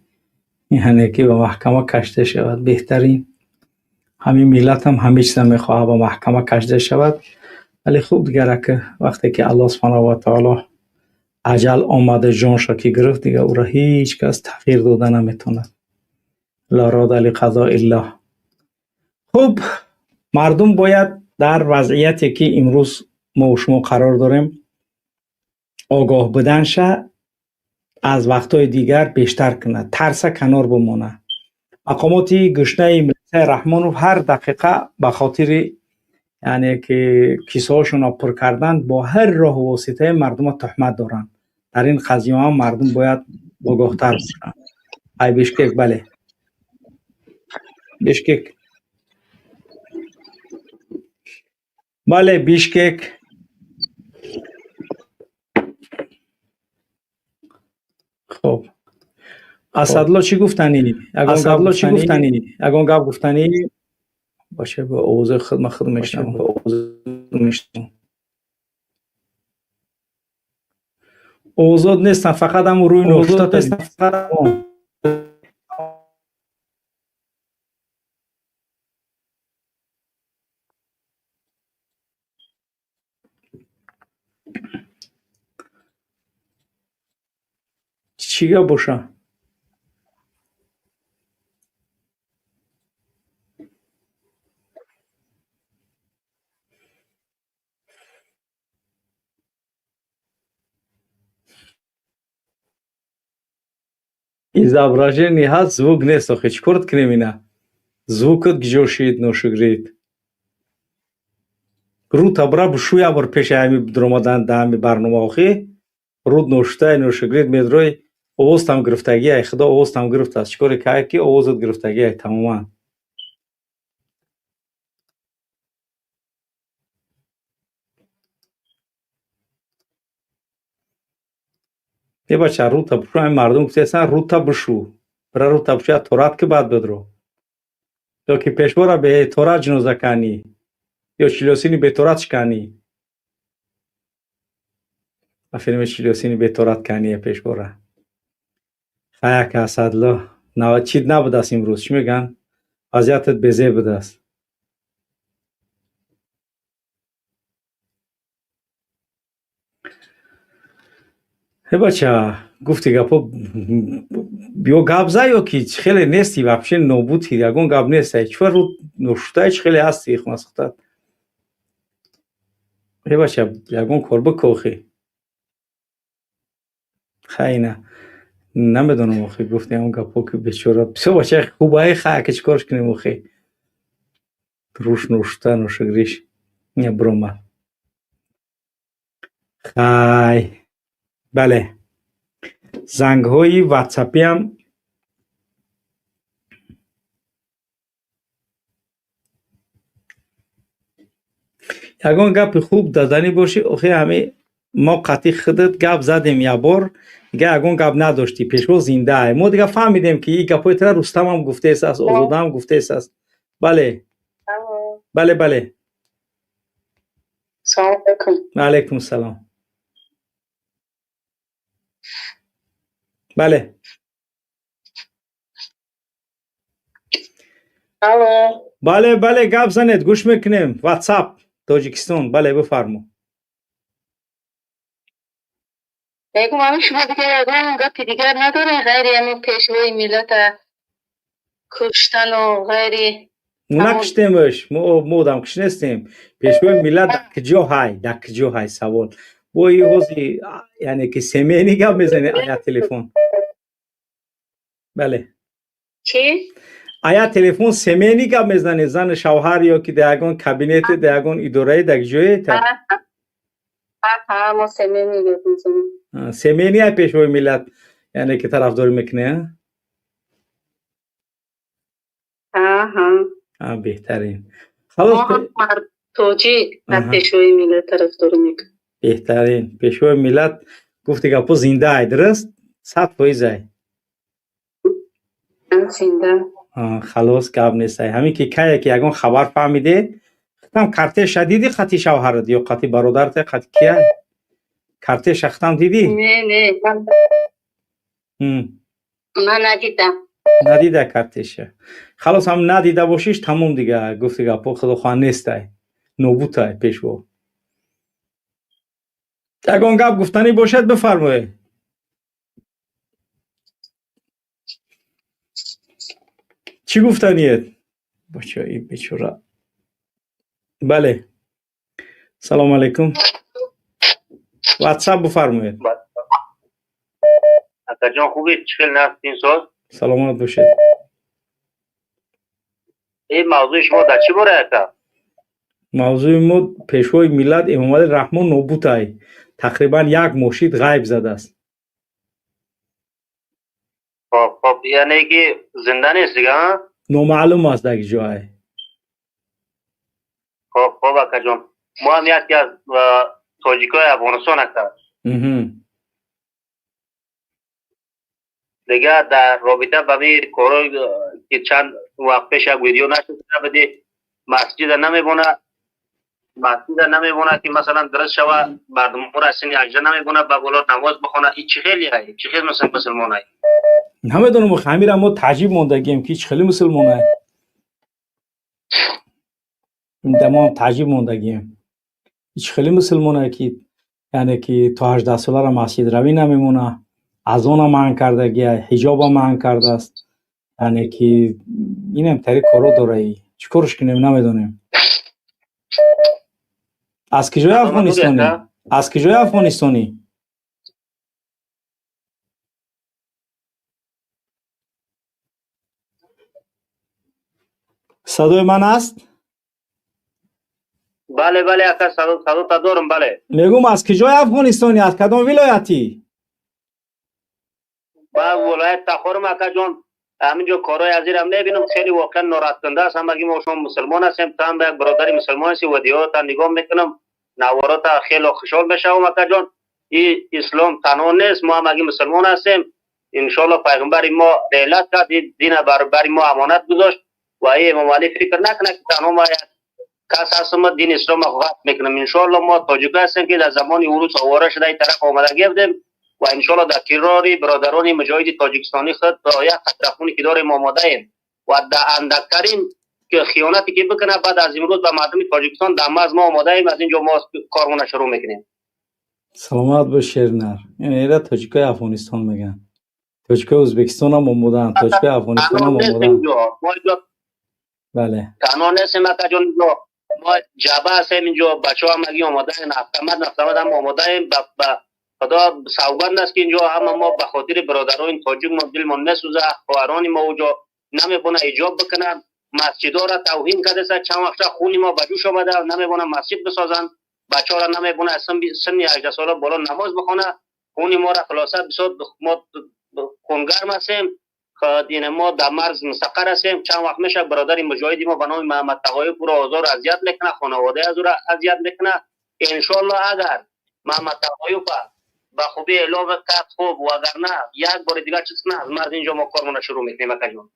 яъне ки ба маҳкама кашида шавад. Беҳтарин ҳамин миллатам ҳамин чиза мехоҳад, ба маҳкама кашида шавад. Вале хуб, дигар ака вақте ки Аллоҳ субҳанаҳу ва таоло аҷал омада, ҷонша ки гирифт, дигар ӯро ҳеҷ кас тағйир дода наметавонад. لا راد لقضاء الله. Хуб, мардум бояд дар вазъияте ки имрӯз мо шумо қарор дорем, огоҳ буданша аз вақтҳои дигар бештар кунад, тарса канор бимонад. Мақомоти гушнаи милитсияи Раҳмонов ҳар дақиқа ба хотири яъне ки кисаҳошонро пур кардан бо ҳар роҳу воситаи мардума туҳмат доранд. Дар ин қазия ҳам мардум бояд огоҳтар бошанд. Ай Бишкек, бале. Бишкек. Бале, Бишкек. Хуб. Асадло чӣ гуфтанӣ? Асадло чӣ гуфтанӣ? Ягон гап гуфтанӣ? Боше, бо овози худ ман худ мешнавам. Озод нестам, фақат ҳамун рӯи ношта нестам. Чӣ гап боша? Изображение ҳаст, звук нест. Охи чӣ корт кунем ина? Звукат гиҷо шид, ношугрид. Рӯта бра бушӯ як бор пеши ҳами дуромадан да ҳами барнома охи. Рӯд ношутай, ношугрид медрой, овозтам гирифтагиай, худо овозтам гирифтааст. Чӣ коре кай ки овозат гирифтагиай тамоман. Е бача, рӯта бушӯ, ҳами мардум гуфтаестанд, рӯта бушӯ. Бра рӯта бушӯ, я торат ки баъд бидро. Ё ки пешвора беторат ҷиноза канӣ, ё чилёсини беторат шиканӣ. Ба филми чилёсини беторат канӣ пешвора. Хаяк Асадло, чид набудааст имрӯз, чӣ мегӯянд? Вазъиятат безеб будааст. Э бача, гуфти гапо ё гап зай ё ки хеле нести, вообще нобудӣ, ягон гап нест. Чӣ рӯ ношутай, чӣ хеле ҳасти хунасхутат. Э бача, ягон кор бикӯ охи. Хайна. Намедонам охи, гуфти ҳамон гапо ки бечора. Бисёр бачаи хубае, хай ки чӣ корш кунем охи. Рӯш ношута, ношугриш. Не биромад. Хай. Бале. Зангҳои ватсапиам ягон гапи хуб даданӣ бошӣ, охи ҳами мо қатъи худат гап задем як бор, дига ягон гап надоштӣ, пешво зиндаае. Мо дига фаҳмидем ки ин гапҳои тира Рустамам гуфтаест, Озодаам гуфтаест. Бале. Бале, бале. Салом алайкум. Алайкум салом. Бале. Алло. Бале, бале, гап занед, гӯш мекунем. WhatsApp Тоҷикистон, бале, бифармо. Мегӯм, ҳамин шумо дигар ягон гапи дигар надоред ғайри ҳамин пешвои миллата куштану ғайри Мо накуштемш, мо одамкуш нестем. Пешвои миллат дар куҷо ҳай, дар куҷо ҳай савол. Бо и ҳози яъне ки семейный гап мезанед ая телефон. Бале. Чӣ? Ая телефон семейный гап мезанед, зану шавҳар ё ки дар ягон кабинете, дар ягон идорае, дар ҷое та? Ҳа, мо семейный гап мезанем. Семейный ай пешвои миллат, яъне ки тарафдорӣ мекунед, ҳа? Ҳа. Беҳтарин. Халос. Тоҷик аз пешвои миллат тарафдорӣ мекунад. Беҳтарин. Пешвои миллат гуфти гапо зинда ай, дуруст? 100% ай. Зинда. Халос, гап нест ай. Ҳамин ки кае ки ягон хабар фаҳмиде, хитам картеша диди қати шавҳарат ё қати бародарат, қати кия? Картеша хитам дидӣ? Не, не. Ман надидам. Надида картеша. Халос, ҳам надида бошиш, тамом дига, гуфти гапо худохоҳ нестай. Нобутай пешво. Ягон гап гуфтанӣ бошад, бифармоед. Чӣ гуфтаниед? Бачаи бечора. Бале. Салом алейкум. Ватсап бифармоед. Акаҷон, хубед? Чӣ хел нафтин соз? Саломат бошед. Ин мавзӯи шумо дар чӣ бора, ака? Мавзӯи мо пешвои миллат Эмомалӣ Раҳмон нобутай. Тақрибан як моҳ шид ғайб задааст. Хоб, хоб, яъне ки зинда нест дига, а? Номаълум аст дар ҷое. Хоб, хоб, акаҷон. Мо ҳам яке аз тоҷикои Афғонистон, ака. Дига дар робита ба ми коро ки чанд вақт пеш як видео нашр карда будӣ, масҷида намебона, масҷида намебона ки масалан дуруст шава, мардумро аз синни 18 намебона ба боло намоз бихона. И чӣ хеле ай? Чӣ хел мусулмон ай? Намедонам, ҳамира мо таъҷиб мондагием ки чӣ хеле мусулмон ай. Дамом таъҷиб мондагием. Чӣ хеле мусулмон ай ки яъне ки то 18 солара масҷид равӣ намемона, азона манъ кардагиай, ҳиҷоба манъ кардааст. Яъне ки инам тари коро дораи. Чӣ корш кунем намедонем. Аз киҷои Афғонистонӣ? Аз киҷои Афғонистонӣ? Садои ман аст? Бале, бале, ака, садота дорам, бале. Мегӯм, аз киҷои Афғонистонӣ, аз кадом вилоятӣ? Ба вилоят Тахорам, акаҷон. Ҳаминҷо корҳои азирам мебинам, хеле воқеан нороҳаткунанда аст. Ҳамаги мо шумо мусулмон ҳастем, ту ҳам як бародари мусулмон ҳастӣ, видеота нигоҳ мекунам, наворота хеле хушҳол мешавам, акаҷон. И ислом танҳо нест, мо ҳамаги мусулмон ҳастем. Иншоалло пайғамбари мо реҳлат кард, дина бари мо амонат гузошт ва и Эмомалӣ фикр накунад ки танҳо мо як кас ҳастам, дини ислома ғафт мекунам. Иншоалло мо тоҷико ҳастем ки дар замони урус овора шуда ин тараф омадагӣ будем ва иншоалло дар кирори бародарони муҷоҳиди тоҷикистонӣ худ то як қатра хуне ки дорем омодаем ва дар андактарин хиёнате ки бикунад баъд аз имрӯз ба мардуми Тоҷикистон дар марз мо омодаем, аз инҷо мо кормона шурӯъ мекунем. Саломат бош, Шернар. Ира тоҷикои Афғонистон мегӯянд. Тоҷикои Ӯзбекистон ҳам омодаанд, тоҷикои Афғонистон ҳам омодаанд. Бале. Танҳо нестем, акаҷон, инҷо мо ҷаба ҳастем, инҷо бачаҳо ҳамагӣ омодаем, автомат автомат ҳам омодаем. Ба Худо савганд аст ки инҷо ҳама мо ба хотири бародарони тоҷик мо дилмон месӯзад, хоҳарони мо уҷо намебона ҳиҷоб бикунанд, масҷидҳоро тавҳин кардааст, чанд вақта хуни мо ба ҷӯш омада, намебона масҷид бисозанд, бачаҳоро намебона аз синни 18 сола боло намоз бихона, хуни моро хулоса бисёр мо хунгарм ҳастем. Ин мо дар марз мустақар ҳастем. Чанд вақт мешавад бародари муҷоҳиди мо ба номи Муҳаммад Тағоев ӯро озору азият мекунад, хонаводаи аз ӯро азият мекунад. Иншоалло агар Муҳаммад Тағоев ба хубӣ эълом кард хуб, вагарна як бори дигар чиз кунад, аз марз инҷо мо кормона шурӯъ мекунем, акаҷон.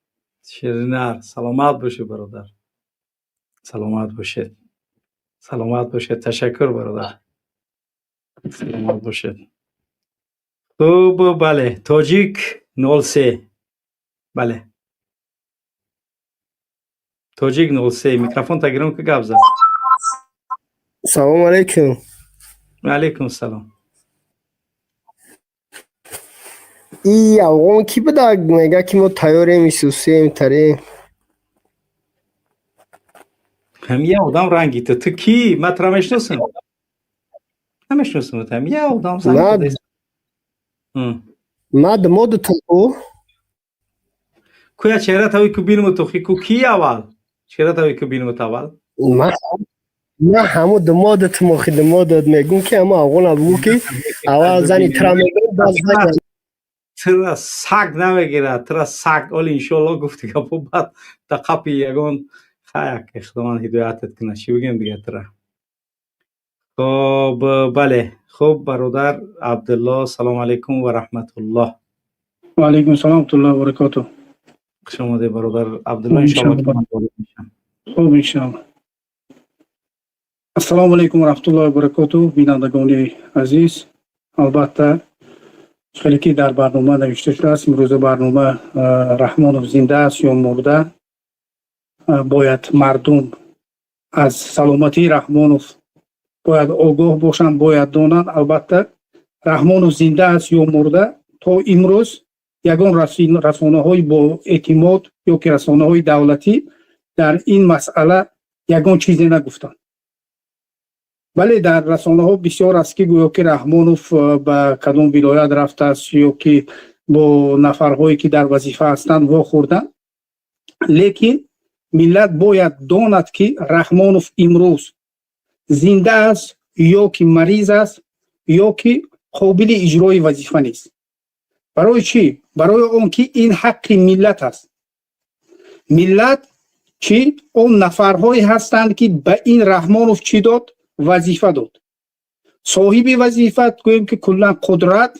Ширинар, саломат бошед, бародар. Саломат бошед. Саломат бошед. Ташаккур, бародар. Саломат бошед. Хуб, бале, Тоҷик 03. Бале. Тоҷик 03. Микрофон тагирам ки гап зад. Салом алейкум. Ва алейкум салом. И афғон ки буда мега ки мо тайёрем, исусем, тарем. Ҳам я одам ранги ту. Ту ки? Ман туро мешиносам? Намешиносам. Ҳам я одам занг. Мад моду ту. Куя чеҳра тави ку бинму ту ку ки аввал? Чеҳра тави ку бинму аввал? Ман ҳаму думодат мохи думодат мегум ки ҳаму афғона бугу ки аввал зани тура мегум, баъд зани тура саг намегирад, тура саг. Оли иншоалло гуфти гапо, баъд да қапи ягон хаяк Худованд ҳидоятат кунад. Чӣ бигем дига тура? Хоб, бале. Хуб, бародар Абдулло, салом алейкум ва раҳматуллоҳ. Ва алейкум салом ва раҳматуллоҳи ва баракотуҳ. Хуш омадед, бародар Абдулло, иншоалло. Хуб, иншоалло. Ассалому алайкум ва раҳматуллоҳи ва баракотуҳ, бинандагони азиз. Албатта, хеле ки дар барнома навишта шудааст, имрӯза барнома Раҳмонов зинда аст ё мурда. Бояд мардум аз саломатии Раҳмонов бояд огоҳ бошанд, бояд донанд. Албатта, Раҳмонов зинда аст ё мурда, то имрӯз ягон расонаҳои бо эътимод Ё ки расонаҳои давлатӣ дар ин масъала ягон чизе нагуфтанд. Бале, дар расонаҳо бисёр аст, ки гӯё ки Раҳмонов ба кадом вилоят рафтааст ё ки бо нафарҳое, ки дар вазифа ҳастанд, вохӯрданд, лекин миллат бояд донад, ки Раҳмонов имрӯз зинда аст ё ки мариз аст, ё ки қобили иҷрои вазифа нест. Барои чӣ? Барои он ки ин ҳаққи миллат аст. Миллат чӣ? Он нафарҳое ҳастанд, ки ба ин Раҳмонов чӣ дод? Вазифа дод. Соҳиби вазифа, гӯем ки куллан қудрат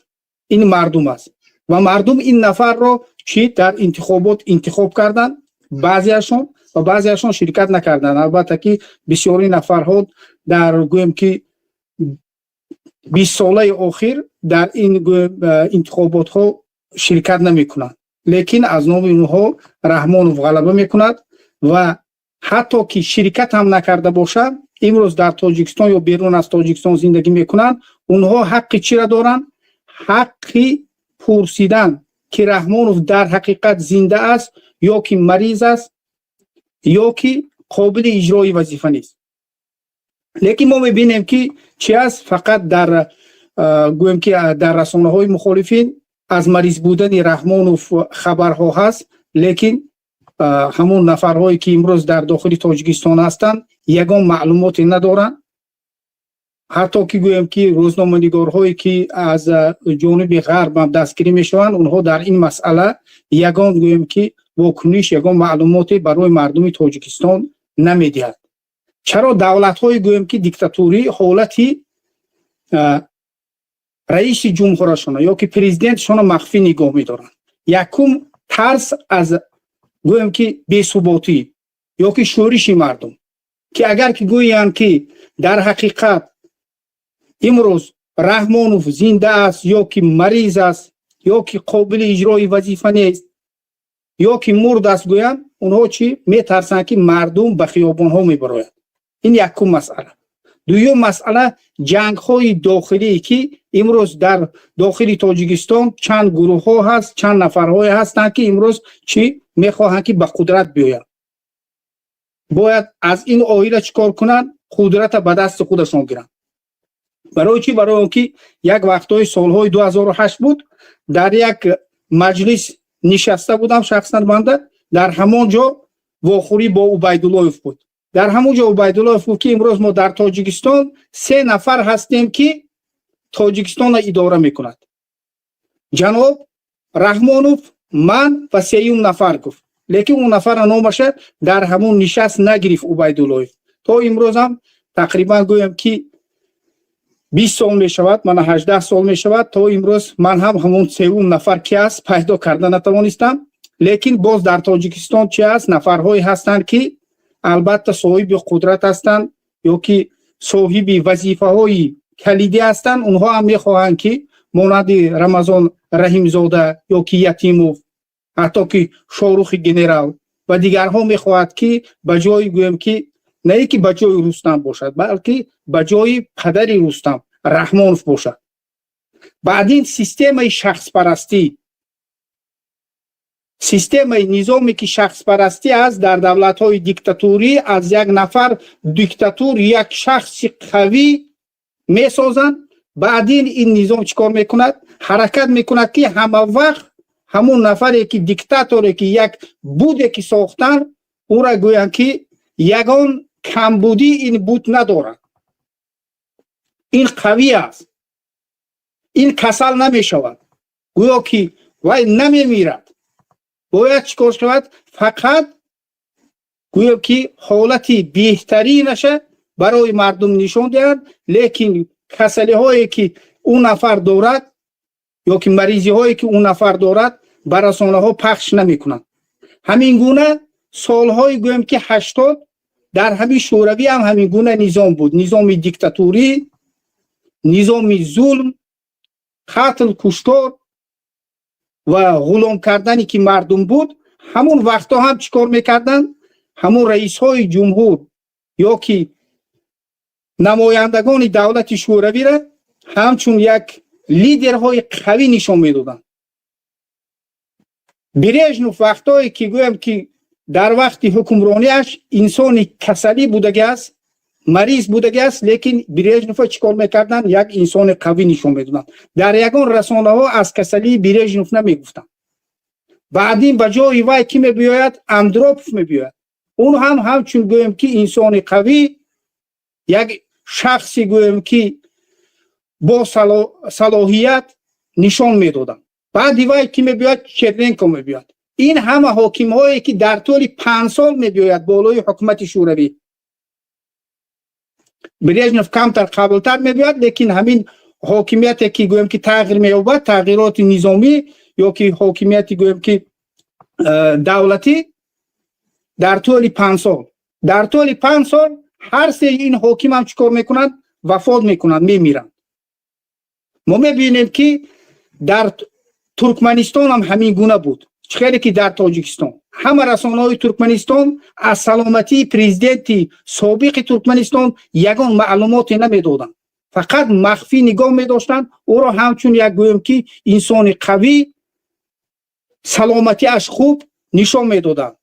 ин мардум аст ва мардум ин нафарро чӣ дар интихобот интихоб карданд баъзеашон ва баъзеашон ширкат накарданд. Албатта, ки бисёри нафарҳо дар, гӯем ки, 20 солаи охир дар ин интихоботҳо ширкат намекунанд, лекин аз номи онҳо Раҳмонов ғалаба мекунад ва ҳатто ки ширкат ҳам накарда бошанд, имрӯз дар Тоҷикистон ё берун аз Тоҷикистон зиндагӣ мекунанд, онҳо ҳаққи чиро доранд? Ҳаққи пурсидан, ки Раҳмонов дар ҳақиқат зинда аст ё ки мариз аст, ё ки қобили иҷрои вазифа нест. Лекин мо мебинем, ки чӣ аст? Фақат дар, гӯем ки, дар расонаҳои мухолифин аз мариз будани Раҳмонов хабарҳо ҳаст, лекин ҳамон нафарҳое, ки имрӯз дар дохили Тоҷикистон ҳастанд, ягон маълумоте надоранд. Ҳатто ки, гӯем ки, рӯзноманигорҳое, ки аз ҷониби ғарб ҳам дастгирӣ мешаванд, онҳо дар ин масъала ягон, гӯем ки, вокуниш, ягон маълумоте барои мардуми Тоҷикистон намедиҳад. Чаро давлатҳои, гӯем ки, диктатурӣ ҳолати раиси ҷумҳурашона ё ки президентшона махфӣ нигоҳ медоранд? Якум, тарс аз, гӯем ки, бесуботӣ ё ки шӯриши мардум, ки агар ки гӯянд, ки дар ҳақиқат имрӯз Раҳмонов зинда аст ё ки мариз аст, ё ки қобили иҷрои вазифа нест, ё ки мурд аст гӯянд, онҳо чӣ метарсанд? Ки мардум ба хиёбонҳо мебарояд. Ин якум масъала. Дуюм масъала, ҷангҳои дохилӣ, ки имрӯз дар дохили Тоҷикистон чанд гурӯҳҳо ҳаст, чанд нафарҳое ҳастанд, ки имрӯз чӣ мехоҳанд? Ки ба қудрат биёянд. Бояд аз ин оила чӣ кор кунанд? Қудрата ба дасти худашон гиранд. Барои чӣ? Барои он ки як вақтҳои солҳои 2008 буд, дар як маҷлис нишаста будам шахсан банда. Дар ҳамон ҷо вохӯрӣ бо Убайдуллоев буд. Дар ҳамон ҷо Убайдуллоев гуфт, ки имрӯз мо дар Тоҷикистон се нафар ҳастем, ки Тоҷикистонро идора мекунад: ҷаноб Раҳмонов, ман ва сеюм нафар, гуфт. Лекин он нафарра номаша дар ҳамон нишаст нагирифт Убайдуллоев. То имрӯзам тақрибан, гӯям ки, 20 сол мешавад, мана 18 сол мешавад, то имрӯз ман ҳам ҳамон сеюм нафар ки аст пайдо карда натавонистам. Лекин боз дар Тоҷикистон чи аст? Нафарҳое ҳастанд, ки албатта соҳиби қудрат ҳастанд ё ки соҳиби вазифаҳои калидӣ ҳастанд. Онҳо ҳам мехоҳанд, ки монанди Рамазон Раҳимзода ё ки Ятимов, ҳатто ки Шорухи генерал ва дигарҳо, мехоҳад, ки ба ҷои, гӯем ки, на ин ки ба ҷои Рустам бошад, балки ба ҷои падари Рустам Раҳмонов бошад. Баъдин системаи шахспарастӣ, системаи низоме, ки шахспарастӣ аст, дар давлатҳои диктатурӣ аз як нафар диктатур як шахси қавӣ месозанд. Баъдин ин низом чӣ кор мекунад? Ҳаракат мекунад, ки ҳама вақт ҳамун нафаре ки диктаторе ки як буде ки сохтанд, ӯра гӯянд, ки ягон камбудӣ ин буд надорад, ин қавӣ аст, ин касал намешавад, гӯё ки вай намемирад. Бояд чӣ кор шавад? Фақат, гӯё ки, ҳолати беҳтаринаша барои мардум нишон диҳад, лекин касалиҳое ки ӯ нафар дорад ё ки маризиҳое ки ӯ нафар дорад, ба расонаҳо пахш намекунанд. Ҳамин гуна солҳои, гӯем ки, 80 дар ҳамин Шӯравӣ ҳам ҳамин гуна низом буд: низоми диктатурӣ, низоми зулм, қатл, куштор ва ғулом кардане ки мардум буд. Ҳамун вақтҳо ҳам чӣ кор мекарданд? Ҳамун раисҳои ҷумҳур ё ки намояндагони давлати Шӯравиро ҳамчун як лидерҳои қавӣ нишон медоданд. Брежнев вақтое ки, гӯям ки, дар вақти ҳукмронияш инсони касалӣ будаги аст, мариз будаги аст, лекин Брежневро чӣ кор мекарданд? Як инсони қавӣ нишон медоданд. Дар ягон расонаҳо аз касалии Брежнев намегуфтанд. Баъдин ба ҷои вай кӣ мебиёяд? Андропов мебиёяд. Он ҳам ҳамчун, гӯем ки, инсони қавӣ, як шахси, гӯем ки, бо салоҳият нишон медоданд. Баъди вай кӣ мебиёяд? Черненко мебиёяд. Ин ҳама ҳокимҳое ки дар тӯли 5 сол мебиёяд болои ҳукумати Шӯравӣ, Брежнев камтар қаблтар мебиёяд, лекин ҳамин ҳокимияте ки, гӯем ки, тағйир меёбад, тағйироти низомӣ ё ки ҳокимияти, гӯем ки, давлатӣ дар тӯли 5 сол ҳар сеи ин ҳокимам чӣ кор мекунанд? Вафот мекунанд, мемиранд. Мо мебинем, ки дар Туркманистонам ҳамин гуна буд, чӣ хеле ки дар Тоҷикистон. Ҳама расонаҳои Туркманистон аз саломатии президенти собиқи Туркманистон ягон маълумоте намедоданд, фақат махфӣ нигоҳ медоштанд. Ӯро ҳамчун як, гӯем ки, инсони қавӣ, саломатиаш хуб нишон медоданд,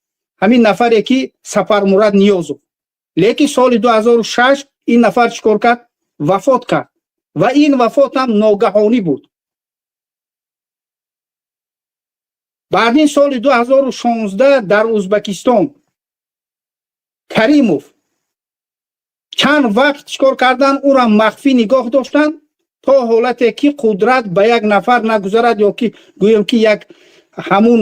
ҳамин нафаре ки Сапармурад Ниёзов. Лекин соли 2006 ин нафар чӣ кор кард? Вафот кард ва ин вафот ҳам ногаҳонӣ буд. Баъдин соли 2016 дар Узбекистон Каримов чанд вақт чӣ кор карданд? Ӯро махфӣ нигоҳ доштанд, то ҳолате ки қудрат ба як нафар нагузарад ё ки, гӯем ки, як ҳамун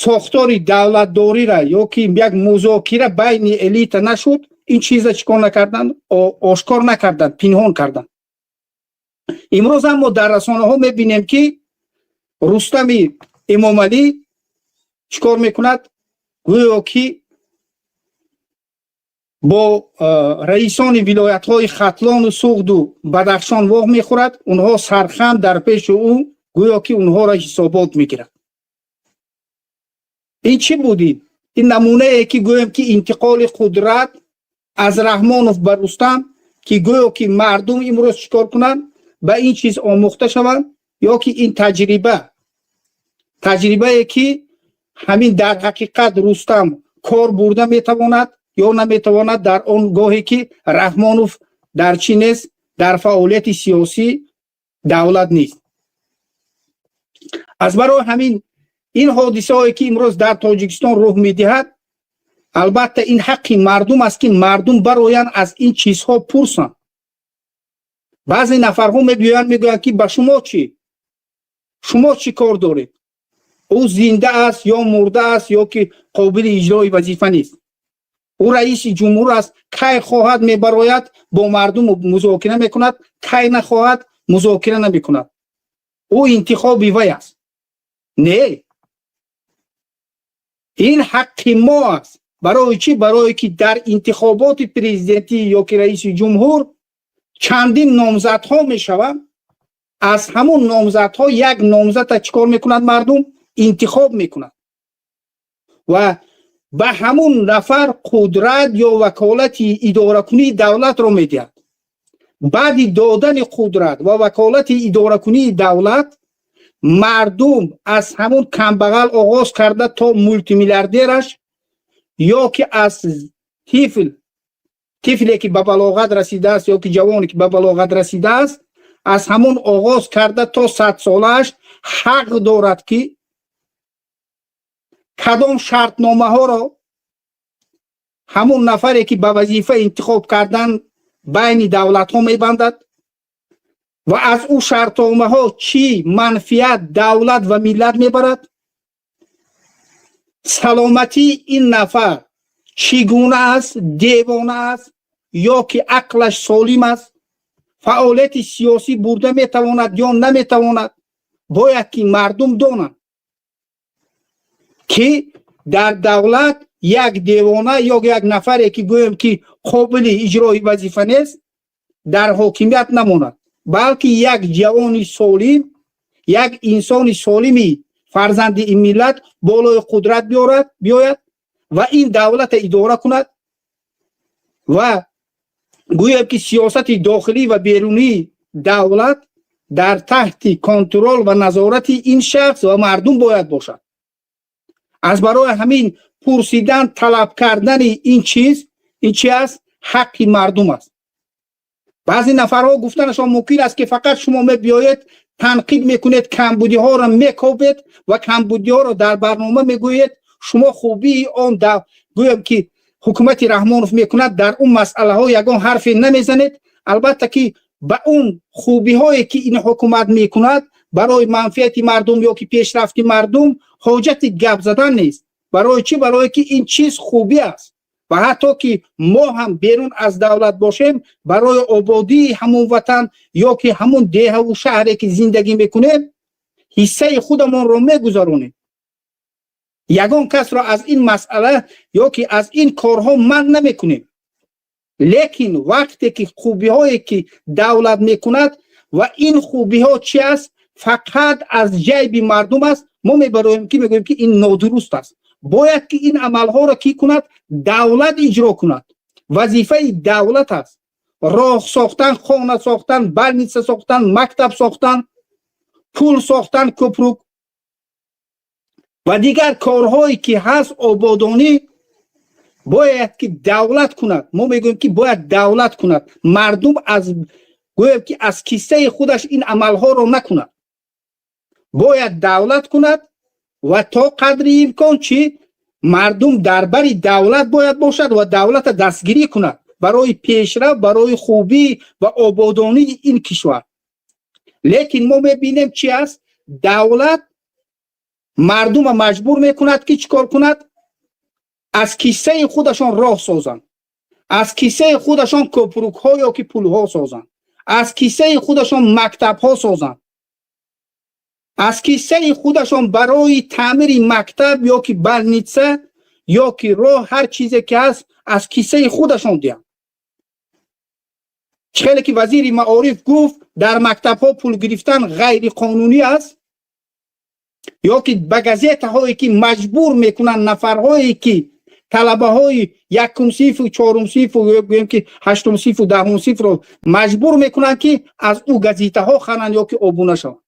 сохтори давлатдорира ё ки як музокира байни элита нашуд. Ин чиза чӣ кор накарданд? Ошкор накарданд, пинҳон карданд. Имрӯз аммо дар расонаҳо мебинем, ки Рустами Эмомалӣ чӣ кор мекунад? Гӯё ки бо раисони вилоятҳои Хатлону Суғду Бадахшон воҳ мехӯрад. Онҳо сархам дар пеши ӯ, гӯё ки онҳоро ҳисобот мегирад. Ин чӣ буд? Ин намунае ки, гӯем ки, интиқоли қудрат аз Раҳмонов ба Рустам, ки гӯё ки мардум имрӯз чӣ кор кунанд? Ба ин чиз омӯхта шаванд ё ки ин таҷрибае ки ҳамин дар ҳақиқат Рустам кор бурда метавонад ё наметавонад, дар он гоҳе ки Раҳмонов дар чӣ нест, дар фаъолияти сиёсӣ давлат нест. Аз барои ҳамин ин ҳодисаҳое ки имрӯз дар Тоҷикистон рух медиҳад, албатта, ин ҳаққи мардум аст, ки мардум бароянд, аз ин чизҳо пурсанд. Баъзе нафарҳо мебиёянд, мегӯянд, ки ба шумо чӣ, шумо чӣ кор доред, ӯ зинда аст ё мурда аст, ё ки қобили иҷрои вазифа нест, ӯ раиси ҷумҳур аст, кай хоҳад мебарояд, бо мардум музокира мекунад, кай нахоҳад музокира намекунад, ӯ интихоби вай аст. Не, ин ҳаққи мо аст. Барои чӣ? Барое ки дар интихоботи президентӣ ё ки раиси ҷумҳур чандин номзадҳо мешаванд. Аз ҳамун номзадҳо як номзада чӣ кор мекунад? Мардум интихоб мекунад ва ба ҳамун нафар қудрат ё ваколати идоракунии давлатро медиҳад. Баъди додани қудрат ва ваколати идоракунии давлат, мардум аз ҳамун камбағал оғоз карда то мултимиллиардераш ё ки аз тифле ки ба балоғат расидааст ё ки ҷавоне ки ба балоғат расидааст, аз ҳамун оғоз карда то 100 солааш ҳақ дорад, ки кадом шартномаҳоро ҳамун нафаре ки ба вазифа интихоб кардан байни давлатҳо мебандад ва аз ӯ шартномаҳо чӣ манфиат давлат ва миллат мебарад, саломатии ин нафар чӣ гуна аст, девона аст ё ки ақлаш солим аст, фаъолияти сиёсӣ бурда метавонад ё наметавонад. Бояд ки мардум донанд, ки дар давлат як девона ё як нафаре ки, гӯем ки, қобили иҷрои вазифа нест, дар ҳокимият намонад, балки як ҷавони солим, як инсони солими фарзанди ин миллат болои қудрат биёрад, биёяд ва ин давлата идора кунад ва гӯем ки сиёсати дохилӣ ва берунии давлат дар таҳти контрол ва назорати ин шахс ва мардум бояд бошад. Аз барои ҳамин пурсидан, талаб кардани ин чиз, ин чи аст? Ҳаққи мардум аст. Баъзе нафарҳо гуфтанашон мумкин аст, ки фақат шумо мебиёед, танқид мекунед, камбудиҳоро мекобед ва камбудиҳоро дар барнома мегӯед. Шумо хубии он, гӯем ки, ҳукумати Раҳмонов мекунад, дар он масъалаҳо ягон ҳарфе намезанед. Албатта ки ба он хубиҳое ки ин ҳукумат мекунад барои манфиати мардум ё ки пешрафти мардум, ҳоҷати гап задан нест. Барои чӣ? Барое ки ин чиз хубӣ аст ва ҳатто ки мо ҳам берун аз давлат бошем, барои ободии ҳамун ватан ё ки ҳамун деҳаву шаҳре ки зиндагӣ мекунем, ҳиссаи худамонро мегузаронем. Ягон касро аз ин масъала ё ки аз ин корҳо манъ намекунем. Лекин вақте ки хубиҳое ки давлат мекунад ва ин хубиҳо чи аст, фақат аз ҷайби мардум аст, мо мебароем ки мегӯем ки ин нодуруст аст. Бояд ки ин амалҳоро кӣ кунад? Давлат иҷро кунад. Вазифаи давлат аст роҳ сохтан, хона сохтан, больница сохтан, мактаб сохтан, пул сохтан, кӯпрук ва дигар корҳое ки ҳаст, ободонӣ бояд ки давлат кунад. Мо мегӯем ки бояд давлат кунад, мардум аз, гӯем ки, аз киссаи худаш ин амалҳоро накунад. Бояд давлат кунад ва то қадри имкон чӣ, мардум дар бари давлат бояд бошад ва давлата дастгирӣ кунад барои пешрафт, барои хубӣ ва ободонии ин кишвар. Лекин мо мебинем, чи аст? Давлат мардума маҷбур мекунад ки чӣ кор кунад? Аз киссаи худашон роҳ созанд, аз киссаи худашон кӯпрукҳо ё ки пулҳо созанд, аз киссаи худашон мактабҳо созанд, аз киссаи худашон барои таъмири мактаб ё ки больница ё ки роҳ, ҳар чизе ки ҳаст, аз киссаи худашон диҳанд. Хеле ки вазири маориф гуфт, дар мактабҳо пул гирифтан ғайриқонунӣ аст, ё ки ба газетаҳое ки маҷбур мекунанд нафарҳое ки талабаҳои якум синфу чорум синфу, гӯем ки ҳаштум синфу 10-ум синфро маҷбур мекунанд, ки аз ӯ газетаҳо харанд ё ки обуна шаванд,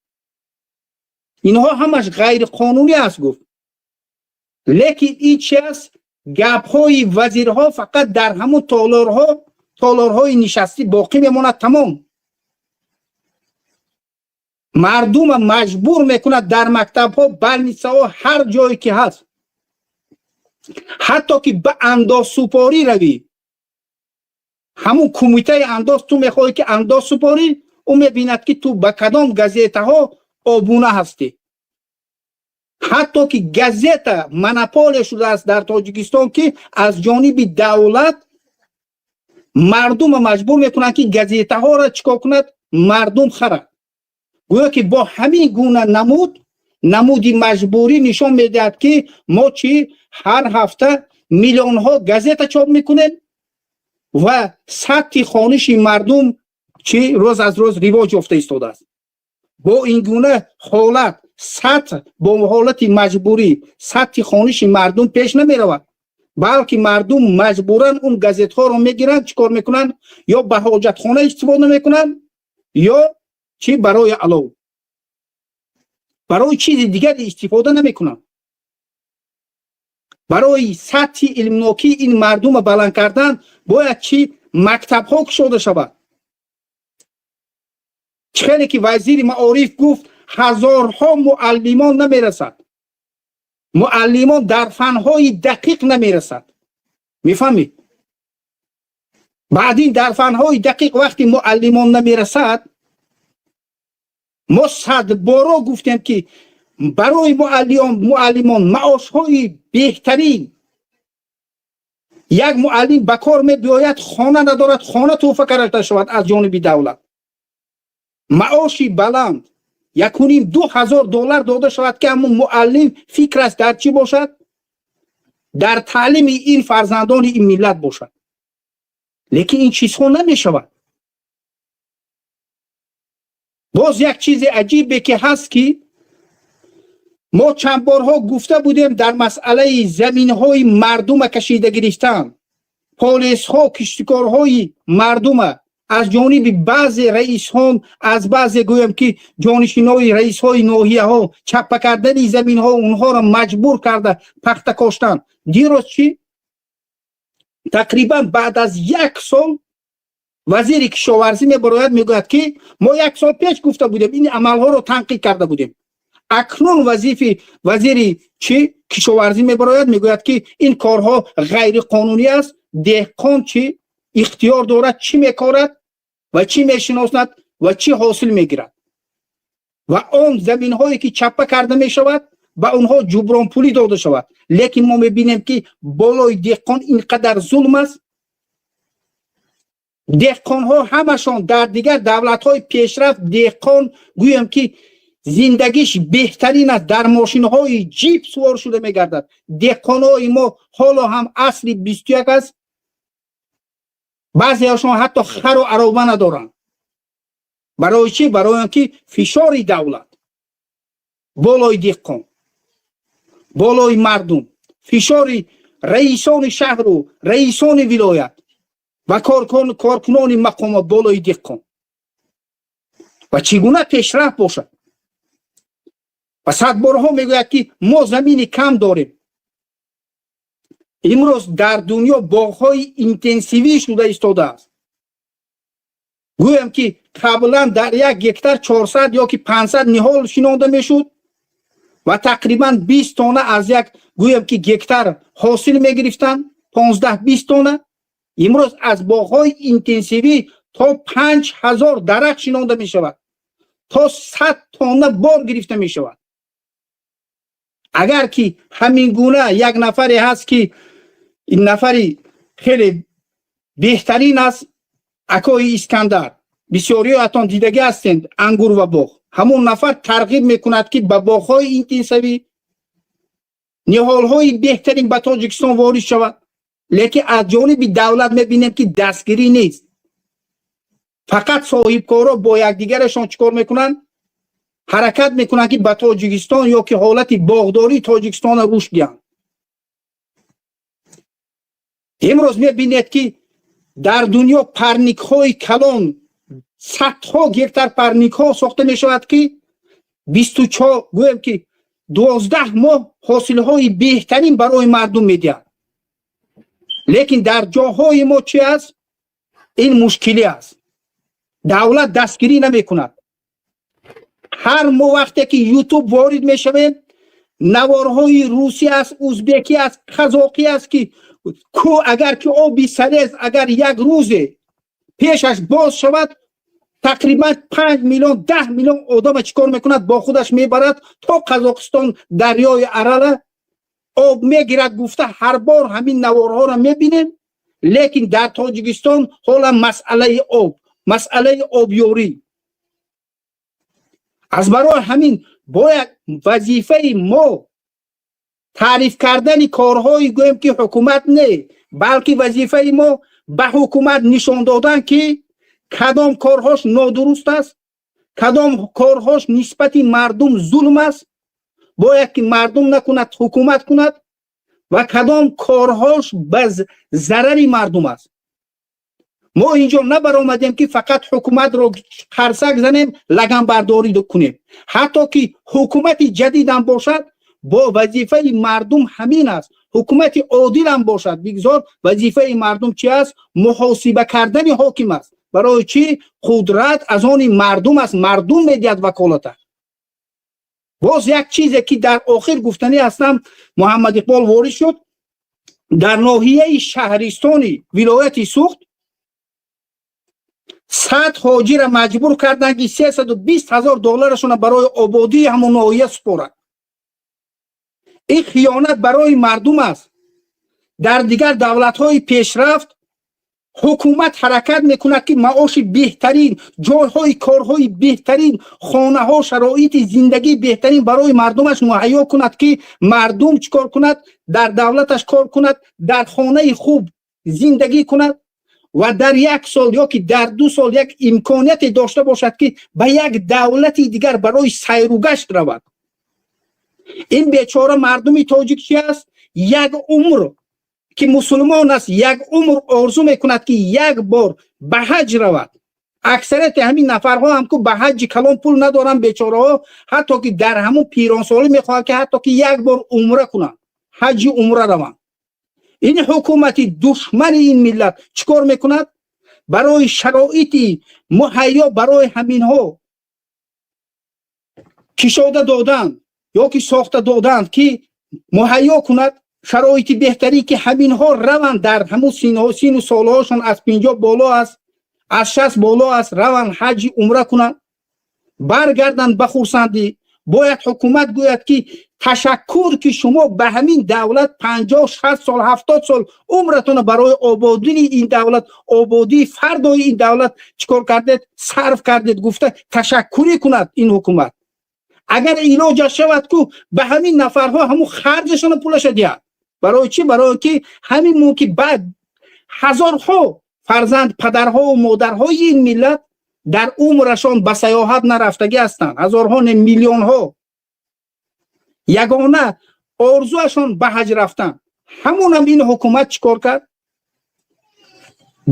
инҳо ҳамаш ғайриқонунӣ аст, гуфт. Лекин ин чи аст? Гапҳои вазирҳо фақат дар ҳамун толорҳои нишастӣ боқӣ мемонад, тамом. Мардума маҷбур мекунад дар мактабҳо, больница ҳо, ҳар ҷое ки ҳаст, ҳатто ки ба андозсупорӣ равӣ, ҳамун кумитаи андоз, ту мехоҳӣ ки андоз супорӣ, ӯ мебинад, ки ту ба кадом газетаҳо обуна ҳастӣ. Ҳатто ки газета монополия шудааст дар Тоҷикистон, ки аз ҷониби давлат мардума маҷбур мекунанд, ки газетаҳоро чӣ кор кунад? Мардум харад. Гӯё ки бо ҳамин гуна намуди маҷбурӣ нишон медиҳад, ки мо чӣ, ҳар ҳафта миллионҳо газета чоп мекунем ва сатҳи хониши мардум чӣ, рӯз аз рӯз ривоҷ ёфта истодааст. Бо ин гуна ҳолат, сатҳ, бо ҳолати маҷбурӣ сатҳи хониши мардум пеш намеравад, балки мардум маҷбуран он газетҳоро мегиранд, чӣ кор мекунанд? Ё ба ҳоҷатхона истифода мекунанд, ё чӣ, барои алов, барои чизи дигаре истифода намекунанд. Барои сатҳи илмнокии ин мардума баланд кардан бояд чӣ, мактабҳо кушода шавад. Чӣ хеле ки вазири маориф гуфт, ҳазорҳо муаллимон намерасад, муаллимон дар фанҳои дақиқ намерасад. Мефаҳмед? Баъдин дар фанҳои дақиқ вақти муаллимон намерасад, мо садборо гуфтем, ки барои муаллимон маошҳои беҳтарин. Як муаллим ба кор мебиёяд, хона надорад, хона тӯҳфа карда шавад аз ҷониби давлат, маоши баланд, 1,5-2 ҳазор доллар дода шавад, ки ҳамун муаллим фикраш дар чӣ бошад? Дар таълими ин фарзандони ин миллат бошад. Лекин ин чизҳо намешавад. Боз як чизи аҷибе ки ҳаст, ки мо чанд борҳо гуфта будем дар масъалаи заминҳои мардума кашида гирифтан, полисҳо киштикорҳои мардума. Аз ҷониби баъзе раисҳон, аз баъзе, гӯям ки, ҷонишинои раисҳои ноҳияҳо чаппа кардани заминҳо, онҳоро маҷбур карда пахта коштан. Дирӯз чӣ? Тақрибан баъд аз як сол вазири кишоварзӣ мебарояд, мегӯяд, ки мо як сол пеш гуфта будем, ин амалҳоро танқид карда будем. Акнун вазифи вазири чӣ кишоварзӣ мебарояд, мегӯяд, ки ин корҳо ғайриқонунӣ аст. Деҳқон чӣ ихтиёр дорад, чӣ мекорад ва чӣ мешиносад ва чӣ ҳосил мегирад, ва он заминҳое ки чаппа карда мешавад, ба онҳо ҷубронпулӣ дода шавад. Лекин мо мебинем, ки болои деҳқон ин қадар зулм аст. Деҳқонҳо ҳамашон дар дигар давлатҳои пешрафт деҳқон, гӯям ки, зиндагиш беҳтарин аст, дар мошинҳои ҷип сувор шуда мегардад. Деҳқонҳои мо ҳоло ҳам асри 21 аст, баъзеашон ҳатто хару ароба надоранд. Барои чӣ? Барои он ки фишори давлат болои деҳқон, болои мардум, фишори раисони шаҳру раисони вилоят ва коркунони мақомот болои деҳқон. Ва чӣ гуна пешрафт бошад? Ва садборҳо мегӯяд, ки мо замини кам дорем. Имрӯз дар дунё боғҳои интенсивӣ шуда истодааст. Гӯям ки, қаблан дар як гектар 400 ё ки 500 ниҳол шинонда мешуд ва тақрибан 20 тонна аз як, гӯям ки, гектар ҳосил мегирифтанд, 15-20 тонна. Имрӯз аз боғҳои интенсивӣ то 5000 дарахт шинонда мешавад, то 100 тонна бор гирифта мешавад. Агар ки ҳамин гуна як нафаре ҳаст, ки ин нафари хеле беҳтарин аст, акои Искандар, бисёриёатон дидагӣ ҳастед, ангур ва боғ, ҳамон нафар тарғиб мекунад, ки ба боғҳои интенсивӣ ниҳолҳои беҳтарин ба Тоҷикистон ворид шавад. Лекин аз ҷониби давлат мебинем, ки дастгирӣ нест. Фақат соҳибкорро бо якдигарашон чӣ кор мекунанд? Ҳаракат мекунанд, ки ба Тоҷикистон ё ки ҳолати боғдории Тоҷикистонро рушд диҳанд. Имрӯз мебинед, ки дар дунё парникҳои калон, садҳо гектар парникҳо сохта мешавад, ки 24, гӯем ки, 12 моҳ ҳосилҳои беҳтарин барои мардум медиҳад. Лекин дар ҷоҳои мо чӣ аст? Ин мушкилӣ аст, давлат дастгирӣ намекунад. Ҳар мо вақте ки Ютуб ворид мешавем, наворҳои русӣ аст, узбекӣ аст, қазоқӣ аст, ки ку агар ки оби сарез агар як рӯзе пешаш боз шавад, тақрибан 5 миллион, 10 миллион одама чӣ кор мекунад? Бо худаш мебарад то Қазоқистон, дарёи Арала об мегирад гуфта, ҳар бор ҳамин наворҳоро мебинем. Лекин дар Тоҷикистон ҳола масъалаи об, масъалаи обёрӣ. Аз барои ҳамин бояд вазифаи мо таъриф кардани корҳои, гӯем ки, ҳукумат не, балки вазифаи мо ба ҳукумат нишон додан, ки кадом корҳош нодуруст аст, кадом корҳош нисбати мардум зулм аст, бояд ки мардум накунад, ҳукумат кунад, ва кадом корҳош ба зарари мардум аст. Мо инҷо набаромадем, ки фақат ҳукуматро қарсак занем, лаганбардорӣ кунем. Ҳатто ки ҳукумати ҷадидам бошад, бо вазифаи мардум ҳамин аст. Ҳукумати одилам бошад, бигзор, вазифаи мардум чи аст? Муҳосиба кардани ҳоким аст. Барои чӣ? Қудрат аз они мардум аст, мардум медиҳад ваколата. Боз як чизе, ки дар охир гуфтанӣ ҳастам. Муҳаммад Иқбол ворид шуд. Дар ноҳияи Шаҳристони вилояти Суғд 100 ҳоҷира маҷбур карданд, ки 320 000 долларашона барои ободии ҳамон ноҳия супорад. Ин хиёнат барои мардум аст. Дар дигар давлатҳои пешрафт ҳукумат ҳаракат мекунад, ки маоши беҳтарин, ҷойҳои корҳои беҳтарин, хонаҳо, шароити зиндагии беҳтарин барои мардумаш муҳайё кунад, ки мардум чӣ кор кунад? Дар давлаташ кор кунад, дар хонаи хуб зиндагӣ кунад ва дар як сол ё ки дар 2 сол як имконияте дошта бошад, ки ба як давлати дигар барои сайругашт равад. Ин бечора мардуми тоҷик чи аст? Як умр ки мусулмон аст, як умр орзу мекунад, ки як бор ба ҳаҷ равад. Аксарияти ҳамин нафарҳо ҳам ку ба ҳаҷҷи калон пул надоранд, бечораҳо. Ҳатто ки дар ҳамун пиронсолӣ мехоҳанд, ки ҳатто ки як бор умра кунанд, ҳаҷҷи умра раванд. Ин ҳукумати душмани ин миллат чӣ кор мекунад? Барои шароити муҳайё барои ҳаминҳо кишода доданд ё ки сохта доданд, ки муҳайё кунад шароити беҳтарӣ, ки ҳаминҳо раванд, дар ҳамун сину солҳошон аз 50 боло аст, аз 60 боло аст, раванд, ҳаҷи умра кунанд, баргарданд ба хурсандӣ. Бояд ҳукумат гӯяд, ки ташаккур, ки шумо ба ҳамин давлат 50, 60 сол, 70 сол умратона барои ободии ин давлат, ободии фардои ин давлат чӣ кор кардед, сарф кардед, гуфта ташаккурӣ кунад ин ҳукумат. Агар илоҷаш шавад ку, ба ҳамин нафарҳо ҳамун харҷашона пулаша диҳад. Барои чӣ? Барои ки ҳамин мумкин баъд ҳазорҳо фарзанд, падарҳову модарҳои ин миллат дар умрашон ба саёҳат нарафтагӣ ҳастанд. Ҳазорҳо не, миллионҳо. Ягона орзуашон ба ҳаҷ рафтан. Ҳамонам ин ҳукумат чӣ кор кард?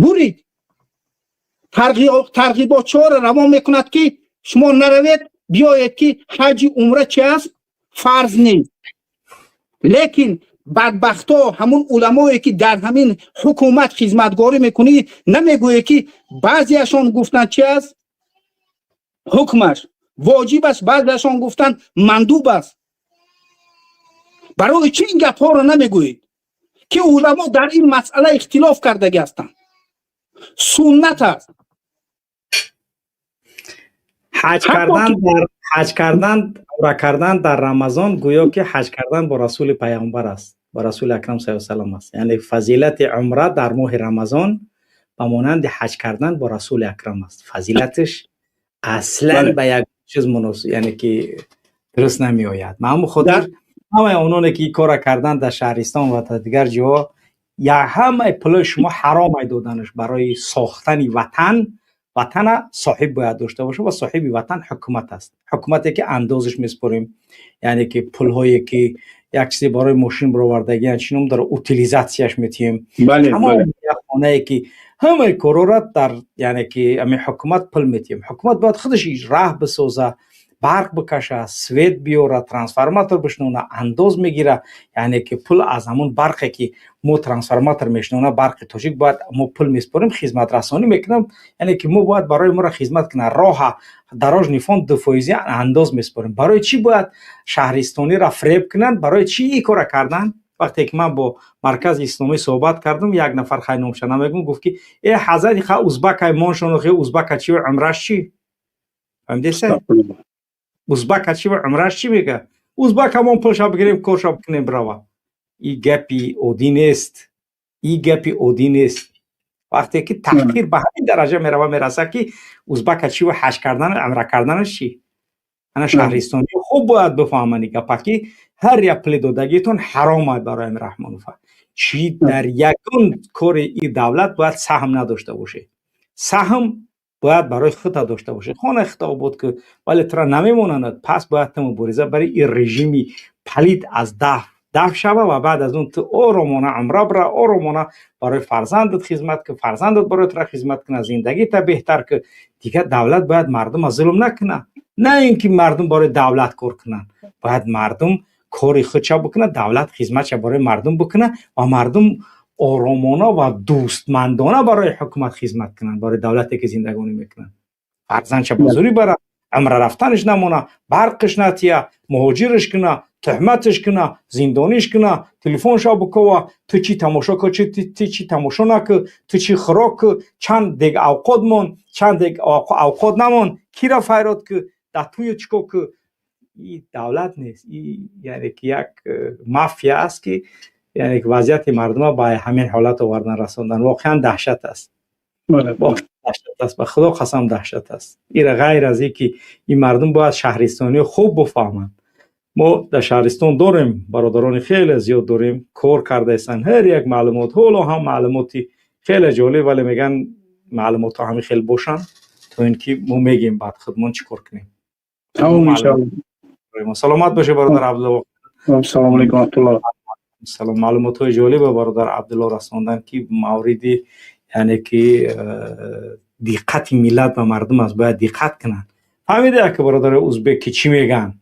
Бурид. Тарғиботчиҳоро равон мекунад, ки шумо наравед, биёед, ки ҳаҷи умра чи аст, фарз нест. Лекин бадбахто, ҳамун уламое, ки дар ҳамин ҳукумат хизматгорӣ мекунӣ, намегӯе, ки баъзеашон гуфтанд, чи аст, ҳукмаш воҷиб аст, баъзеашон гуфтанд, мандуб аст. Барои чӣ ин гапҳоро намегӯед, ки уламо дар ин масъала ихтилоф кардагӣ ҳастанд? Суннат аст. Ҳаҷ кардан, умра кардан дар Рамазон гӯё ки ҳаҷ кардан бо расули паёмбар аст, бо расули акрам саллаллоҳу алайҳи васаллам аст. Яъне фазилати умра дар моҳи Рамазон ба монанди ҳаҷ кардан бо расули акрам аст. Фазилаташ аслан ба як чиз муносиб, яъне ки дуруст намеояд. Ба ҳамон хотир ҳамаи ононе, ки ин корро кардан дар шаҳристон ва дар дигар ҷоҳо, я ҳамаи пулои шумо ҳаром ай доданаш барои сохтани ватан. Ватана соҳиб бояд дошта боша ва соҳиби ватан ҳукумат аст. Ҳукумате, ки андозаш меспорем, яъне ки пулҳое, ки як чизе барои мошин баровардагиан, чӣ ном дора, утилизатсияш метиҳем. Як хонае, ки ҳамаи корора дар, яъне ки ҳамин ҳукумат пул метиҳем. Ҳукумат бояд худаш раҳ бисоза, барқ бикаша, свет биёра, трансформатор бишнона, андоз мегира. Яъне ки пул аз ҳамун барқе, ки мо трансформатор мешинона, барқи тоҷик бояд мо пул меспорем, хизматрасонӣ мекунам. Яъне ки мо бояд барои моро хизмат кунад. Роҳа, дорожный фонд 2 фоизӣ андоз меспорем. Барои чӣ бояд шаҳристониро фиреб кунанд? Барои чӣ ин кора кардан? Вақте ки ман бо маркази исломӣ суҳбат кардам, як нафар, хай, номша намегӯм, гуфт, ки э ҳазрати, ха, узбакай моншону хе узбака чи, умраш чӣ? Фаҳмидеса? Узбака чӣ, умраш чӣ? Мега, узбака мон пулша бигирем, корша бикунем, бирава. И гапи оддӣ нест, и гапи оддӣ нест. Вақте ки таҳқир ба ҳамин дараҷа мерава, мераса, ки узбака чӣ, ҳаҷ кардан, умра карданаш чӣ? Ана шаҳристониё хуб бояд бифаҳманд ин гапа, ки ҳар як пули додагитон ҳаром аст барои ами Раҳмонова. Чӣ дар ягон кори и давлат бояд саҳм надошта бошед. Саҳм бояд барои худта дошта бошед, хонаи худта обод ки, вале тура намемонанд. Пас бояд ту мубориза бари ин режими палид аз даф шава ва баъд аз он ту оромона умра бира, оромона барои фарзандат хизмат ки, фарзандат барои тура хизмат кунад, зиндагита беҳтар ки. Дигар давлат бояд мардума зулм накунад, на ин ки мардум барои давлат кор кунанд. Бояд мардум кори худша бикунад, давлат хизматша барои мардум бикунад ва мардум оромона ва дӯстмандона барои ҳукумат хизмат кунанд, барои давлате, ки зиндагонӣ мекунанд. Фарзандша ба зурӣ бара, умра рафтанаш намона, барқиш натия, муҳоҷираш куна, туҳматаш куна, зиндониш куна, телефонша бикова: ту чӣ тамошо ку, ту чӣ тамошо накӯ, ту чӣ хӯрок ку, чанд дег авқот мон, чанд дег авқот намон, кира файрод ку, дар тӯю чӣ кор ку. И давлат нест, и яъне ки як мафия аст, ки яъне ки вазъияти мардума ба ҳамин ҳолат овардан, расондан. Воқеан даҳшат аст, даҳшат аст, ба худо қасам, даҳшат аст. Ира ғайр аз ин ки ин мардум бояд шаҳристониё хуб бифаҳманд. Мо дар шаҳристон дорем, бародарони хеле зиёд дорем, кор кардаистанд. Ҳар як маълумот, ҳоло ҳам маълумоти хеле ҷолиб, вале мегӯянд, маълумотҳо ҳамин хел бошанд, то ин ки мо мегӯем, баъд худмон чӣ кор кунем. Саломат бошед, бародар Абдулло. Салому алейкум раҳматуллоҳ. Салом. Маълумотҳои ҷолибе бародар Абдулло расонданд, ки мавриди, яъне ки Диққати миллат ва мардум аст, бояд диққат кунанд. Фаҳмида, ки бародари узбек ки чӣ меган,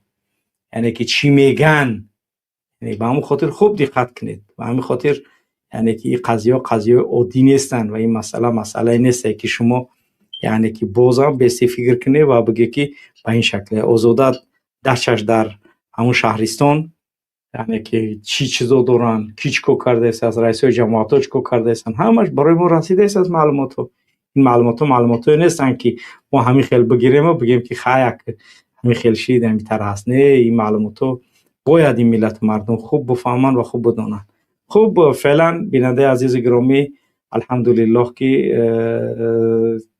яъне ки чӣ меган, яъне ба ҳамон хотир хуб диққат кунед. Ба ҳамин хотир, яъне ки ин қазияҳо қазияҳои оддӣ нестанд ва ин масъала масъалае несте, ки шумо, яъне ки бозам бести фикр кунед ва бигӯед, ки ба ин шакле Озода дачаш дар ҳамон шаҳристон, яъне ки чӣ чизо доранд, ки чӣ кор кардаистааст, раисҳои ҷамоатҳо чӣ кор кардаистанд, ҳамаш барои мо расидаист аз маълумотҳо. Ин маълумотҳо маълумотҳое нестанд, ки мо ҳамин хел бигирему бигӯем, ки хай, як ҳамин хел шид, ҳамин тар ҳаст. Не, ин маълумотҳо бояд ин миллату мардум хуб бифаҳманд ва хуб бидонанд. Хуб, феълан, бинандаи азизу гиромӣ, алҳамдулиллоҳ, ки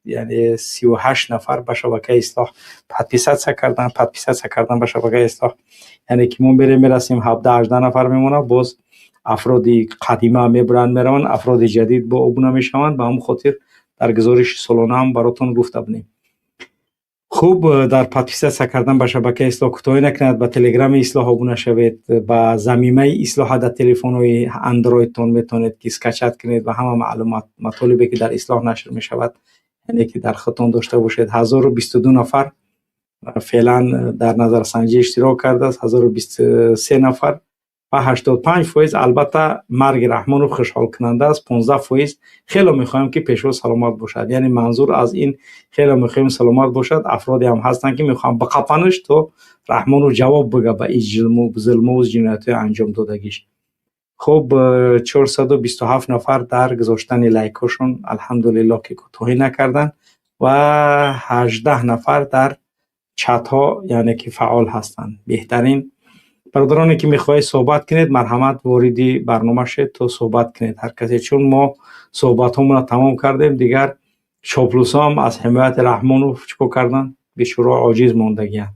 яъне 38 нафар ба шабакаи Ислоҳ подписаться кардан. Подписаться кардан ба шабакаи Ислоҳ, яъне ки мо мерем, мерасем, 17-18 нафар мемонад. Боз афроди қадима мебуранд, мераванд, афроди ҷадид бо обуна мешаванд. Ба ҳамон хотир дар гузориши солона ҳам баротон гуфта будем. Хуб, дар подписаться кардан ба шабакаи Ислоҳ кӯтоҳӣ накунад. Ба телеграми Ислоҳ обуна шавед, ба замимаи Ислоҳа дар телефонҳои андроидтон метавонед, ки скачать кунед ва ҳама маълумот, матолибе, ки дар Ислоҳ нашр мешавад, яъне ки дар худтон дошта бошед. 1022 нафар феълан дар назарсанҷӣ иштирок кардааст, 1023 нафар ва 85%. Албатта, марги Раҳмонов хушҳолкунанда аст, 15% хело мехоҳем, ки пешво саломат бошад. Яъне манзур аз ин хело мехоҳем саломат бошад, афроде ҳам ҳастанд, ки мехоҳанд биқапанаш, то Раҳмонов ҷавоб бига ба ин зулму ҷиноятҳои анҷом додагиш. Хуб, 427 нафар дар гузоштани лайкҳошон, алҳамдулиллоҳ, ки кӯтоҳӣ накарданд ва 18 нафар дар чатҳо, яъне ки фаъол ҳастанд. Беҳтарин. Бародароне, ки мехоҳед суҳбат кунед, марҳамат, вориди барнома шед, то суҳбат кунед ҳар касе, чун мо суҳбатҳомонро тамом кардем. Дигар чоплусҳоам аз ҳимояти Раҳмонов чӣ кор карданд? Бешуро оҷиз мондагианд.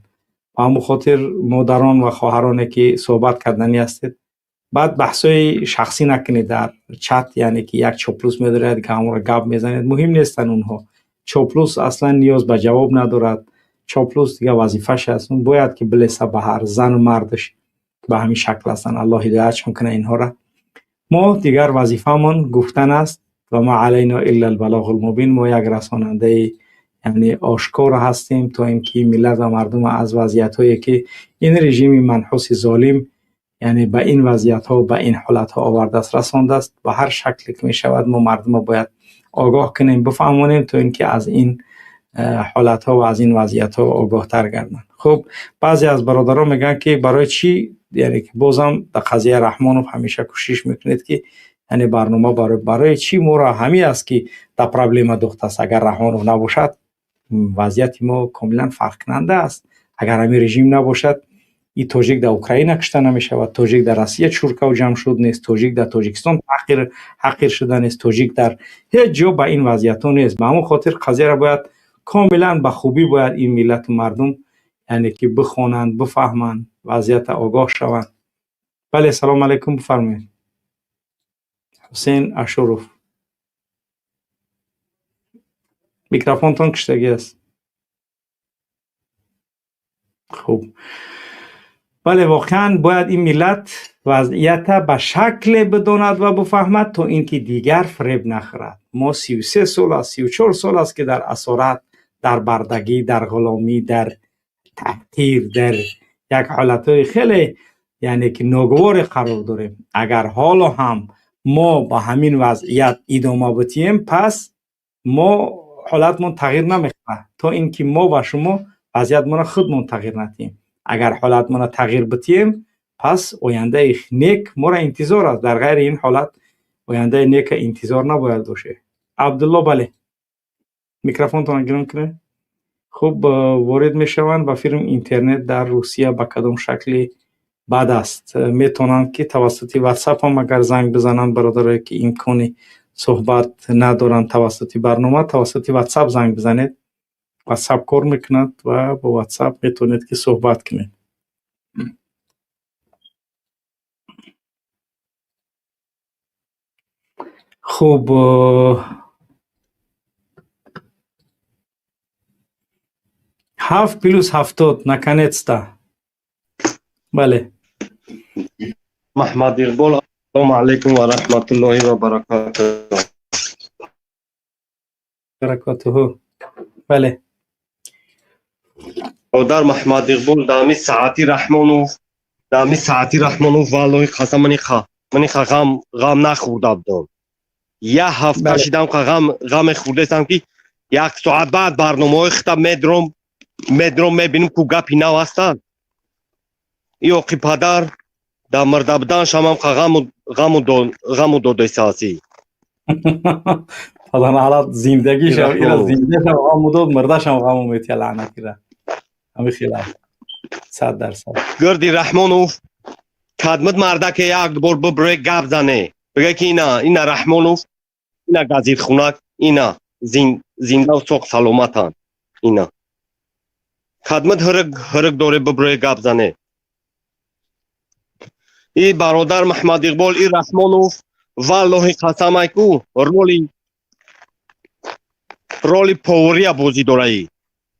Ба ҳамон хотир, модарон ва хоҳароне, ки суҳбат карданӣ ҳастед, баъд баҳсҳои шахсӣ накунед дар чат, яъне ки як чоплус медорад, ҳамонро гап мезанед. Муҳим нестанд онҳо. Чоплус аслан ниёз ба ҷавоб надорад. Чоплус дигар вазифаш аст, бояд ки билеса ба ҳар зану мардаш ба ҳамин шакл ҳастанд. Аллоҳ ҳидоятшон кунад инҳоро. Мо дигар вазифаамон гуфтан аст ва ма алайно илла албалоғул мубин. Мо як расонандаи, яъне, ошкор ҳастем, то ин ки миллат ва мардум аз вазъиятҳое, ки ин режими манҳуси золим, яъне, ба ин вазъиятҳо, ба ин ҳолатҳо овардааст, расондааст, ба ҳар шакле ки мешавад, мо мардумро бояд огоҳ кунем, бифаҳмонем, то ин ки аз ин ҳолатҳо ва аз ин вазъиятҳо огоҳтар гарданд. Хуб, баъзе аз бародарон мегӯянд, ки барои чӣ, яъне ки бозам дар қазияи Раҳмонов ҳамеша кӯшиш мекунед, ки яъне барнома барои чӣ моро ҳамин аст, ки дар проблема духтааст. Агар Раҳмонов набошад, вазъияти мо комилан фарқкунанда аст. Агар ҳамин режим набошад, и тоҷик дар Украина кушта намешавад, тоҷик дар Россия чуркав ҷамъ шуд нест, тоҷик дар Тоҷикистон ҳақир шуда нест, тоҷик дар ҳеҷ ҷо ба ин вазъиятҳо нест. Ба ҳамон хотир қазияро бояд комилан ба хубӣ бояд ин миллату мардум, яъне ки, бихонанд, бифаҳманд, вазъията огоҳ шаванд. Бале, салому алайкум, бифармоед. Ҳусейн Ашуров, микрофонтон киштагӣ аст. Хуб, бале, воқеан бояд ин миллат вазъията ба шакле бидонад ва бифаҳмад, то ин ки дигар фиреб нахӯрад. Мо 33 сол аст, 34 сол аст, ки дар асорат, дар бардагӣ, дар ғуломӣ, дар таҳқир, дар як ҳолатҳои хеле, яъне ки, ногуворе қарор дорем. Агар ҳоло ҳам мо ба ҳамин вазъият идома битиҳем, пас мо ҳолатмон тағйир намехоҳад, то ин ки мо ва шумо вазъиятмонро худмон тағйир надиҳем. Агар ҳолатмонро тағйир битиҳем, пас ояндаи нек моро интизор аст. Дар ғайри ин ҳолат ояндаи нека интизор набояд бошед. Абдулло, бале, микрофонтонро гирм кунед. Хуб, ворид мешаванд ба филм. Интернет дар Русия ба кадом шакли бад аст? Метавонанд, ки тавассути ватсап ҳам агар занг бизананд. Бародарое, ки имкони суҳбат надоранд тавассути барнома, тавассути ватсап занг бизанед. Ватсап кор мекунад ва бо ватсап метавонед, ки суҳбат кунед. Хуб, 7 плюс 70, наконец-то. Бале. Маҳмад Иқбол, ассалому алайкум ва раҳматуллоҳи ва баракатуҳ. Баракатуҳу. Бале. Бародар Маҳмад Иқбол, дар ҳами саати Раҳмонов, дар ҳами саати Раҳмонов, валлоҳи қасам, мани ха ғам нахӯрда будам. Як ҳафта шидам, ха ғаме хӯрдестам, ки як соат баъд барномаҳои хита медром, мебинем, ку гапи нав ҳастанд. И оқи падар дар мирда будан шамам ха ғаму додесаси. Падар зиндагишам ира, зиндашам ғаму дод, мирдашам ғаму метия, лаънатира. Ҳами хела 100%. Гирди Раҳмонов кадмид мардаке як бор бибре, гап зане, бига ки ина Раҳмонов, ина газирхунак, ина зиндаву соқ саломатанд. Ина кадмид ҳирик ҳирик доре, бибре, гап зане. И бародар Маҳмад Иқбол, и Раҳмонов, валлоҳи қасамай, ку роли повария бозӣ дораи.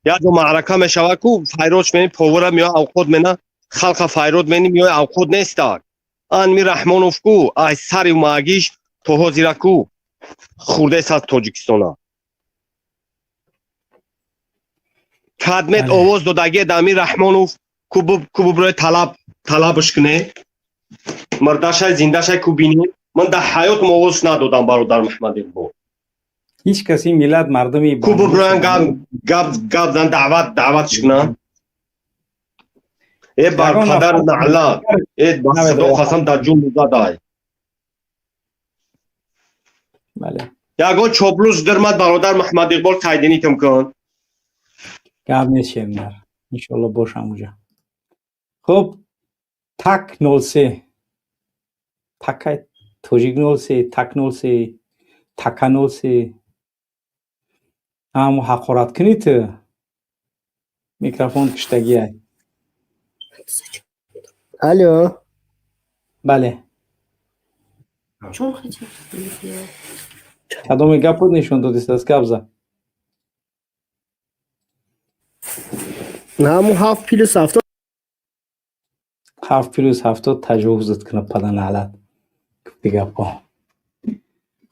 Як ҷо маърака мешавад, ку файрод мени, повара меоя, авқот мена, халқа файрод мени, меоя, авқот нестак. Анми Раҳмонов ку ай сари магиш то ҳозира ку хурдес аз Тоҷикистона. Кадмет овоз додагие дами Раҳмонов ку буброи талабш куне, мирдашай, зиндашай, ку бинем. Ман дар ҳаётам овоз надодам, бародар Маҳмад Иқбол. Ҳеҷ кас ин миллат мардуми ку буброян, гап зан, даъватш кунан. Э, бар падар наълат, э, ба Худо қасам, дар ҷун задай. Бале. Ягон чоплус дирмад, бародар Маҳмад Иқбол, сайдинитам кун. Гап нест, шемнар, иншоалло бошам уҷа. Хуб, так 03, такай тоҷик 03, так 03, така 03. Ҳамо ҳақорат кунӣ ту, микрофон киштагиай. Алло. Бале. Кадоме гап буд, нишон додистааст, гап зад. Ҳамун ҳафт плюс 70. Ҳафт плюс 70 таҷовузат кунад, паданалат, гуфти гапҳо.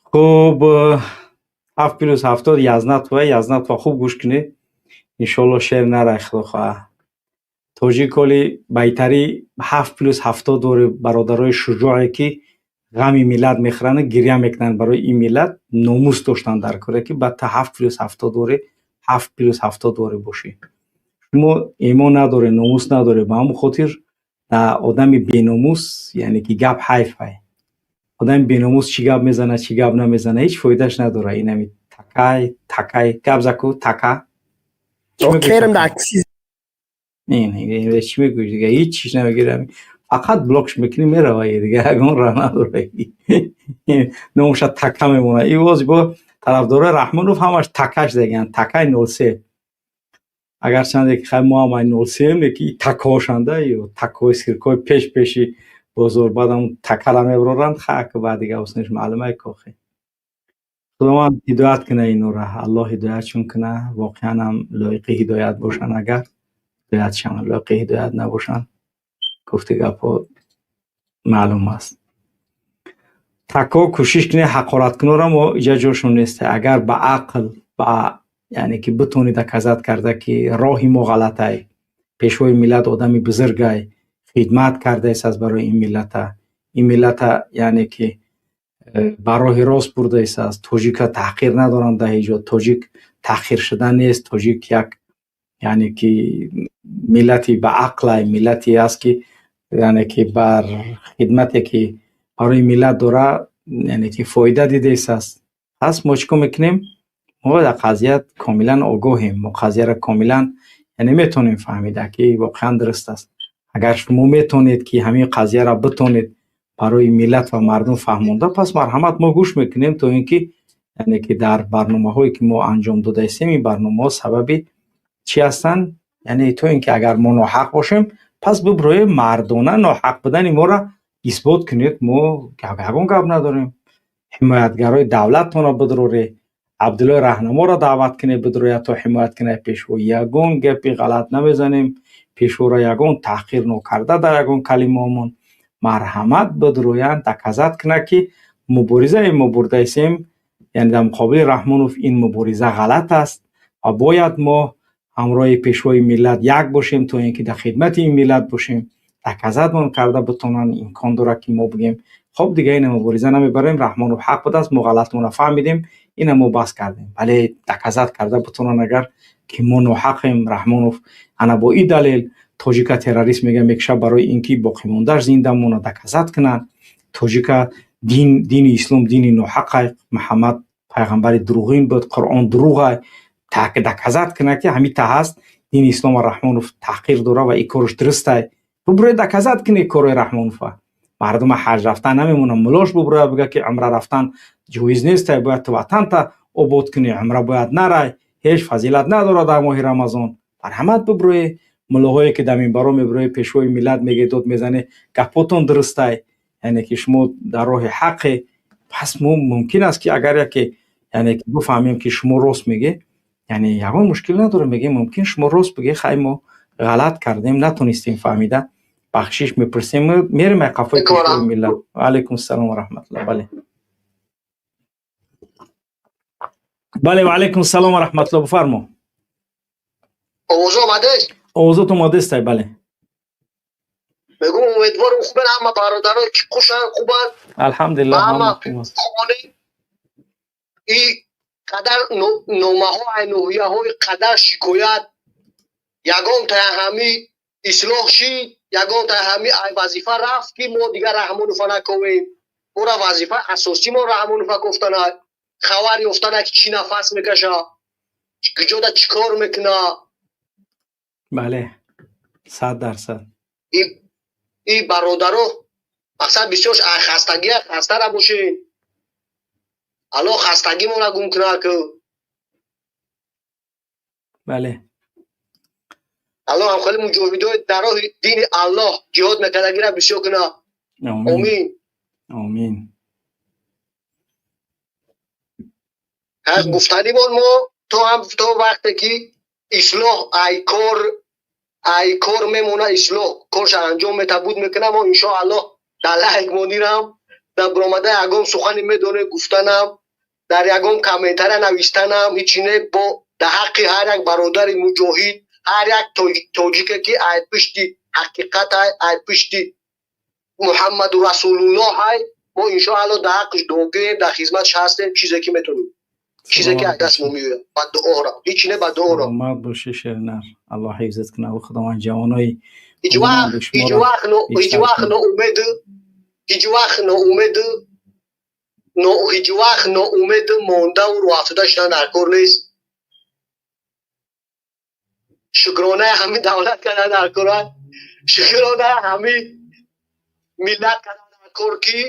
Хуб, ҳафт плюс 70 язнатва, язнатва. Хуб гӯш кунед, иншоалло шер нарай, худо хоҳа. Тоҷик оли байтарӣ ҳафт плюс 70 дори, бародарои шуҷоъе ки ғами миллат мехӯранду гиря мекунанд барои ин миллат, номус доштанд дар коре, ки баъд та ҳафт плюс 70 дорӣ, ҳафт плюс 70 дорӣ бошӣ. Шумо имон надоред, номус надоред, ба ҳамон хотир одами беномус, яъне ки гап ҳайфай. Одами беномус чӣ гап мезанад, чӣ гап намезанад, ҳеҷ фоидааш надорад. Инами такай такай гап заку, така. Керм дар чиз. Чӣ мегӯӣ дига? Ҳеҷ чиз намегирам, фақат блокш мекунӣ, мерава, дига ягон роҳ надора, номуша така мемонад. Ивоз бо тарафдорои Раҳмонов ҳамаш такаш деган, такай 03. Агарчанде ки хай мо ҳам ай 03-ем, леки такаҳошанда ё такаҳои сиркҳои пеш пеши бозор, баъдам такара мебароранд, хак баъд дига ҳусниш маълумай кохе. Худованд ҳидоят куна инора, Аллоҳ ҳидоятшон куна, воқеан ҳам лоиқи ҳидоят бошанд, агар ҳидоят шаванд, лоиқи ҳидоят набошанд, гуфти гапҳо маълум аст. Тако кӯшиш кунед, ҳақораткунора мо иҷа ҷошон нест. Агар ба ақл, ба яъне ки битонӣ доказать карда, ки роҳи мо ғалатай, пешвои миллат одами бузургай, хидмат кардаест барои ин миллата, ин миллата яъне ки ба роҳи рост бурдаест, тоҷика таҳқир надоранд дар ҳеҷ ҷо, тоҷик таҳқир шуда нест, тоҷик як яъне ки миллати ба ақлай, миллате аст, ки яъне ки бар хидмате ки барои миллат дора, яъне ки фоида дидаест. Пас мо чӣ кор мекунем? Мо дар қазия комилан огоҳем, мо қазияро комилан яъне метавонем фаҳмида, ки воқеан дуруст аст. Агар шумо метавонед, ки ҳамин қазияро битонед барои миллат ва мардум фаҳмонда, пас марҳамат, мо гӯш мекунем, то ин ки яъне ки дар барномаҳое ки мо анҷом додаистем, ин барномаҳо сабаби чӣ ҳастанд, яъне то ин ки агар мо ноҳақ бошем, пас биброем, мардона ноҳақ будани моро исбот кунед, мо ягон гап надорем. Ҳимоятгарои давлаттонро бидроре, Абдуллои Раҳнаморо даъват кунед, бидрояд, то ҳимоят кунад пешво. Ягон гапи ғалат намезанем, пешворо ягон таҳқир нокарда дар ягон калимаомон. Марҳамат, бидроянд, доказать кунад, ки муборизае мо бурдаистем. Яъне дар муқобили Раҳмонов ин мубориза ғалат аст ва бояд мо ҳамроҳи пешвои миллат як бошем, то ин ки дар хидмати ин миллат бошем. Доказать мон карда битонанд, имкон дорад, ки мо бигем: хоб, дига ина мубориза намебарем, Раҳмонов ҳақ будааст, мо ғалатмонро фаҳмидем, ина мо бас кардем. Вале доказать карда битонанд агар, ки мо ноҳақем, Раҳмонов ана бо ин далел тоҷика террорист мега, мекуша, барои ин ки боқимондааш зинда монад, доказать кунанд тоҷика дин, дини ислом дини ноҳақай, Муҳаммад пайғамбари дурӯғин буд, Қуръон дурӯғай, доказать кунад, ки ҳамин та ҳаст, дини ислома Раҳмонов таҳқир дора ва ин корш дурустай. Бубуред, доказать кунед корои Раҳмонова. Мардума ҳаҷ рафтан намемонад, мулош бубурояд, бига, ки умра рафтан ҷоиз нестай, бояд ту ватанта обод кунӣ, умра бояд нарай, ҳеҷ фазилат надорад дар моҳи Рамазон. Марҳамат, бубурӯе. Муллоҳое, ки дар минбаро мебуроe, пешвои миллат меге, дод мезане, гапотон дурустай, яъне ки шумо дар роҳи ҳаққе. Пас мо мумкин аст, ки агар яке, яъне ки бифаҳмем, ки шумо рост меге, яъне ягон мушкил надорем, мегем: мумкин шумо рост биге, хай, мо ғалат кардем, натонистем фаҳмида, бахшиш мепурсем, мерем ай қафои пешвои миллат. Алайкум ассалом ва раҳматуллоҳ. Бале, бале, ва алайкум ассалом ва раҳматуллоҳ, бифармо. Овоз омадест? Овозот омадестай, бале. Мегум, умедворам, хубен ҳама бародаро, ки хушанд, хубанд. Алҳамдулиллоҳ, ҳама и қадар номаҳо, ай ноҳияҳои қадар шикоят, ягон та ҳами ислоҳ шид, ягон та ҳами ай вазифа рафт, ки мо дигар Раҳмонова наковем. Ора вазифа асосӣ мо Раҳмонова кофтана, хабар ёфтана, ки чӣ нафас мекаша, куҷода чӣ кор мекуна. Бале, 100%. И бародаро, мақсад, бисёрш ай хастагия хастара бошед. Алло хастагимонро гум кунад ку. Бале. Алло ҳам хеле муҷоҳидои дар роҳи дини Аллоҳ ҷиҳод мекардагира бисёр куна. Омин. Омин. Гуфтанимон мо то ҳам то вақте ки ислоҳ ай кор мемона, ислоҳ корша анҷом метабуд мекунам, мо иншоаллоҳ дар лайк монирам, дар баромада ягон сухане медоне гуфтанам, дар ягон комментария навистанам, ҳичи не, бо дар ҳаққи ҳар як бародари муҷоҳид, ҳар як тоҷике, ки ай пишти ҳақиқат ай, ай пишти Муҳаммаду Расулуллоҳ ай, мо иншоаллоҳ дар ҳаққиш дуогӯем, дар хизматш ҳастем, чизе ки метонем, чизе ки аз даст мо меояд, ба дуоро, ҳичи не, ба дуоро. Саломат бошӣ, Шернар, Аллоҳ ҳифзат кунад ва Худованд ҷавонои ҳеҷ вақт ноумеду, ҳеҷ вақт ноумеду, ҳеҷ вақт ноумеду мондаву рӯҳафтода шудан дар кор нест. Шукронаи ҳамин давлат кардан дар кор, шукронаи ҳамин миллат кардан дар кор, ки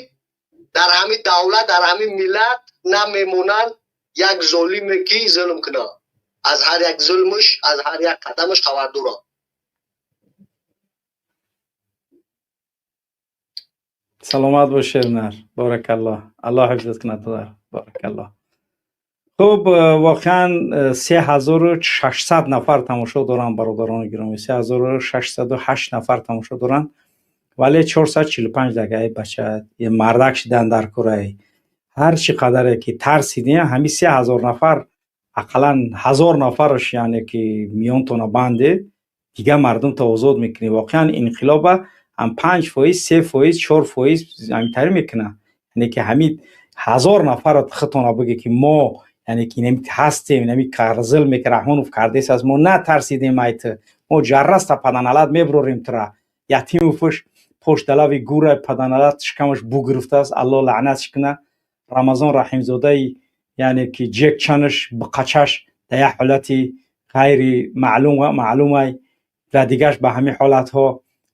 дар ҳамин давлат, дар ҳамин миллат намемонанд як золиме, ки зулм кунад. Аз ҳар як зулмаш, аз ҳар як қадамаш хабар дорад. Саломат бош, Шернар, боракаллоҳ, Аллоҳ ҳифзат кунад, падар, боракаллоҳ. Хуб, воқеан 3600 нафар тамошо доранд, бародарони гиромӣ, 3608 нафар тамошо доранд, вале 445 дақиқаи бача мардак шидан дар кораи. Ҳар чӣ қадаре ки тарсидем, ҳамин 3000 нафар, ақаллан 1000 нафараш, яъне ки миёнтона банде, дигар мардумта озод мекунӣ. Воқеан инқилоба ҳам 5%, 3%, 4% ҳаминтари мекунад. Яъне ки ҳамин 1000 нафарро худтона бигӯ, ки мо, яъне ки инами ҳастем, инами зулме ки Раҳмонов кардест, аз мо натарсидем, айт мо ҷарраста паданалат мебурорем тура. Ятимовш пошталави гура паданалат шикамаш бу гирифтааст, Аллоҳ лаънатш кунад. Рамазон Раҳимзодаи, яъне ки ҷек чанаш биқачаш дар як ҳолати ғайри маълумай ва дигарш ба ҳамин ҳолатҳо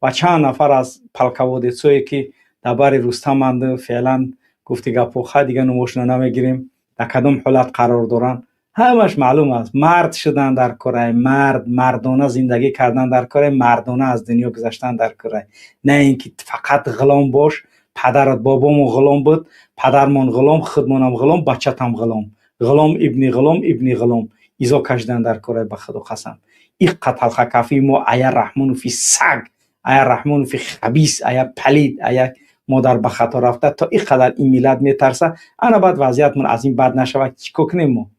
ва чанд нафар аз полководецое, ки дар бари Рустаманд, феълан гуфти гапҳо, хай, дигар номошона намегирем, дар кадом ҳолат қарор доранд, ҳамаш маълум аст. Мард шудан дар кораи, мард мардона зиндагӣ кардан дар кораи, мардона аз дунё гузаштан дар кораи, на ин ки фақат ғулом бош. Падарат, бобомон ғулом буд, падармон ғулом, худмонам ғулом, бачатам ғулом, ғулом ибни ғулом ибни ғулом изо кашидан дар кораи. Ба Худо қасам, иққа талхакафии мо ая Раҳмонофи саг, ая Раҳмонофи хабис, ая палид, ая Модар ба хато рафта, то ин қадар ин миллат метарса. Ана баъд вазъиятмон аз ин бад нашавад, чӣ кор кунем мо?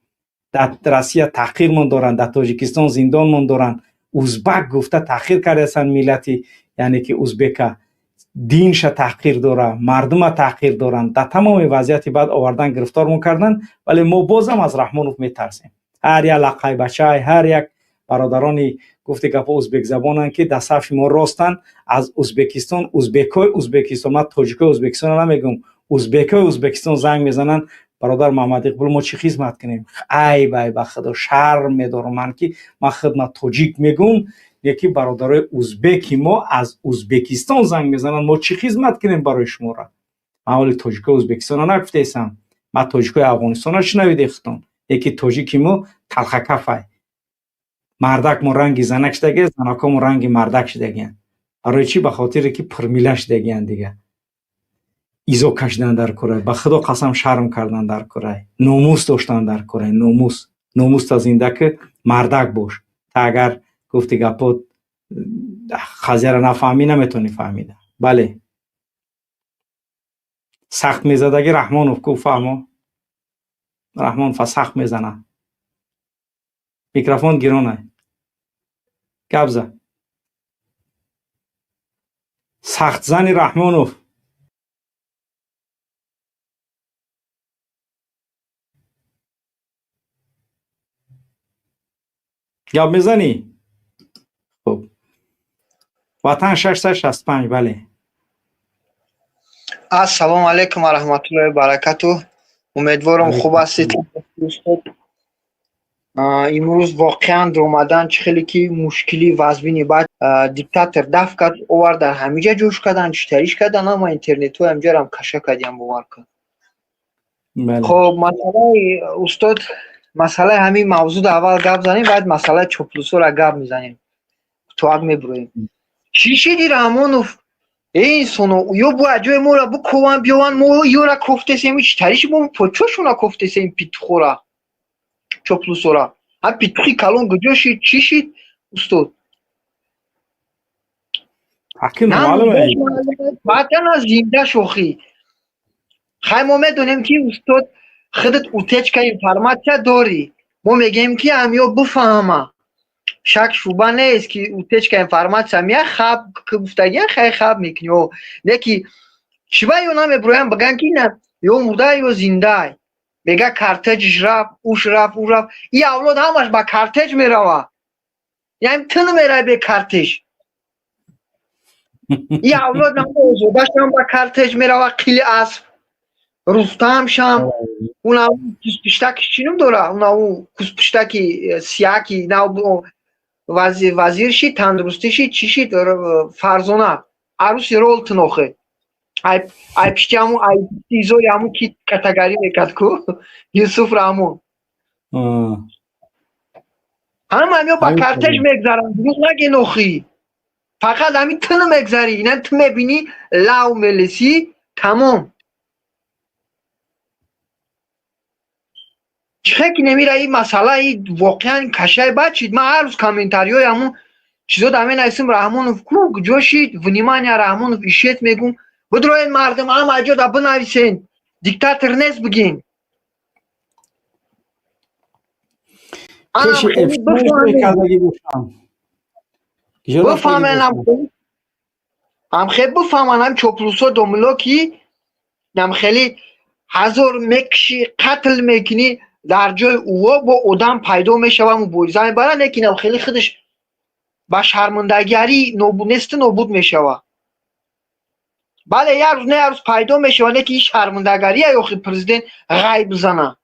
Дар Россия таҳқирмон доранд, дар Тоҷикистон зиндонмон доранд. Узбак гуфта таҳқир кардаастанд миллати, яъне ки узбека динша таҳқир дора, мардума таҳқир доранд. Дар тамоми вазъияти бад овардан, гирифтормон карданд, вале мо бозам аз Раҳмонов метарсем. Ҳар як лақайбачай, ҳар як бародарони гуфти гапо узбекзабонанд, ки дар сафи мо ростанд, аз Узбекистон, узбекҳои Узбекистон, ман тоҷикои Узбекистонро намегӯм, узбекҳои Узбекистон занг мезананд: бародар Муҳаммад Иқбол, мо чӣ хизмат кунем? Айб, айб, ба худо шарм медорам ман, ки ман хидмат тоҷик мегӯм, яки бародарои узбеки мо аз Узбекистон занг мезананд: мо чӣ хизмат кунем барои шуморо? Ман ҳоли тоҷикои Узбекистонро нагуфтаистам, ман тоҷикои Афғонистонро шунавиде худтон. Яки тоҷики мо талхакафай, мардак мо ранги занак шудагия, занако мо ранги мардак шудагиянд. Барои чӣ? Ба хотире ки пурмила шудагиянд, дига изо кашидан дар курай. Ба худо қасам, шарм кардан дар курай, номус доштан дар курай. Номус, номуста зинда ки, мардак бош. Та агар гуфти гапо қазияро нафаҳмӣ, наметавонӣ фаҳмида. Бале, сахт мезадаги Раҳмонов ку, фаҳмо, Раҳмонов сахт мезана. Микрофон гиронай, гап за, сахтзани Раҳмонов. Гап мезанӣ? Хуб, Ватан 665, бале. Ассалому алайкум ва раҳматуллоҳи ва баракатуҳ. Умедворам, хуб ҳастед, устод. Имрӯз воқеан омадан чӣ хеле ки мушкили вазбини баъд диктатор даф кард, овард, дар ҳамиҷа ҷӯш кардан, читариш кардан, ама интернетҳои ҳамиҷарам каша кардиам, бовар кун. Хоб, масъалаи устод, масъалаи ҳамин мавзӯъ аввал гап занем, баъд масъалаи чоплусоро гап мезанем, тоак мебуроем. Чӣ шиди Раҳмонов? Э инсоно, ё бояд ҷои моро бикӯванд, биёванд, мо ёра кофтесем, читариш мо почошона кофтесем, питухора, чоплусора. Ҳам питухи калон куҷо шид, чӣ шид, устод? Баъдан аз зинда шохӣ. Хай, мо медонем, ки устод худат утечка информация дорӣ. Мо мегӯем, ки ҳамё бифаҳма. Шак шуба нест, ки утечка информация мия хаб гуфтагиан, хай хаб мекунӣ. О, не ки чиба ё намеброям бигӯянд, ки на ё мурда, ё зиндай. Мега кортежш рафт, уш рафт, у рафт. И авлод ҳамаш ба кортеж мерава. Яъне ту намеравӣ бе кортеж. И авлод озодашам ба кортеж мерава, қили асп. Рустамшам, уна куспиштаки чӣ ном дора? Уна у куспиштаки сияки нав вазир шид, тандурустӣ шид, чӣ шид, Фарзона. Аруси Ролтон охе. Ай пишти ҳамун, ай изои ҳамун ки катагарӣ мекард ку, Юсуф Раҳмон. Ҳама ҳамё ба кортеж мегзаранд, дурӯғ нагин охӣ. Фақат ҳамин ту намегзарӣ, ина ту мебинӣ, лав мелесӣ, тамом. Чихе ки немира ин масъала, и воқеан кашаи бад шид. Ман ҳар рӯз комментариҳои ҳамун чизо дар менависам: Раҳмонов ку, куҷо шид, внимание, Раҳмонов исчез мегум. Бидроен мардум, ҳама ҷо да бинависен, диктатор нест бигин. Пеши Эпштейн кардагӣ бошам. Бифаҳмен, ҳамхел бифаҳман ҳам чоплусо домило, ки ҳамхели ҳазор мекушӣ, қатл мекунӣ, дар ҷои ӯо бо одам пайдо мешава, мубориза мебарад, лекин ҳамхели худаш ба шармандагиарӣ несту нобуд мешава. Бале, як рӯз не як рӯз пайдо мешава, не ки ин шармандагария охи президент ғайб зана.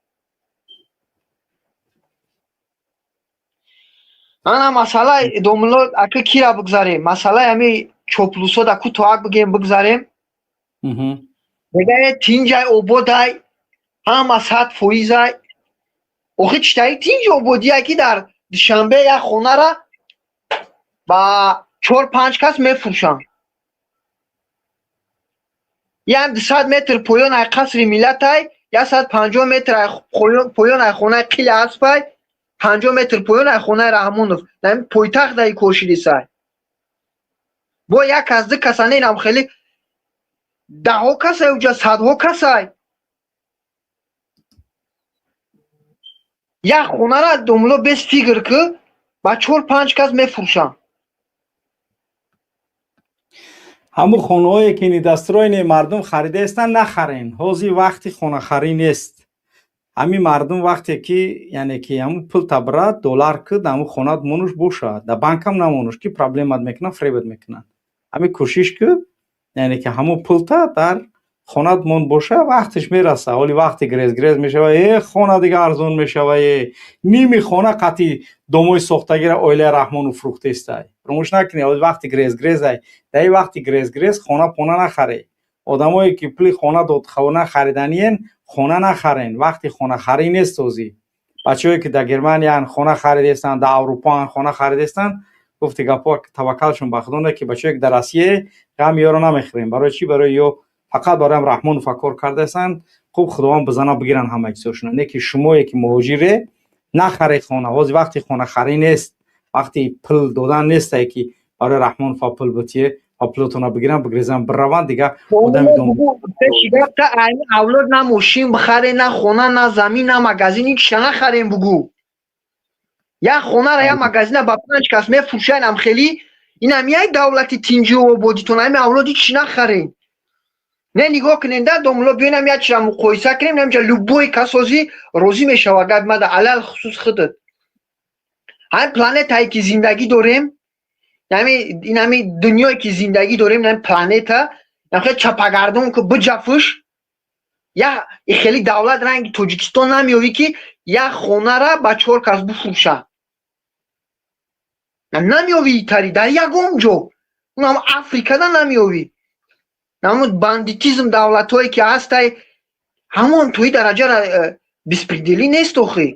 Ана масъалаи домило ака кира бигзарем, масъалаи ҳами чоплусо да ку тоак бигем, бигзарем. Мегӯяд, тинҷай, ободай, ҳама 100%-ай. Охи читаи тинҷ ободия, ки дар Душанбе як хонара ба чор панҷ кас мефурӯшанд. Як 200 метр поён ай қасри миллатай, 150 метр ай поён ай хонаи қили аспай, 50 метр поён ай хонаи Раҳмонов. Дар пойтахт дай кошидисай. Бо як кас, ду каса не, инам хеле Даҳҳо касай уҷа, садҳо касай. Як хонара домло без фикр ки ба 4-5 кас мефурӯшанд. Ҳамун хонаҳое ки недостроени мардум харидаистанд, нахарен. Ҳозир вақти хонахарӣ нест. Ҳамин мардум вақте ки яъне ки ҳамун пул табрад, доллар куд, ҳамун хонат монуш бошад. Дар банкам намонуш ки проблемат мекунанд, фребат мекунанд. Ҳамин кӯшиш ку, яъне ки ҳамун пулта дар хонат мон боша, вақтиш мераса. Ҳоли вақти грез-грез мешава, хона дига арзон мешава, ними хона қатъи домои сохтагира оилаи Раҳмонов фурӯхтестай. Фаромӯш накунед, ҳоли вақти грез-грезай. Дар ин вақти грез-грез хона пона нахаред. Одамое ки пули хона дод, хона хариданиен, хона нахарен. Вақти хонахарӣ нест ҳозир. Бачаҳое ки дар Германиян хона харидестанд, дар Аврупоан хона харидестанд, гуфти гапҳо таваккалшон ба Худо не ки бачаҳое ки дар Россия ғам ёро намехӯрем. Барои чӣ? Барои ё фақат бароям Раҳмонов кор кардаестанд. Хуб, Худованд бизана бигиранд ҳама чизошона. Не ки шумое ки муҳоҷире, нахаред хона. Ҳозир вақти хонахарӣ нест, вақти пул додан нестае ки барои Раҳмонов пул битие ва пулотона бигиранд, бигрезанд, бираванд. Дига одами дом авлод на мошин бихаре, на хона, на замин, на магазин, ҳеч нахарем бугу. Як хонара, як магазина ба 5 кас мефурӯшанд ам хелӣ. Инам як давлати тинҷию ободитон, ами авлод ҳеч нахарем. Не, нигоҳ кунед, да домло, биёнам як чиза муқоиса кунем, намҷа любой кас ҳозир розӣ мешава гап мада, алал хусус худат. Ҳамин планетае ки зиндагӣ дорем, инами дунёе ки зиндагӣ дорем, инами планета, хеле чапагардон ки биҷафуш, я хеле давлат ранги Тоҷикистон намеёвӣ ки як хонара ба 4 кас бифурӯша. Намеёвӣ итари дар ягон ҷо, унам Африкада намеёвӣ. Ҳамон бандитизм давлатҳое ки ҳастай, ҳамон тои дараҷара беспределӣ нест охи.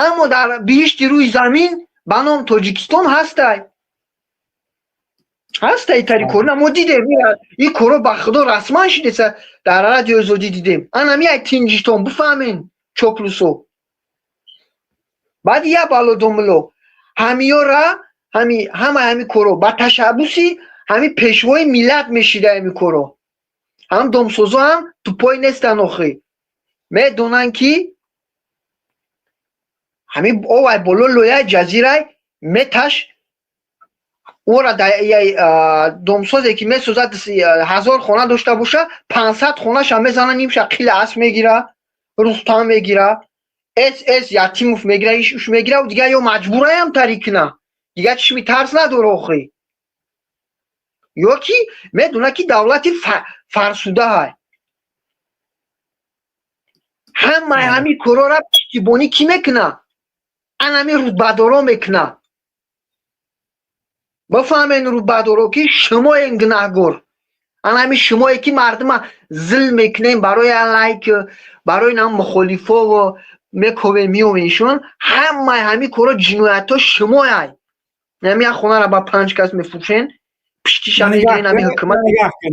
Аммо дар биҳишти рӯи замин ба ном Тоҷикистон ҳастай. Ҳастай тари корна мо дидем, ин коро ба Худо расман шидеса дар радиои Озодӣ дидем. Анам як тинҷитон бифаҳмен чоплусо. Баъди як бало домло ҳамиёра ҳами ҳама ҳами коро ба ташаббуси ҳами пешвои миллат мешида ҳами коро. Ҳам домсозо ҳам тупой нестанд охи. Медонанд ки ҳами овай боло лояи ҷазирай меташ ора домсозе ки месозад 1000 хона дошта боша, 500 хонаша мезана, нимша қила асп мегира, Рустам мегира, СС Ятимов мегира, иш мегира, дига ё маҷбураям тари куна. Дига чишми тарс надора охи. Ё ки медона ки давлати фарсудаҳай. Ҳамаи ҳамин корора пуштибонӣ кӣ мекуна? Ан ҳамин рутбадоро мекуна. Бифаҳмен рутбадоро ки шумоен гунаҳгор. Ан ҳамин шумое ки мардума зулм мекунем барои лайк, барои нам мухолифову мековем, меовеншон, ҳамаи ҳамин коро ҷиноятҳо шумояй. Ҳамин як хонара ба 5 кас мефурӯшен, пуштиша мегирен ҳамин ҳукумат.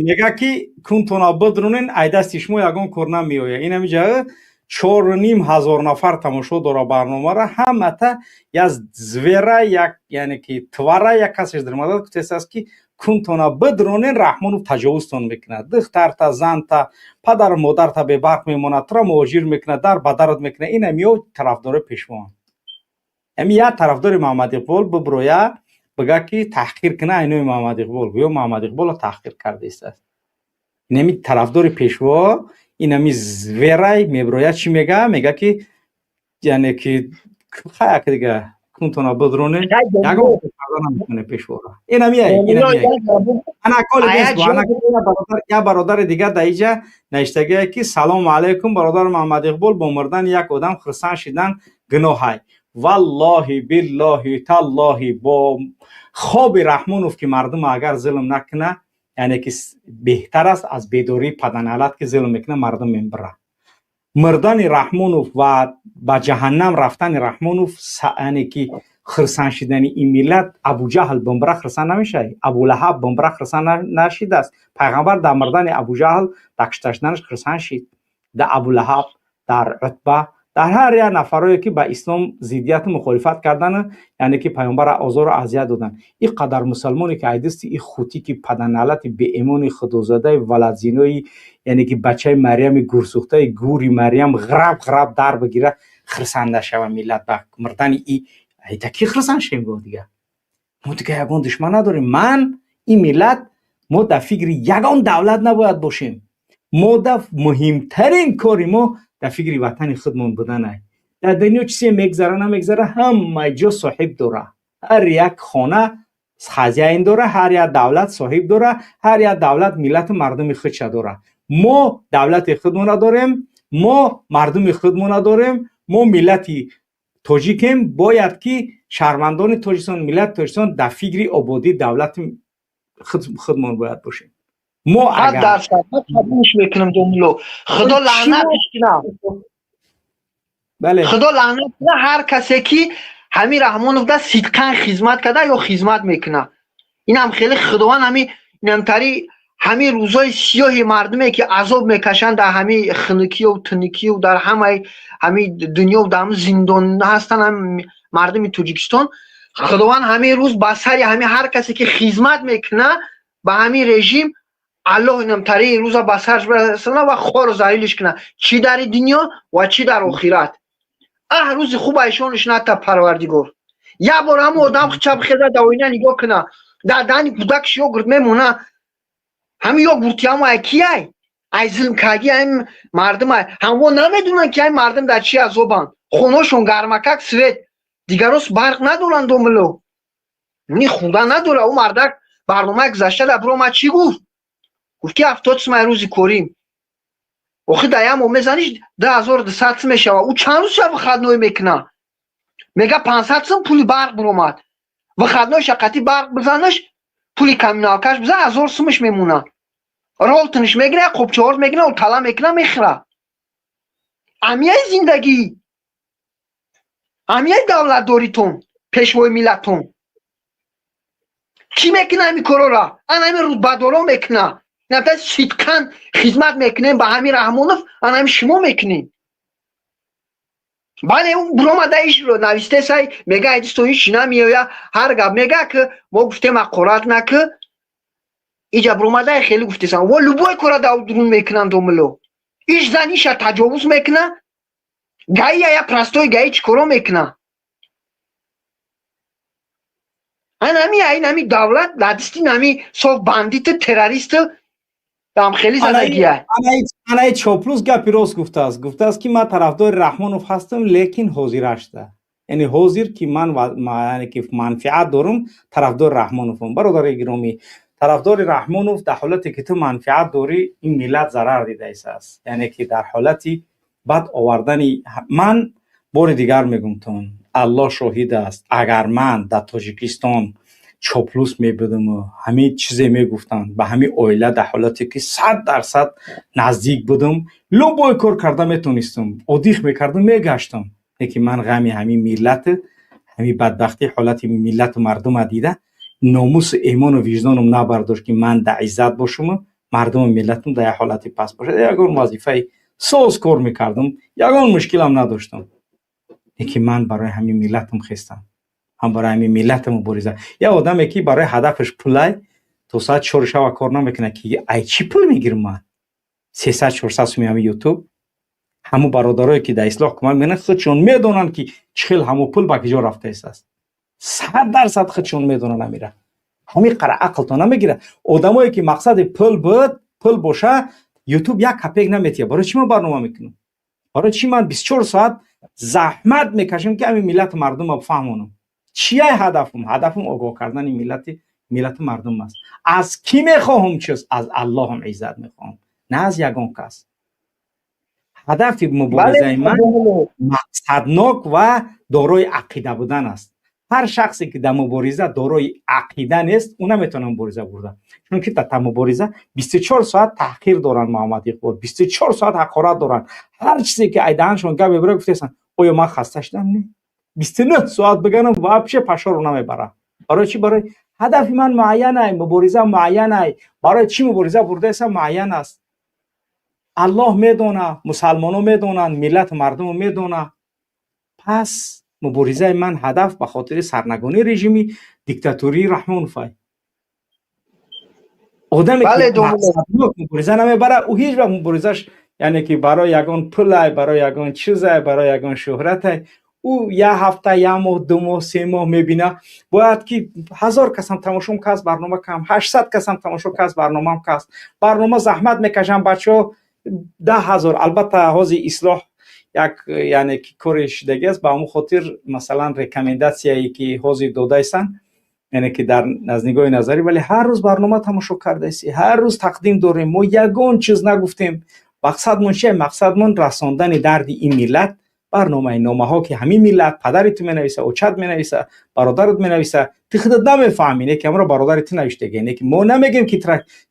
Мега ки кунтона бидронен, ай дасти шумо ягон кор намеояд. Ин ҳамин ҷа 4500 нафар тамошо дора барномара, ҳамата як звера, як яъне ки твара, як касеш даромада гуфтааст ки кунтона бидронен, Раҳмонов таҷовузтон мекунад, духтарта, занта, падару модарта бебарқ мемонад, тура муҳоҷир мекунад, дар ба дарат мекунад. Ин ҳамиё тарафдори пешвоанд. Ҳами як тарафдори Муҳаммад Иқбол биброя бигӯяд ки таҳқир куна айнои Муҳаммад Иқбол, гӯё Муҳаммад Иқболро таҳқир кардаистааст. Инами тарафдори пешво, инами зверай меброяд, чӣ мега? Мега ки яъне ки хаяк дига кунтона бидронен, ягон карда наметавонем пешвора. Инамияй, инамияй. Ана коли як бародари дигар дар иҷа навиштагие ки салому алайкум, бародар Муҳаммад Иқбол, бо мурдани як одам хурсанд шидан гуноҳай. Валлоҳи биллоҳи таллоҳи, бо хоби Раҳмонов ки мардум агар зулм накуна, яъне ки беҳтар аст аз бедории паданалат ки зулм мекуна мардум мебира. Мурдани Раҳмонов ва ба ҷаҳаннам рафтани Раҳмонов, яъне ки хурсанд шидани ин миллат, Абуҷаҳл бимбира хурсанд намешавад, Абулаҳаб бимбира хурсанд нашидааст. Пайғамбар дар мурдани Абуҷаҳл, дар кушта шуданаш хурсанд шид, дар Абулаҳаб, дар Утба, Дар ҳар як нафарое ки ба ислом зиддияту мухолифат кардан, яъне ки паёмбара озору азият додан. Ин қадар мусалмоне ки айдисти и хути ки паданалати беэмони худозадаи валадзинои, яъне ки бачаи Марьями гурсӯхтаи гури Марьям ғраб ғраб дар бигира, хирсанд нашава миллат ба мурдани и айда ки хирсанд шем? Бо дига мо дига ягон душман надорем. Ман ин миллат, мо дар фикри ягон давлат набояд бошем. Мо да муҳимтарин кори мо дар фикри ватани худмон буданай. Дар дунё чизе мегзара намегзара, ҳама ҷо соҳиб дора. Ҳар як хона хозяин дора, ҳар як давлат соҳиб дора, ҳар як давлат миллату мардуми худша дора. Мо давлати худмона дорем, мо мардуми худмона дорем, мо миллати тоҷикем. Бояд ки шаҳрвандони Тоҷикистон, миллати Тоҷикистон дар фикри ободии давлати худмон бояд бошем. Мо агар қабулш мекунам, домулло, Худо лаънатш кунад. Бале. Худо лаънат кунад ҳар касе ки ҳамин Раҳмоновда сидқан хизмат карда ё хизмат мекунад. Инам хеле Худованд ҳами инамтари ҳамин рӯзои сиёҳи мардуме ки азоб мекашанд дар ҳамин хунукию тунукию дар ҳамаи ҳамин дунё, дар ҳамин зиндон ҳастанд ҳам мардуми Тоҷикистон, Худованд ҳамин рӯз ба сари ҳамин ҳар касе ки хизмат мекунад ба ҳамин режим, Аллоҳ инамтари рӯза ба сарш барасона ва хору залилиш кунад, чӣ дар дунё ва чӣ дар охират. Аҳ, рӯзи хуб айшониш ната, Парвардигор. Як бор ҳамон одам чап хеза, дар оина нигоҳ куна, дар даҳани кӯдакш йогурт мемона. Ҳамин йогурти ҳамо ай кияй? Ай зулмкагӣ ай мардум. Ай ҳамво намедонанд, ки ай мардум дар чӣ азобанд. Хоношон гармакак, свет, дигарос барқ надоранд. Домулло, ни хӯрдан надора. Ӯ мардак барномаи гузашта дар биромад, чӣ гуфт? Гуфт, ки 70 сум ай рӯзи корим. Охи дар як моҳ мезаниш, 2200 сум мешавад. Ӯ чанд рӯз ша выходной мекуна? Мега, 500 сум пули барқ биромад. Выходной шақати барқ бизанаш, пули коммуналка ш бизан, 1000 сумаш мемона. Ролтонш мегира, қопчаҳор мегира, тала мекуна, мехӯра. Амияи зиндагӣ, амияи давлатдоритон, пешвои миллатон чӣ мекуна? Ҳамин корора ана ҳамин рутбадоро мекуна. Нафта сидқан хизмат мекунем ба ҳамин Раҳмонов, ана ҳамин шумо мекунем. Бале, ӯ биромада ишро навистесай, мега, айдисто ҳеч намеоя, ҳар гап мега, ки мо гуфтем ҳақорат наки. Иҷа биромада хеле гуфтесан во любой кора дар дурун мекунанд. Домулло, иш зан иша таҷовуз мекуна, ГАИ я простой ГАИ чӣ коро мекуна? Анами айн ами давлат ладисти нами соф бандиту террористу дам хеле задагия. Анаи Чоплус гапи рост гуфтааст. Гуфтааст, ки ман тарафдори Раҳмонов ҳастам, лекин ҳозирашта, яъне ҳозир ки ман, яъне ки манфиат дорум, тарафдори Раҳмоновам. Бародари гиромӣ, тарафдори Раҳмонов дар ҳолате ки ту манфиат дорӣ, ин миллат зарар дидаистааст, яъне ки дар ҳолати бад овардани. Ман бори дигар мегумтон, Аллоҳ шоҳид аст, агар ман дар Тоҷикистон чоплус мебудаму ҳамин чизе мегуфтанд ба ҳамин оила, дар ҳолате ки 100% наздик будам, любой кор карда метонистам, одих мекардам, мегаштам. Лекин ман ғами ҳамин миллати, ҳамин бадбахтии ҳолати миллату мардума дида, номусу эмону виҷдонам набардошт, ки ман дар иззат бошуму мардуму миллатам дар як ҳолати паст бошад. Ягон вазифаи соз кор мекардам, ягон мушкилам надоштам, лекин ман барои ҳамин миллатам хестам, ҳам барои ҳамин миллатам мубориза. Як одаме ки барои ҳадафаш пулай, то соат 4 шава кор намекунад, ки ай чӣ пул мегирам ман, 300, 400 суми ҳами Ютуб. Ҳамун бародарое ки дар ислоҳ кӯмак мекунанд, худшон медонанд, ки чӣ хел ҳамун пул ба киҷо рафтаистааст. 100% худшон медонанд. Амира ҳамин қара ақлтон намегирад. Одамое ки мақсади пул буд, пул боша, Ютуб як копейка наметиҳад. Барои чӣ ман барнома мекунам? Барои чӣ ман 24 соат заҳмат мекашам, ки ҳамин миллату мардумро фаҳмонам? Чияй ҳадафм? Ҳадафм огоҳ кардани миллату мардум аст. Аз кӣ мехоҳам чиз? Аз Аллоҳам иззат мехоҳам, на аз ягон кас. Ҳадафи муборизаи ман мақсаднок ва дорои ақида будан аст. Ҳар шахсе ки дар мубориза дорои ақида нест, ӯ наметавонад мубориза бурда, чунки дар мубориза 24 соат таҳқир доранд, Муҳаммад Иқбол, 24 соат ҳақорат доранд. Ҳар чизе ки ай даҳаншон гап мебара, гуфтесанд. Оё ман хаста шудам? Не. 29 соат биганам, вообще пашоро намебарам. Барои чӣ? Барои ҳадафи ман муайян ай, мубориза муайян ай, барои чӣ мубориза бурдаесам муайян аст. Аллоҳ медона, мусалмоно медонанд, миллату мардуму медона. Пас муборизаи ман ҳадаф ба хотири сарнагунии режими диктатурии Раҳмоновай. Одаме ки мубориза намебарад, ӯ ҳеҷ вақт муборизаш, яъне ки барои ягон пулай, барои ягон чизай, барои ягон шӯҳратай, ӯ як ҳафта, як моҳ, 2 моҳ, 3 моҳ мебина. Бояд ки 1000 касам тамошом кас, барнома кам, 800 касам тамошо кас, барномам кас, барнома заҳмат мекашам бачаҳо, 10 000. Албатта, ҳозир ислоҳ як, яъне ки кори шидагӣ аст. Ба ҳамон хотир, масалан, рекомендация е ки ҳозир додаистанд, яъне ки дар аз нигоҳи назарӣ, вале ҳар рӯз барнома тамошо кардаистӣ, ҳар рӯз тақдим дорем. Мо ягон чиз нагуфтем. Мақсадмон чие? Мақсадмон расондани дарди ин миллат, барномаи номаҳо, ки ҳамин миллат, падари ту менависа, очат менависа, бародарат менависа, ту худат намефаҳмӣ, не ки ҳамро бародари ту навиштаги, не ки мо намегем, ки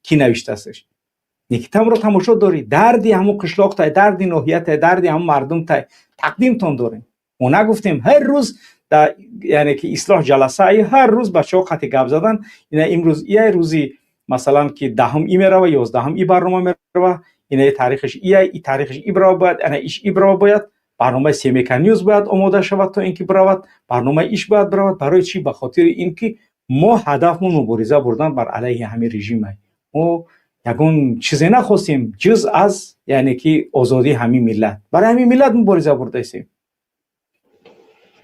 ки навиштаастш, не ки тамро тамошо дорӣ, дарди ҳамун қишлоқтай, дарди ноҳиятай, дарди ҳамун мардумтай тақдимтон дорем. Мо нагуфтем ҳар рӯз, яъне ки ислоҳ ҷаласаи ҳар рӯз бачаҳо қати гап задан. Ина имрӯз ия рӯзи, масалан, ки 10-ум и мерава, 11-ум и барнома мерава, ина таърихаш ия, и таърихаш и бирава бояд, ана иш и бирава бояд, барномаи Семека Ньюз бояд омода шавад, то ин ки биравад, барномаи иш бояд биравад. Барои чӣ? Ба хотири ин ки мо ҳадафмон мубориза бурдан бар алайҳи ҳамин режима. Мо ягон чизе нахостем, ҷуз аз, яъне ки, озодии ҳамин миллат. Барои ҳамин миллат мубориза бурдаистем.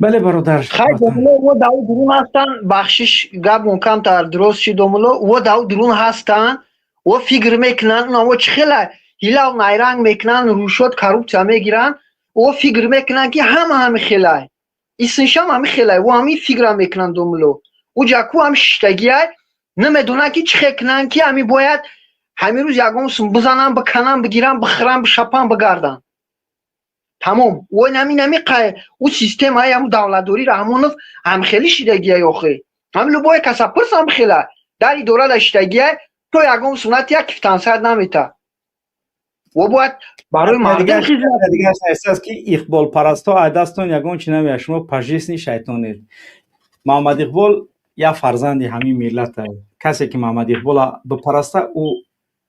Бале, бародар. Хай, домуло, во дав дурун ҳастанд. Бахшиш, гапмон камтар дуруст шид. Домуло, во дав дурун ҳастанд, во фикр мекунанд, уна чӣ хела ҳилав найранг мекунанд, рушват, коррупция мегиранд. Во фикр мекунанд, ки ҳама ҳами хелай, исмишам ҳами хелай, во ҳами фикра мекунанд. Домуло, ӯ ҷаку ҳам шиштагиай, намедонанд, ки чӣ хел кунанд, ки ҳами бояд ҳамин рӯз ягон сум бизанам, биканам, бигирам, бихӯрам, бишапам, бигардам, тамом. Ой, нами қай ӯ системаи ҳаму давлатдорӣ Раҳмонов ҳамхелӣ шидагиай. Охи, ҳам любой каса пурсам, хела дар идора шидагиай, то ягон суннат як кифтансад намета. Во бояд барои мардум. Дигар эҳсос, ки иқболпарастҳо аз дастон ягон чи намеяд. Шумо пажисни шайтонед. Муҳаммад Иқбол як фарзанди ҳамин миллат. Касе ки Муҳаммад Иқбола бипараста, ӯ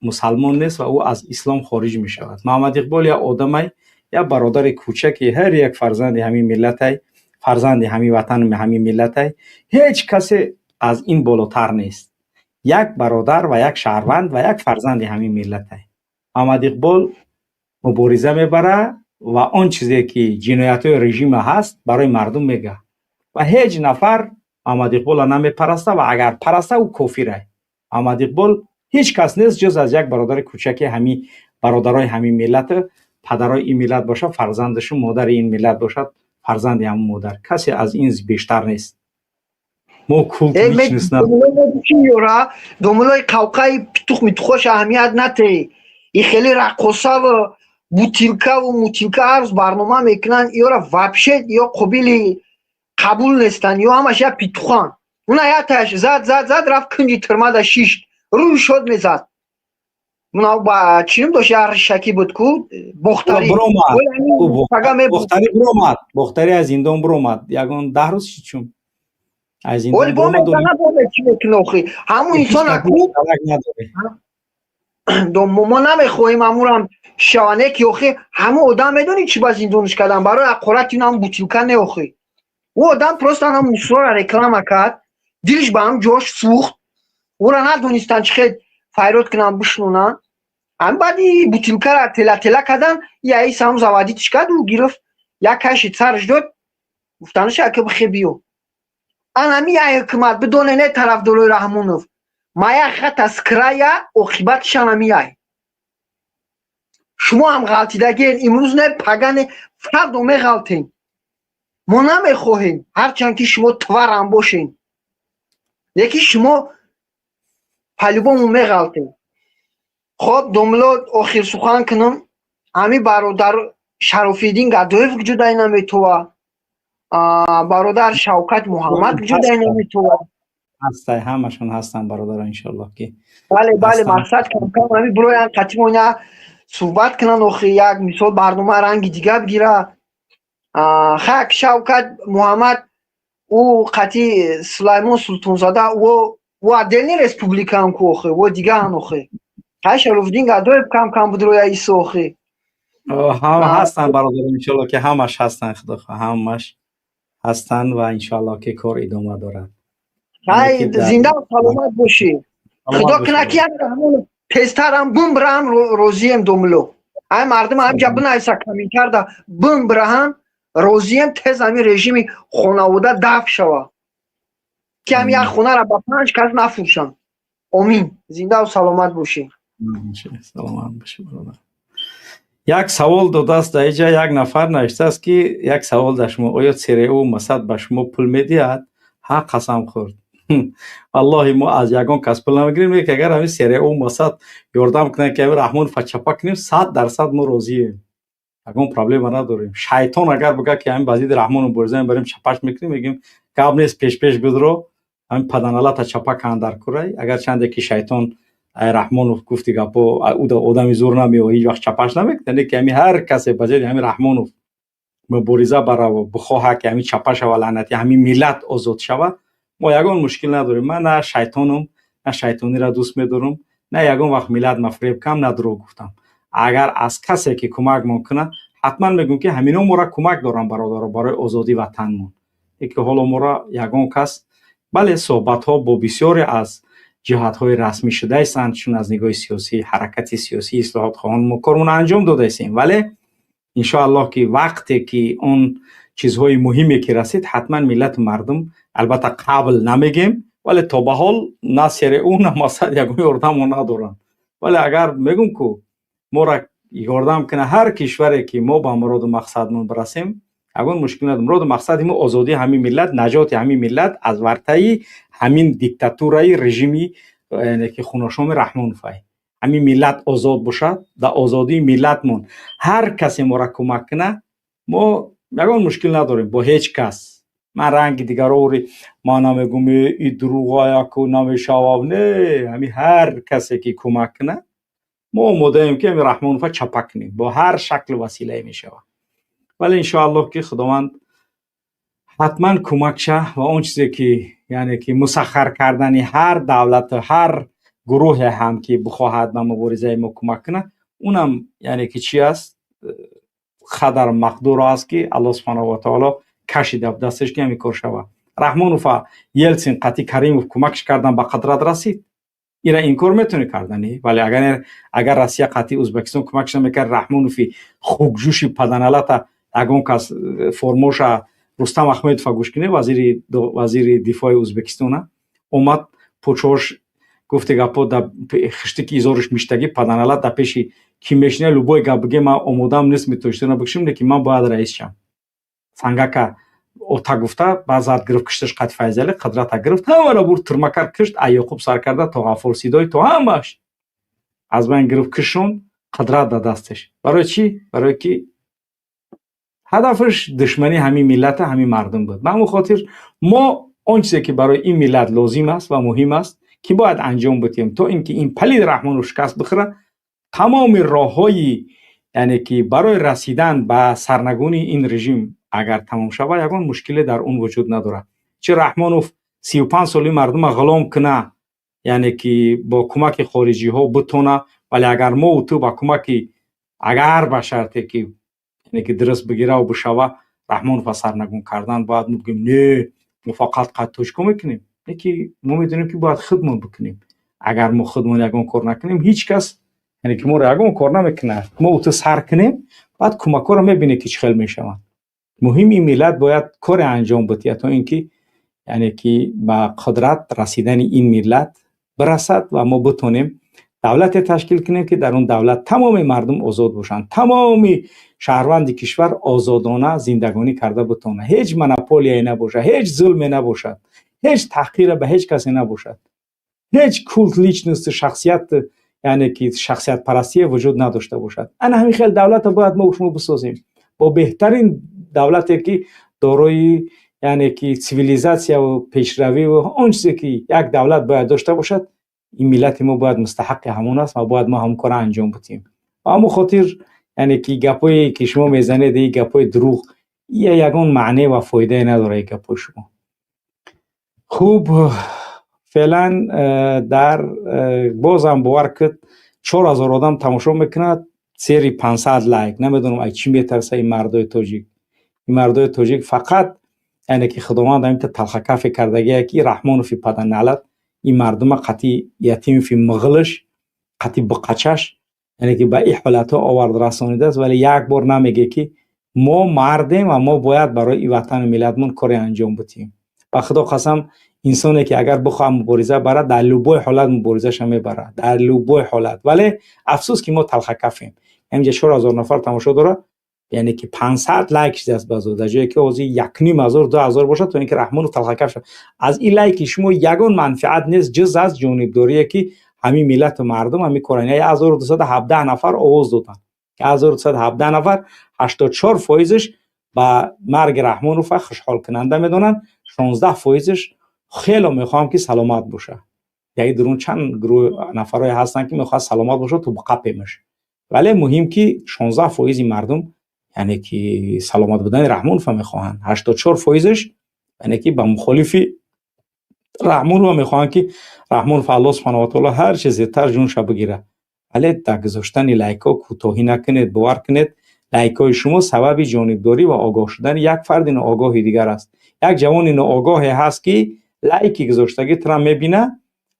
мусалмон нест ва ӯ аз ислом хориҷ мешавад. Муҳаммад Иқбол як одамай, як бародари кӯчаки ҳар як фарзанди ҳамин миллатай, фарзанди ҳамин ватану ҳамин миллатай. Ҳеҷ касе аз ин болотар нест. Як бародар ва як шаҳрванд ва як фарзанди ҳамин миллатай. Муҳаммад Иқбол мубориза мебарад ва он чизе ки ҷиноятҳои режима ҳаст, барои мардум мега. Ва ҳеҷ нафар Муҳаммад Иқболро намепараста ва агар параста, ӯ кофирай. Муҳаммад Иқбол ҳеҷ кас нест, ҷуз аз як бародари кӯчаки ҳамин бародарои ҳамин миллату падарои ин миллат бошад, фарзандашу модари ин миллат бошад, фарзанди ҳамун модар. Касе аз ин бештар нест. Мо культ личность. Домулои қавқаи питух митухош аҳамият натеи. И хеле раққосаву бутилкаву мутилка ҳар рӯз барнома мекунанд, ёра вообще ё қобили қабул нестанд, ё ҳамаш як питухан. Уна якташ зад, зад, зад, рафт кунҷи тирмада шишт, рӯи шод мезад. Чиним дошт, як ришакӣ буд ку, бохтарӣ. Бохтарӣ биромад, бохтарӣ аз зиндон биромад, ягон 10 рӯз шид, чун аз зиндон. Чӣ мекунӣ охи, ҳамун инсон аку мо намехоҳем ҳамурам шаване, ки охи, ҳамун одам медонӣ чӣ ба зиндонш кардан? Барои ҳақорати ҳам бутилка не. Охи, ӯ одам просто ҳам мусора реклама кард, дилиш ба ҳам ҷош сӯхт, ӯра надонистанд чӣ хел файрод кунанд, бишнонанд. Ҳам баъди бутилкара тела-тела кардан, яис ҳам заводить ш кард, ӯ гирифт, як каши сарш дод, гуфтаныша ака бихе биё. Анами як ҳукумат бидоне, не тарафдорои Раҳмонов, мая хата скрая оқибатишан ами яй. Шумо ҳам ғалтидагиен, имрӯз не, пагане, фардо меғалтем. Мо намехоҳем, ҳарчанд ки шумо тварам бошен, лекин шумо по-любому меғалтем. Хоб, домло, охир сухан кунам. Ҳами бародар Шарофиддин Гадоев ҷудай наметова, бародар Шавкат Муҳаммад ҷудай наметова. Ҳастай, ҳамашон ҳастанд, бародаро, иншоаллоҳ ки. Бале, бале, мақсад камкам ҳами бироян, қатимоня суҳбат кунанд. Охи, як мисол, барнома ранги дига бигира. Хак, Шавкат Муҳаммад ӯ қати Сулаймон Султонзода, ӯ отдельный республикаам ку, охи, ӯ дигаан, охи. Хай, Шарофиддин Гадоев кам кам будроя исохи. Ҳама ҳастанд, бародар, иншоалло, ки ҳамаш ҳастанд, худо хоҳ, ҳамаш ҳастанд ва иншоалло, ки кор идома дорад. Хай, зинда саломат бошӣ. Худо кунад, ки ҳамон тезтарам бумбирам, розием. Домло, ай мардум ҳамҷа бинависа комментарда: бумбираҳам, розием, тез ҳамин режими хонавода даф шава, ки ҳам як хонара ба панҷ кас нафурӯшанд. Омин. Зиндаву саломат бошӣ. Саломат бошӣ, бародар. Як савол додааст дар инҷа, як нафар навиштааст, ки як савол дар шумо: оё ЦРУ, Моссад ба шумо пул медиҳад? Ҳа, қасам хӯрд, валлоҳи, мо аз ягон кас пул намегирем. Ки агар ҳамин ЦРУ, Моссад ёрдам кунанд, ки ҳамин Раҳмонова чапа кунем, 100% мо розием, ягон проблема надорем. Шайтон агар бигӯяд, ки ҳамин ба зидди Раҳмон мубориза мебарем, чапаш мекунем, мегӯем: гап нест, пешпеш бидро, ҳамин паданалата чапа кан дар курай. Агарчанде ки шайтон Раҳмонов гуфти гапо, одами зур намео, ҳеҷ вақт чапаш намекунад, леки ҳамин ҳар касе ба зидди ҳамин Раҳмонов мубориза бараву бихоҳад, ки ҳамин чапа шава, лаънати, ҳамин миллат озод шавад, мо ягон мушкил надорем. Ман на шайтонум, на шайтониро дӯст медорам, на ягон вақт миллат ма фиреб кам, на дурӯғ гуфтам. Агар аз касе ки кӯмакмон кунад, ҳатман мегӯм, ки ҳамино моро кӯмак доранд, бародаро, барои озодии ватанмон. Ки ҳоло моро ягон кас, бале, суҳбатҳо бо бисёре аз ҷиҳатҳои расмӣ шудаистанд, чун аз нигоҳи сиёсӣ, ҳаракати сиёсии ислоҳотхоҳон мо кормонро анҷом додаистем, вале иншоаллоҳ, ки вақте ки он чизҳои муҳиме ки расид, ҳатман миллату мардум, албатта, қабл намегем, вале то ба ҳол на ЦРУ, на Моссад ягон ёрдамо надоранд. Вале агар, мегӯм ку, моро ёрдам кунад ҳар кишваре, ки мо ба муроду мақсадмон бирасем, ягон мушкил надорем. Муроду мақсади мо озодии ҳамин миллат, наҷоти ҳамин миллат аз вартаи ҳамин диктатураи режими ки хуношоми Раҳмоновай. Ҳамин миллат озод бошад, дар озодии миллатмон ҳар касе моро кӯмак кунад, мо ягон мушкил надорем бо ҳеҷ кас. Ман ранги дигарори ман намегӯм: и дурӯғаяку намешавад. Не, ҳамин ҳар касе ки кӯмак кунад, мо омодаем, ки ҳамин Раҳмонова чапа кунем бо ҳар шаклу василае мешавад. Вале иншоаллоҳ, ки Худованд ҳатман кӯмак ша ва он чизе ки, яъне ки мусаххар кардани ҳар давлату ҳар гурӯҳе ҳам, ки бихоҳад ба муборизаи мо кӯмак кунад, унам, яъне ки чи аст, қадар мақдур аст, ки Аллоҳ субҳанаҳу ва таоло кашида дасташ, ки ҳамин кор шавад. Раҳмонова Елсин қатъи Каримов кӯмакш кардан, ба қудрат расид, ира инкор метавонӣ кардани. Вале агар Россия қатъи Ӯзбекистон кӯмакш намекард, Раҳмонови хукҷӯши паданалата ягон кас формоша Рустам Ахмедова гӯш кунед, вазири дифои Ӯзбекистона омад, почош, гуфти гапо, да хиштики изориш миштагӣ паданалат, дар пеши ки мешина, любой гап биге, ман омодаам нисми Тоҷикистона бикушем, лекин ман бояд раис шам. Сангака ота гуфта, баъд зад, гирифт, кишташ қати Файзалӣ, қудрата гирифт, ҳамаро бурд, тюрьма кард, кишт, а Ёқуб сар карда то Ғаффор Сидой, то ҳамаш аз байн гирифт, кишон, қудрат да дасташ. Барои чӣ? Барое ки ҳадафаш душманӣ ҳамин миллата, ҳамин мардум буд. Ба ҳамон хотир мо он чизе ки барои ин миллат лозим аст ва муҳим аст, ки бояд анҷом бидиҳем, то ин ки ин палид Раҳмонов шикаст бихӯрад, тамоми роҳҳои, яъне ки барои расидан ба сарнагунии ин режим агар тамом шавад, ягон мушкиле дар он вуҷуд надорад. Чи Раҳмонов 35 соли мардума ғулом куна, яъне ки бо кӯмаки хориҷиҳо битона, вале агар мо ту ба кӯмаки, агар ба шарте ки, яъне ки дуруст бигираву бишава, Раҳмонова сарнагун кардан, бояд мо бигӯем: не, мо фақат қад тоҷико мекунем. Не, ки мо медонем, ки бояд худмон бикунем. Агар мо худмон ягон кор накунем, ҳеҷ кас, яъне ки моро ягон кор намекунад. Мо ту сар кунем, баъд кӯмакҳоро мебинем, ки чӣ хел мешаванд. Муҳим, ин миллат бояд коре анҷом бидиҳад, то ин ки, яъне ки ба қудрат расидани ин миллат бирасад ва мо битонем давлате ташкил кунем, ки дар он давлат тамоми мардум озод бошанд, тамоми шаҳрванди кишвар озодона зиндагонӣ карда битонад, ҳеҷ монополияе набошад, ҳеҷ зулме набошад, ҳеҷ таҳқире ба ҳеҷ касе набошад, ҳеҷ культ личности, шахсият, яъне ки шахсиятпарастие вуҷуд надошта бошад. Ана ҳамин хел давлатро бояд мо шумо бисозем, бо беҳтарин давлате, ки дорои, яъне ки цивилизатсияву пешравиву он чизе ки як давлат бояд дошта бошад. Ин миллати мо бояд мустаҳаққи ҳамон аст ва бояд мо ҳамон корро анҷом бидиҳем. Ба ҳамон хотир, яъне ки гапҳое ки шумо мезанед, и гапҳои дурӯғ, я ягон маъне ва фоидае надорад и гапҳои шумо. Хуб, феълан дар бозам бовар куд, 4000 одам тамошо мекунад, сери 500 лайк. Намедонам ай чӣ метарса ин мардои тоҷик. Ин мардои тоҷик фақат яъне ки Худованд ҳаминта талхакафе кардагие, ки Раҳмонофи паданалат ин мардума қатъи ятимфи муғлиш, қатъи буқачаш, яъне ки ба ин ҳолатҳо овард расонидааст. Вале як бор намеге, ки мо мардем ва мо бояд барои ин ватану миллатмон коре анҷом бидиҳем. Ба Худо қасам, инсоне ки агар бихоҳад мубориза барад, дар любой ҳолат муборизаша мебарад, дар любой ҳолат. Вале афсӯс, ки мо талхакафем. Ҳаминҷа 4000 нафар тамошо дорад, яъне ки 500 лайк шидааст ба зуд, дар ҷое ки ҳозир 1500, 2000 бошад, то ин ки Раҳмонов талхакаф шавад. Аз ин лайки шумо ягон манфиат нест, ҷуз аз ҷонибдорие, ки ҳамин миллату мардум ҳамин кора. 1217 нафар овоз доданд, 1217 нафар, 84%-ш ба марги Раҳмонова хушҳолкунанда медонанд, 16%-ш хело мехоҳам, ки саломат бошад. Яъне дурун чанд гурӯҳ нафарое ҳастанд, ки мехоҳад саломат бошад, то биқапемаш. Вале муҳим, ки 16%-и мардум яъне ки саломат будани Раҳмонова мехоҳанд, 84%-ш яъне ки ба мухолифи Раҳмонова мехоҳанд, ки Раҳмонов Аллоҳ субҳанаҳу ва таоло ҳар чи зудтар ҷунша бигирад. Вале дар гузоштани лайкҳо кӯтоҳӣ накунед. Бовар кунед, лайкҳои шумо сабаби ҷонибдорӣ ва огоҳ шудани як фарди ноогоҳи дигар аст. Як ҷавони ноогоҳе ҳаст, ки лайки гузоштагӣ тура мебинад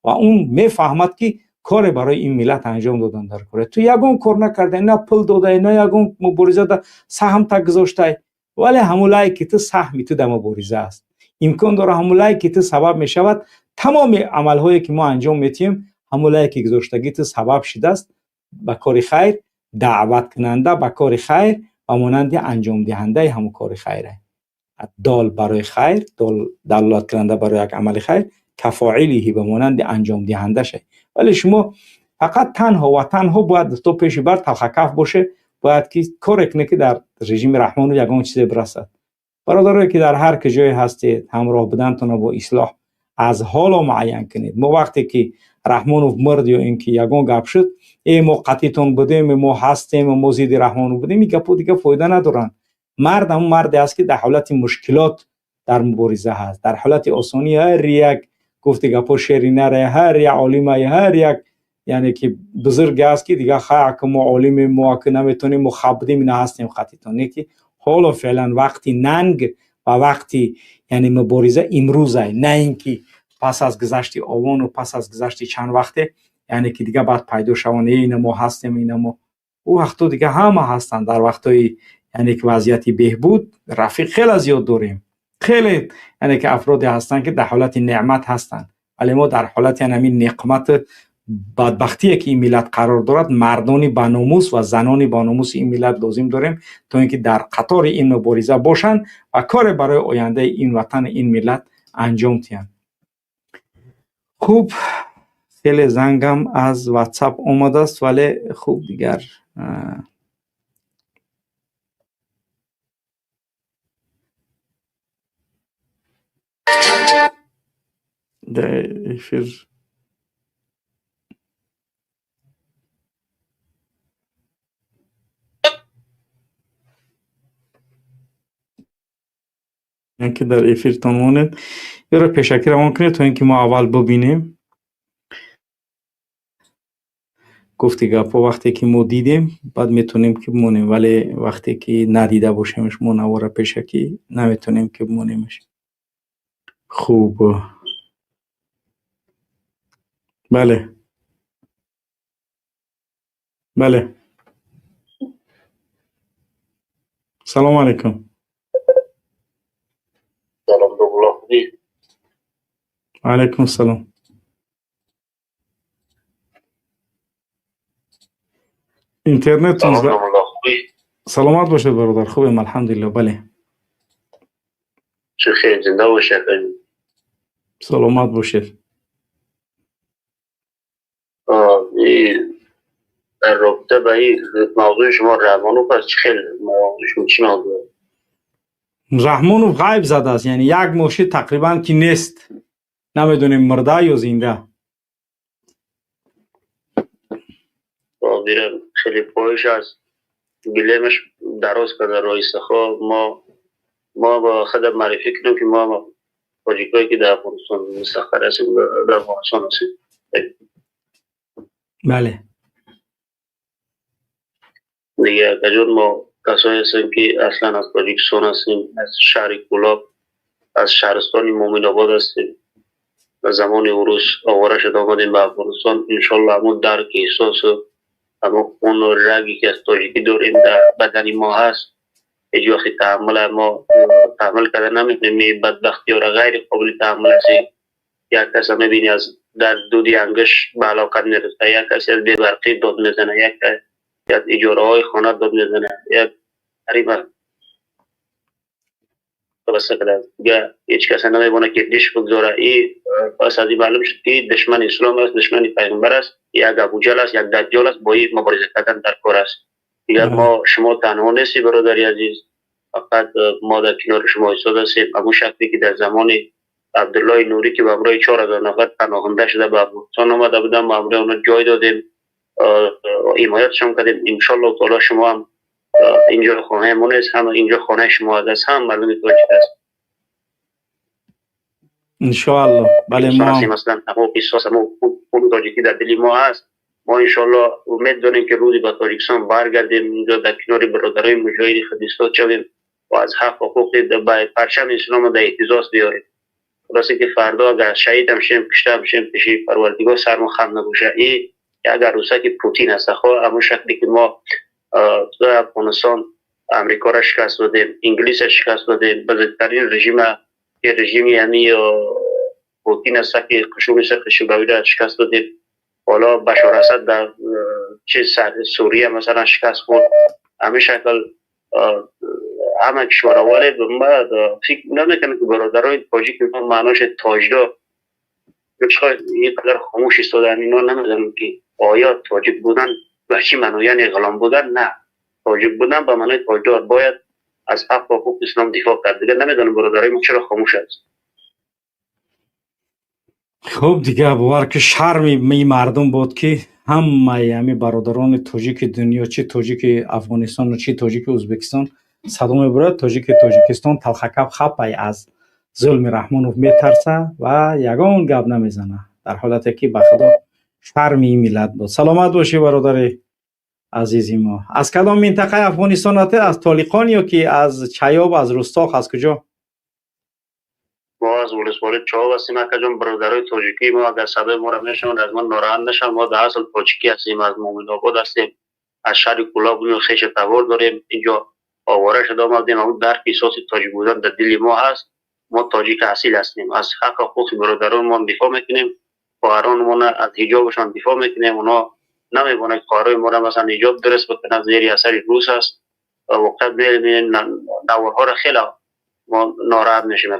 ва он мефаҳмад, ки коре барои ин миллат анҷом додан дар кора. Ту ягон кор накардай, на пул додай, на ягон мубориза да саҳмта гузоштай, вале ҳамун лайки ту саҳми ту дар мубориза аст. Имкон дора, ҳамун лайки ту сабаб мешавад тамоми амалҳое, ки мо анҷом метиҳем, ҳамун лайки гузоштагӣ ту сабаб шидааст ба кори хайр, даъваткунанда ба кори хайр ва монанди анҷомдиҳандаи ҳамун кори хайре. Дол барои хайр, дол далолаткунанда барои як амали хайр, кафоилиҳи, ба монанди анҷомдиҳандаша. Вале шумо фақат танҳо ва танҳо бояд то пеши бар талхакаф боше, бояд ки коре кунед, ки дар режими Раҳмонов ягон чизе бирасад. Бародарое, ки дар ҳар куҷое ҳастед, ҳамроҳ будантонро бо ислоҳ аз ҳоло муайян кунед. Мо вақте ки Раҳмонов мурд ё ин ки ягон гап шуд, э, мо қатъитон будем, мо ҳастем, мо зидди Раҳмонов будем, ин гапҳо дига фоида надоранд. Мард ҳамун марде аст, ки дар ҳолати мушкилот дар мубориза ҳаст. Дар ҳолати осонӣ ҳар як гуфти гапҳо шери наре, ҳар як олима, ҳар як яъне ки бузурге аст, ки дига ха, мо олимем, мо ака наметонем, мо хаб будем, ина ҳастем қатъитон. Не ки ҳоло феълан вақти нанг ва вақти яъне мубориза имрӯзай, на ин ки пас аз гузашти овону пас аз гузашти чанд вақте, яъне ки дига баъд пайдо шаванд, э, ина мо ҳастем, ина мо. Ӯ вақтҳо дига ҳама ҳастанд. Дар вақтҳои яъне ки вазъияти беҳбуд рафиқ хеле зиёд дорем, хеле яъне ки афроде ҳастанд, ки дар ҳолати неъмат ҳастанд. Вале мо дар ҳолати ҳамин неқмату бадбахтие, ки ин миллат қарор дорад, мардони баномус ва занони баномуси ин миллат лозим дорем, то ин ки дар қатори ин мубориза бошанд ва коре барои ояндаи ин ватану ин миллат анҷом диҳанд. Хуб, хеле зангам аз Ватсап омадааст, вале хуб, дигар дар эфир ки дар эфиртон монед, ёро пешакӣ равон кунед, то ин ки мо аввал бубинем. Гуфти гапҳо, вақте ки мо дидем, баъд метавонем ки бимонем, вале вақте ки надида бошемш, мо навора пешакӣ наметавонем ки бимонемш. Хуб, бале, бале, салому алайкум. Салом, домулло, хубӣ? Алайкум салом. Интернеттон. Салом, домулло, хубӣ? Саломат бошед, бародар, хубем, алҳамдулилло, бале. Чӣ хел, зинда бошед. Саломат бошед. Дар робита ба ин мавзӯи шумо Раҳмонов аст, чӣ хел мавзӯи шумо, чӣ мавзӯ? Раҳмонов ғайб задааст, яъне як моҳ шид тақрибан, ки нест, намедонем мурда ё зинда. Ҳозира хеле фоҳиш аст, гилемаш дароз карда роҳи сахо. Мо ба худа муаррифӣ кунем, ки мо тоҷикое, ки дар Афғонистон мустақар ҳастем, дар Афғонистон ҳастем. Бале. دیگه اکا ما کسایی هستیم که اصلا از تاجیکستان هستیم، از شهر کولاب، از شهرستان مومن آباد هستیم. و زمان عروس آواره شد آمدیم به افغانستان. انشالله همون درک احساس و همون خون و رگی که از تاجیکی داریم در بدن ما هست، هیچ وقتی تحمل ما تحمل کرده نمیتونیم. بدبختی ها را غیر قابل تحمل است. یک کس میبینی از در دودی انگش به علاقت میرسه، یک کسی از بی‌برقی داد میزنه، یک از اجاره های خانه داد میزنه، یک حریم بسته کرده دیگه هیچ کس نمیبونه که دیش بگذاره. این پس از این معلوم شد که دشمن اسلام است، دشمن پیغمبر است، یک ابوجهل است، یک دجال است، با این مبارزه کردن در کار است. دیگر ما شما تنها نیستی برادری عزیز، فقط ما در کنار شما ایستاده هستیم. همون شکلی که در زمان عبدالله نوری که به همراه 4000 نفر پناهنده شده به افغانستان آمده بودن، ما همراه اونا جای دادیم، حمایتشان کردیم. انشالله تعالی شما هم اینجا خانه ما نیست، هم اینجا خانه شما است، هم مردم تاجیک است انشالله. بله ما مثلا همون احساس همون خون تاجیکی در دل ما هست. ما انشالله امید داریم که روزی به تاجیکستان برگردیم، اینجا در کنار برادرای مجاهد خود ایستاد شویم و از حق و حقوق به پرچم اسلام در اهتزاز بیاریم. خلاصه که فردا اگر شهید هم شیم، کشته هم شیم، پیش پروردگار سرمون خم نباشه. این اگر روسا که پوتین است، خب همون شکلی که ما تو افغانستان امریکا را شکست دادیم، انگلیس را شکست دادیم، بزرگترین رژیم که رژیم یعنی پوتین است که قشون سرخ شوروی را شکست دادیم. حالا بشار اسد در چه سوریه مثلا شکست خورد. همین شکل همه کشورها. ولی ما فکر نمیکنم که برادرای تاجیک ما معناش تاجدار چرا اینقدر خاموش ایستادن. اینا نمیدونم که آیا تاجیک بودن به چی معنا، یعنی غلام بودن؟ نه، تاجیک بودن به معنای تاجدار، باید از حق و حقوق اسلام دفاع کرد. دیگه نمیدونم برادرای ما چرا خاموش است. خب دیگه باور که شرم می مردم بود که همه همی برادران تاجیک دنیا، چه تاجیک افغانستان و چه تاجیک ازبکستان، صدا میبرد تاجیک تاجیکستان تلخکف خپای از ظلم رحمانوف میترسه و یگان گپ نمیزنه، در حالتی که به خدا شرمی ملت بود. سلامت باشی برادر عزیزی ما. از کدام منطقه افغانستان هستی؟ از تالیقان یا که از چایاب، از رستاخ، از کجا؟ ما از ولسوالی چاو هستیم اکا جان. برادرای تاجیکی ما اگر صدای ما را میشنوند از ما ناراحت نشن. ما در اصل تاجیکی هستیم، از مومن آباد هستیم، از شهر کولاب بودیم، خویش تبار داریم، اینجا آواره شده آمدیم. اون درک احساس تاجیک بودن در دل ما هست. ما تاجیک اصیل هستیم، از حق و حقوق برادران ما دفاع میکنیم، خواهران ما از حجابشان دفاع میکنیم. اونا نمیبونه که خواهرای ما را مثلا حجاب درست بکنن، زیر اثر روس است. واقعا میبینیم نوارها را خیلی ما ناراحت میشیم.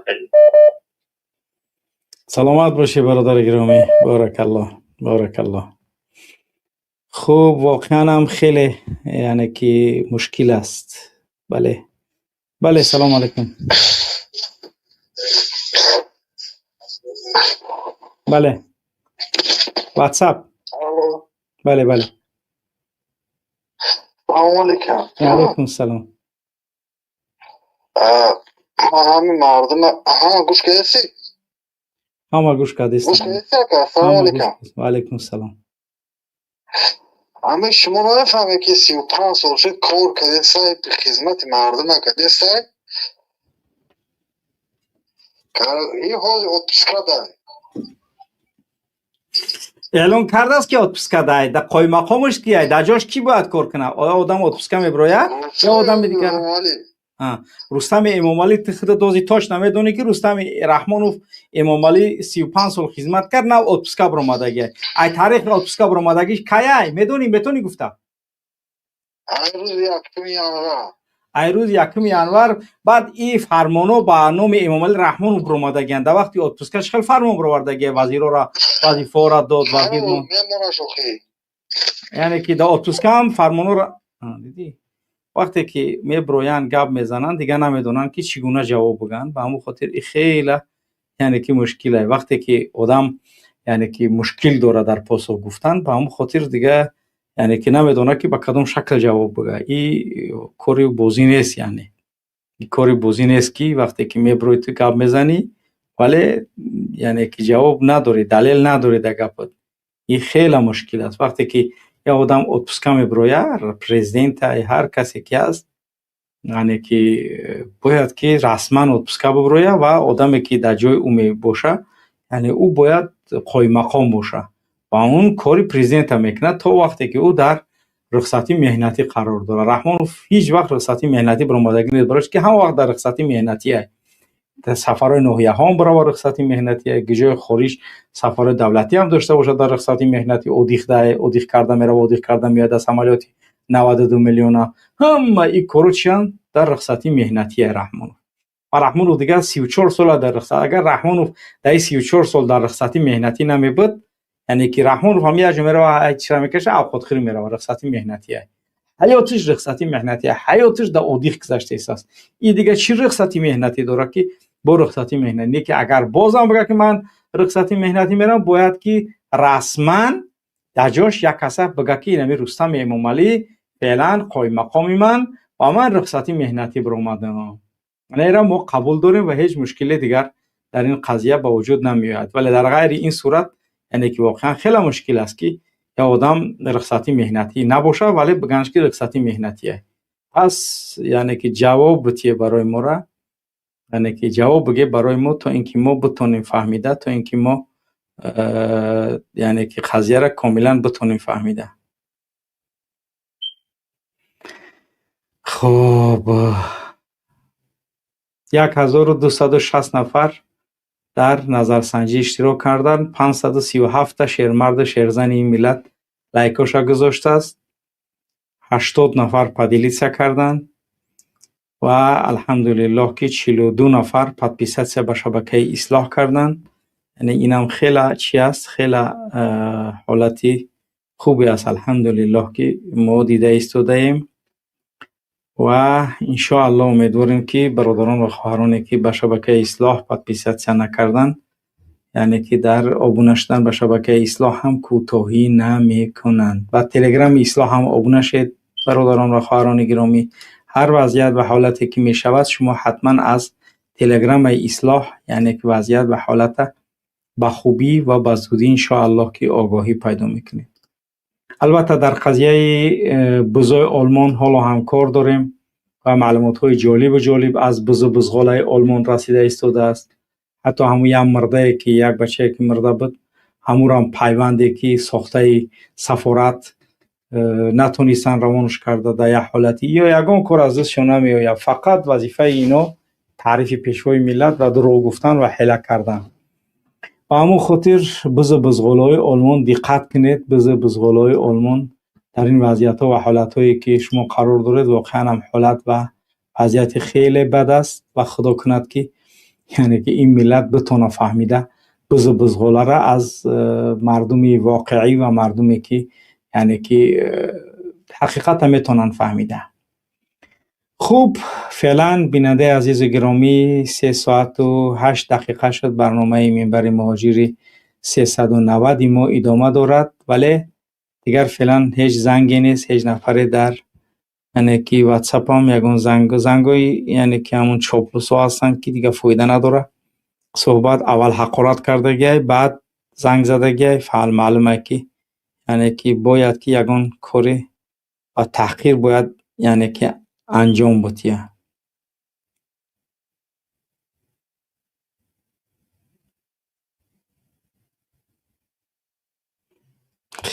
سلامت باشی برادر گرامی، بارک الله، بارک الله. خوب واقعا هم خیلی یعنی که مشکل است. بله بله، سلام علیکم. بله واتساپ. بله بله. سلام علیکم. علیکم السلام. همین مردم همه گوش کردی؟ همه گوش کردی. گوش کردی سلام علیکم. و علیکم السلام. همه شما نفهمید که 35 سال شد کار کرده سای خدمت مردم کرده سای این حال отпуска ده اعلان کرده است که отпуска ده. در قای مقامش کیه؟ در جاش کی باید کار کنه؟ آیا آدم отпуска میبراید یا آدم دیگر؟ رستم امامعلی تو خود دوزی تاش نمیدونی که رستم رحمانوف امامعلی 35 سال خدمت کرد، نه отпуска برآمدگی. ای تاریخ отпуска برآمدگیش کی؟ میدونی؟ میتونی گفته؟ ای روز یکم ینور. ای روز یکم ینور. بعد این فرمانو با نام امامعلی رحمانوف برآمدگی. در وقتی отпуска ش خیلی فرمان برآوردگی، وزیرا را وظیفه را داد، وزیر یعنی که در отпуска هم فرمانو را دیدی؟ وقتی که میبرویند گپ میزنند دیگه نمیدونن که چگونه جواب بگن. به همون خاطر خیلی یعنی که مشکله. وقتی که آدم یعنی که مشکل داره در پاسخ گفتن، به همون خاطر دیگه یعنی که نمیدونه که به کدام شکل جواب بگه. این کاری بازی نیست، یعنی این کاری بازی نیست که وقتی که میبروی تو گپ میزنی ولی یعنی که جواب نداری، دلیل نداری در گپت. این خیلی مشکل است. وقتی که Як одам отпуска мебирояд, президента, ҳар касе ки ҳаст, яъне ки бояд ки расман отпуска бибирояд ва одаме ки дар ҷои ӯ мебоша, яъне ӯ бояд қоиммақом боша ва он кори президента мекунад то вақте ки ӯ дар рухсатӣ меҳнатӣ қарор дорад. Раҳмонов ҳеҷ вақт рухсатӣ меҳнатӣ баромадагӣ нест, барои ки ҳама вақт дар рухсатӣ меҳнатие. Дар сафарҳои ноҳияҳоам барова рухсатӣ меҳнатие, ҷои хориҷ сафарҳои давлатӣ ҳам дошта бошад, дар рухсатӣ меҳнатӣ одих карда мерава, одих карда меояд аз самолёти 92 миллиона. Ҳама ин кору чиянд? Дар рухсатӣ меҳнатие Раҳмонов. Ва Раҳмонов дигар 34 сола дар рухсат. Агар Раҳмонов дар ин 34 сол дар рухсатӣ меҳнатӣ намебуд, яъне ки Раҳмонов ҳам як ҷо мерава, чира мекаша, авқотхӯрӣ мерава, рухсатӣ меҳнатие. Ҳаётиш рухсатӣ меҳнатие, ҳаётиш дар одих гузаштааст. Ин дигар чӣ рухсатӣ меҳнатӣ дорад ки бо рухсатӣ меҳнатӣ? Не ки агар бозам бигӯяд ки ман рухсатӣ меҳнатӣ меравам, бояд ки расман дар ҷош як каса бигӯяд ки инами Рустами Эмомалӣ феълан қоиммақоми ман ва ман рухсатӣ меҳнатӣ баромадам. Инро мо қабул дорем ва ҳеҷ мушкиле дигар дар ин қазия ба вуҷуд намеояд. Вале дар ғайри ин сурат, яъне ки воқеан хеле мушкил аст ки як одам рухсатӣ меҳнатӣ набошад, вале бигӯянд ки рухсатӣ меҳнатие. Пас яъне ки ҷавоб битие барои мора, яъне ки ҷавоб бигӯ барои мо, то ин ки мо битонем фаҳмида, то ин ки мо яъне ки қазияро комилан битонем фаҳмида. Хоб, 1260 нафар дар назарсанҷӣ иштирок карданд, 537 та шермарду шерзани ин миллат лайкоша гузоштааст, 80 нафар поделиться карданд ва алҳамдулиллоҳ ки 42 нафар подписатсия ба шабакаи ислоҳ карданд. Яъне инам хеле чи аст, хеле ҳолати хубе аст, алҳамдулиллоҳ ки мо дида истодаем ва иншоаллоҳ умедворем ки бародарон ва хоҳароне ки ба шабакаи ислоҳ подписатсия накарданд, яъне ки дар обуна шудан ба шабакаи ислоҳ ҳам кӯтоҳӣ намекунанд. Ба телеграми ислоҳ ҳам обуна шед, бародарон ва хоҳарони гиромӣ. Ҳар вазъият ва ҳолате ки мешавад, шумо ҳатман аз телеграмаи ислоҳ, яъне ки вазъият ва ҳолата ба хубӣ ва ба зудӣ иншоаллоҳ ки огоҳӣ пайдо мекунед. Албатта дар қазияи бузои Олмон ҳоло ҳам кор дорем ва маълумотҳои ҷолибу ҷолиб аз бузу бузғолаи Олмон расида истодааст. Ҳатто ҳамун як мурдае ки як бачае ки мурда буд, ҳамурам пайванде ки сохтаи сафорат натонистанд равонаш карда дар як ҳолати ё ягон кор аз дастшон намеояд. Фақат вазифаи ино таърифи пешвои миллат ва дурӯғ гуфтан ва ҳила кардан. Ба ҳамон хотир бузу бузғолаҳои Олмон диққат кунед. Бузу бузғолаҳои Олмон дар ин вазъиятҳо ва ҳолатҳое ки шумо қарор доред, воқеан ҳам ҳолат ва вазъияти хеле бад аст ва худо кунад ки яъне ки ин миллат битона фаҳмида бузу бузғоларо аз мардуми воқеӣ ва мардуме ки яъне ки ҳақиқатро метавонанд фаҳмида. Хуб, феълан бинандаи азизу гиромӣ, 3 соату 8 дақиқа шуд. Барномаи минбари муҳоҷири 390 мо идома дорад, вале дигар феълан ҳеҷ занге нест, ҳеҷ нафаре дар яъне ки ватсапам ягон зангои яъне ки ҳамун чоплусҳо ҳастанд ки дигар фоида надорад. Суҳбат аввал ҳақорат кардагиай, баъд занг задагиай, фаъл маълуме ки яъне ки бояд ки ягон кори ва таҳқир бояд яъне ки анҷом бутия.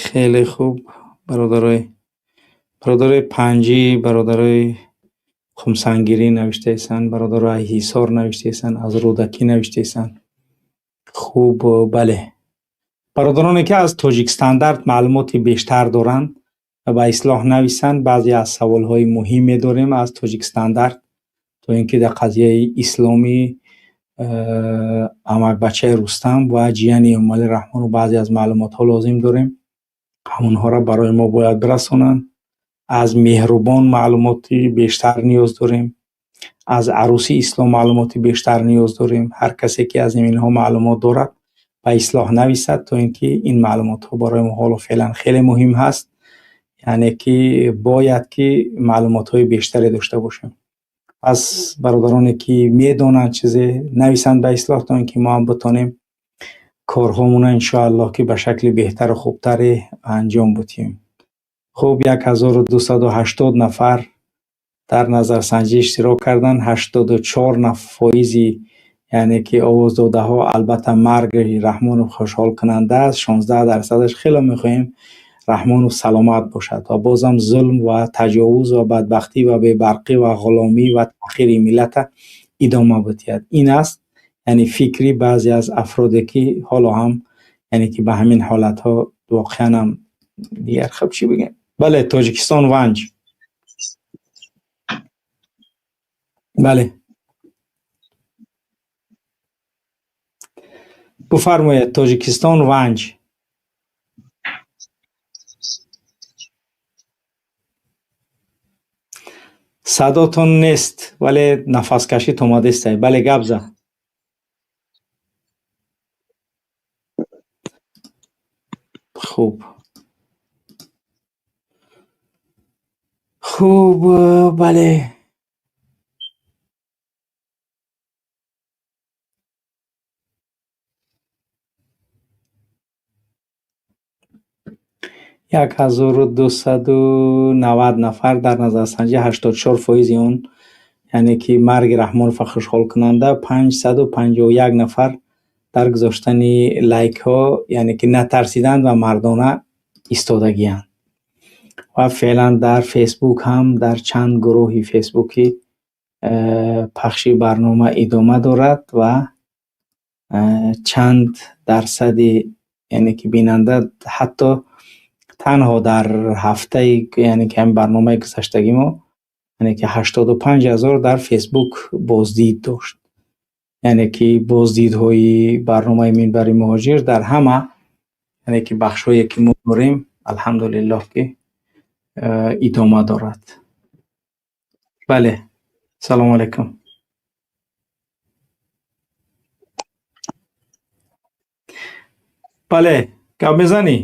Хеле хуб, бародарои Панҷӣ, бародарои Хумсангирӣ навиштаесанд, бародарои Ҳисор навиштаесанд, аз Рӯдакӣ навиштаесанд. Хуб, бале. Бародароне ки аз Тоҷикстандарт маълумоти бештар доранд ба ислоҳ нависанд. Баъзе аз саволҳои муҳиме дорем аз Тоҷикстандарт, то ин ки дар қазияи исломӣ амакбачаи Рустам ва ҷияни Эмомалӣ Раҳмонов баъзе аз маълумотҳо лозим дорем. Ҳамонҳоро барои мо бояд бирасонанд. Аз Меҳрубон маълумоти бештар ниёз дорем. Аз Арӯси Ислом маълумоти бештар ниёз дорем. Ҳар касе ки аз инҳо маълумот дорад ба ислоҳ нависад, то ин ки ин маълумотҳо барои мо ҳоло феълан хеле муҳим ҳаст. Яъне ки бояд ки маълумотҳои бештаре дошта бошем. Пас бародароне ки медонанд чизе нависанд ба ислоҳ, то ин ки мо ҳам битонем корҳомона иншоаллоҳ ки ба шакли беҳтару хубтаре анҷом бутем. Хуб, 1280 нафар дар назарсанҷӣ иштирок карданд. 84 фоизи яъне ки овоздодаҳо албатта марги Раҳмонов хушҳолкунанда аст, 16%-аш хеле мехоҳем Раҳмонов саломат бошад ва бозам зулм ва таҷовуз ва бадбахтӣ ва бебарқӣ ва ғуломӣ ва таъхири миллата идома бидиҳад. Ин аст яъне фикри баъзе аз афроде ки ҳоло ҳам яъне ки ба ҳамин ҳолатҳо воқеан ҳам дигар хуб чӣ бигем. Бале, Тоҷикистон ванҷ. Бале. Бифармоед, Тоҷикистон ванҷ. Садотон нест, вале нафаскашит омадестай. Бале, гап зад. Хуб. Хуб, бале. 1290 нафар дар назарсанҷӣ, 84% он яъне ки марги Раҳмонова хушҳолкунанда, 551 нафар дар гузоштани лайкҳо яъне ки натарсиданд ва мардона истодагианд. Ва феълан дар Фейсбук ҳам дар чанд гурӯҳи фейсбукӣ пахши барнома идома дорад ва чанд дарсади яъне ки бинанда ҳатто танҳо дар ҳафтаи яъне ки ҳамин барномаи гузаштагӣ мо яъне ки 85 000 дар Фейсбук боздид дошт. Яъне ки боздидҳои барномаи Минбари Муҳоҷир дар ҳама яъне ки бахшҳое ки мо дорем, алҳамдулиллоҳ ки идома дорад. Бале, салому алайкум. Бале, гап мезанӣ?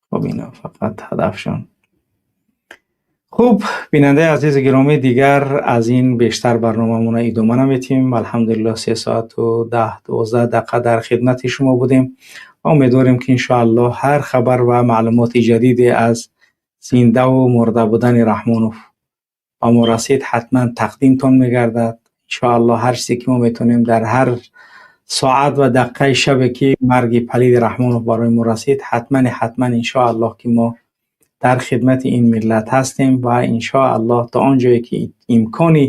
Хуб, ино фақат ҳадафшон. Хуб, бинандаи азизи гиромӣ, дигар аз ин бештар барномамонро идома наметиҳем. Алҳамдулиллоҳ, 3 соату 10-12 дақиқа дар хидмати шумо будем ва умедворем ки иншоаллоҳ ҳар хабар ва маълумоти ҷадиде аз зиндаву мурда будани Раҳмонов ба мо расид, ҳатман тақдимтон мегардад. Иншоаллоҳ ҳар чизе ки мо метавонем дар ҳар соат ва дақиқаи шабе ки марги палиди Раҳмонов барои мо расид, ҳатман ҳатман иншоаллоҳ ки мо дар хидмати ин миллат ҳастем ва иншоаллоҳ то он ҷое ки имкони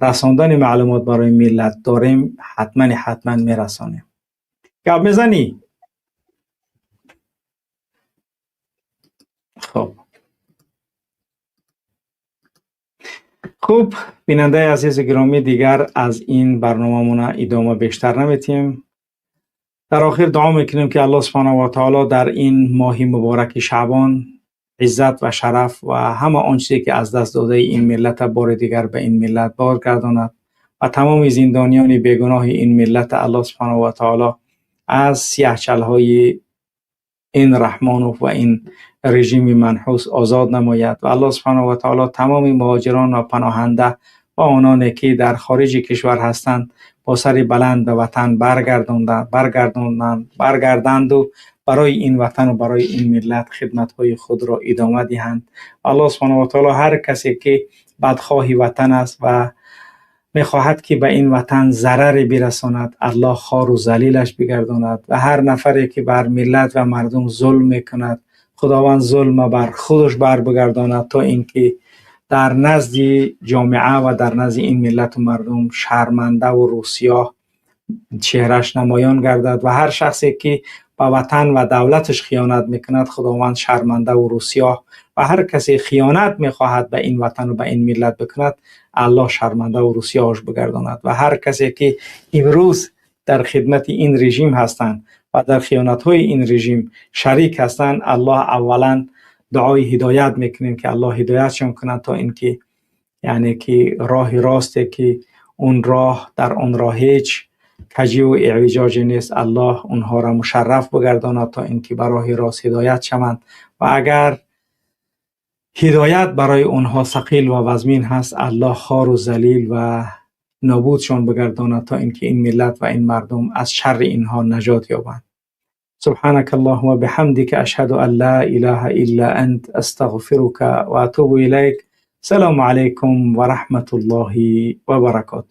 расондани маълумот барои миллат дорем, ҳатман ҳатман мерасонем. Гап мезанӣ? Хуб. Хуб, бинандаи азизи гиромӣ, дигар аз ин барномамона идома бештар наметиҳем. Дар охир дуо мекунем ки Аллоҳ субҳанаҳу ва таоло дар ин моҳи мубораки Шаъбон иззат ва шараф ва ҳама он чизе ки аз даст додаи ин миллата бори дигар ба ин миллат бозгардонад ва тамоми зиндониёни бегуноҳи ин миллата Аллоҳ субҳанаҳу ва таоло аз сиёҳчалҳои ин Раҳмонов ва ин режими манҳус озод намояд ва Аллоҳ субҳанаҳу ва таоло тамоми муҳоҷирон ва паноҳанда ва ононе ки дар хориҷи кишвар ҳастанд бо сари баланд ба ватан баргарданду барои ин ватан ва барои ин миллат хидматҳои худро идома диҳанд. Аллоҳ субҳанаҳу ва таоло ҳар касе ки бадхоҳи ватан аст ва мехоҳад ки ба ин ватан зараре бирасонад, Аллоҳ хору залилаш бигардонад ва ҳар нафаре ки бар миллат ва мардум зулм мекунад, Худованд зулма бар худаш барбигардонад то инки дар назди ҷомеа ва дар назди ин миллату мардум шармандаву рӯсиёҳ чеҳраш намоён гардад ва ҳар шахсе ки ба ватан ва давлаташ хиёнат мекунад, Худованд шармандаву рӯсиёҳ ва ҳар касе хиёнат мехоҳад ба ин ватану ба ин миллат бикунад, Аллоҳ шармандаву рӯсиёҳаш бигардонад ва ҳар касе ки имрӯз дар хидмати ин режим ҳастанд ва дар хиёнатҳои ин режим шарик ҳастанд, Аллоҳ аввалан дуои ҳидоят мекунем ки Аллоҳ ҳидоятшон кунад то инки яъне ки роҳи росте ки он роҳ дар он роҳ ҳеҷ каҷиву эъвиҷоҷе нест, Аллоҳ онҳоро мушарраф бигардонад то инки ба роҳи рост ҳидоят шаванд ва агар ҳидоят барои онҳо сақил ва вазмин ҳаст, Аллоҳ хору залил ва нобудшон бигардонад то инки ин миллат ва ин мардум аз шарри инҳо наҷот ёбанд. سبحانك اللهم وبحمدك، أشهد أن لا إله إلا أنت، أستغفرك وأتوب إليك. السلام علیکم و رحمت الله و برکاته.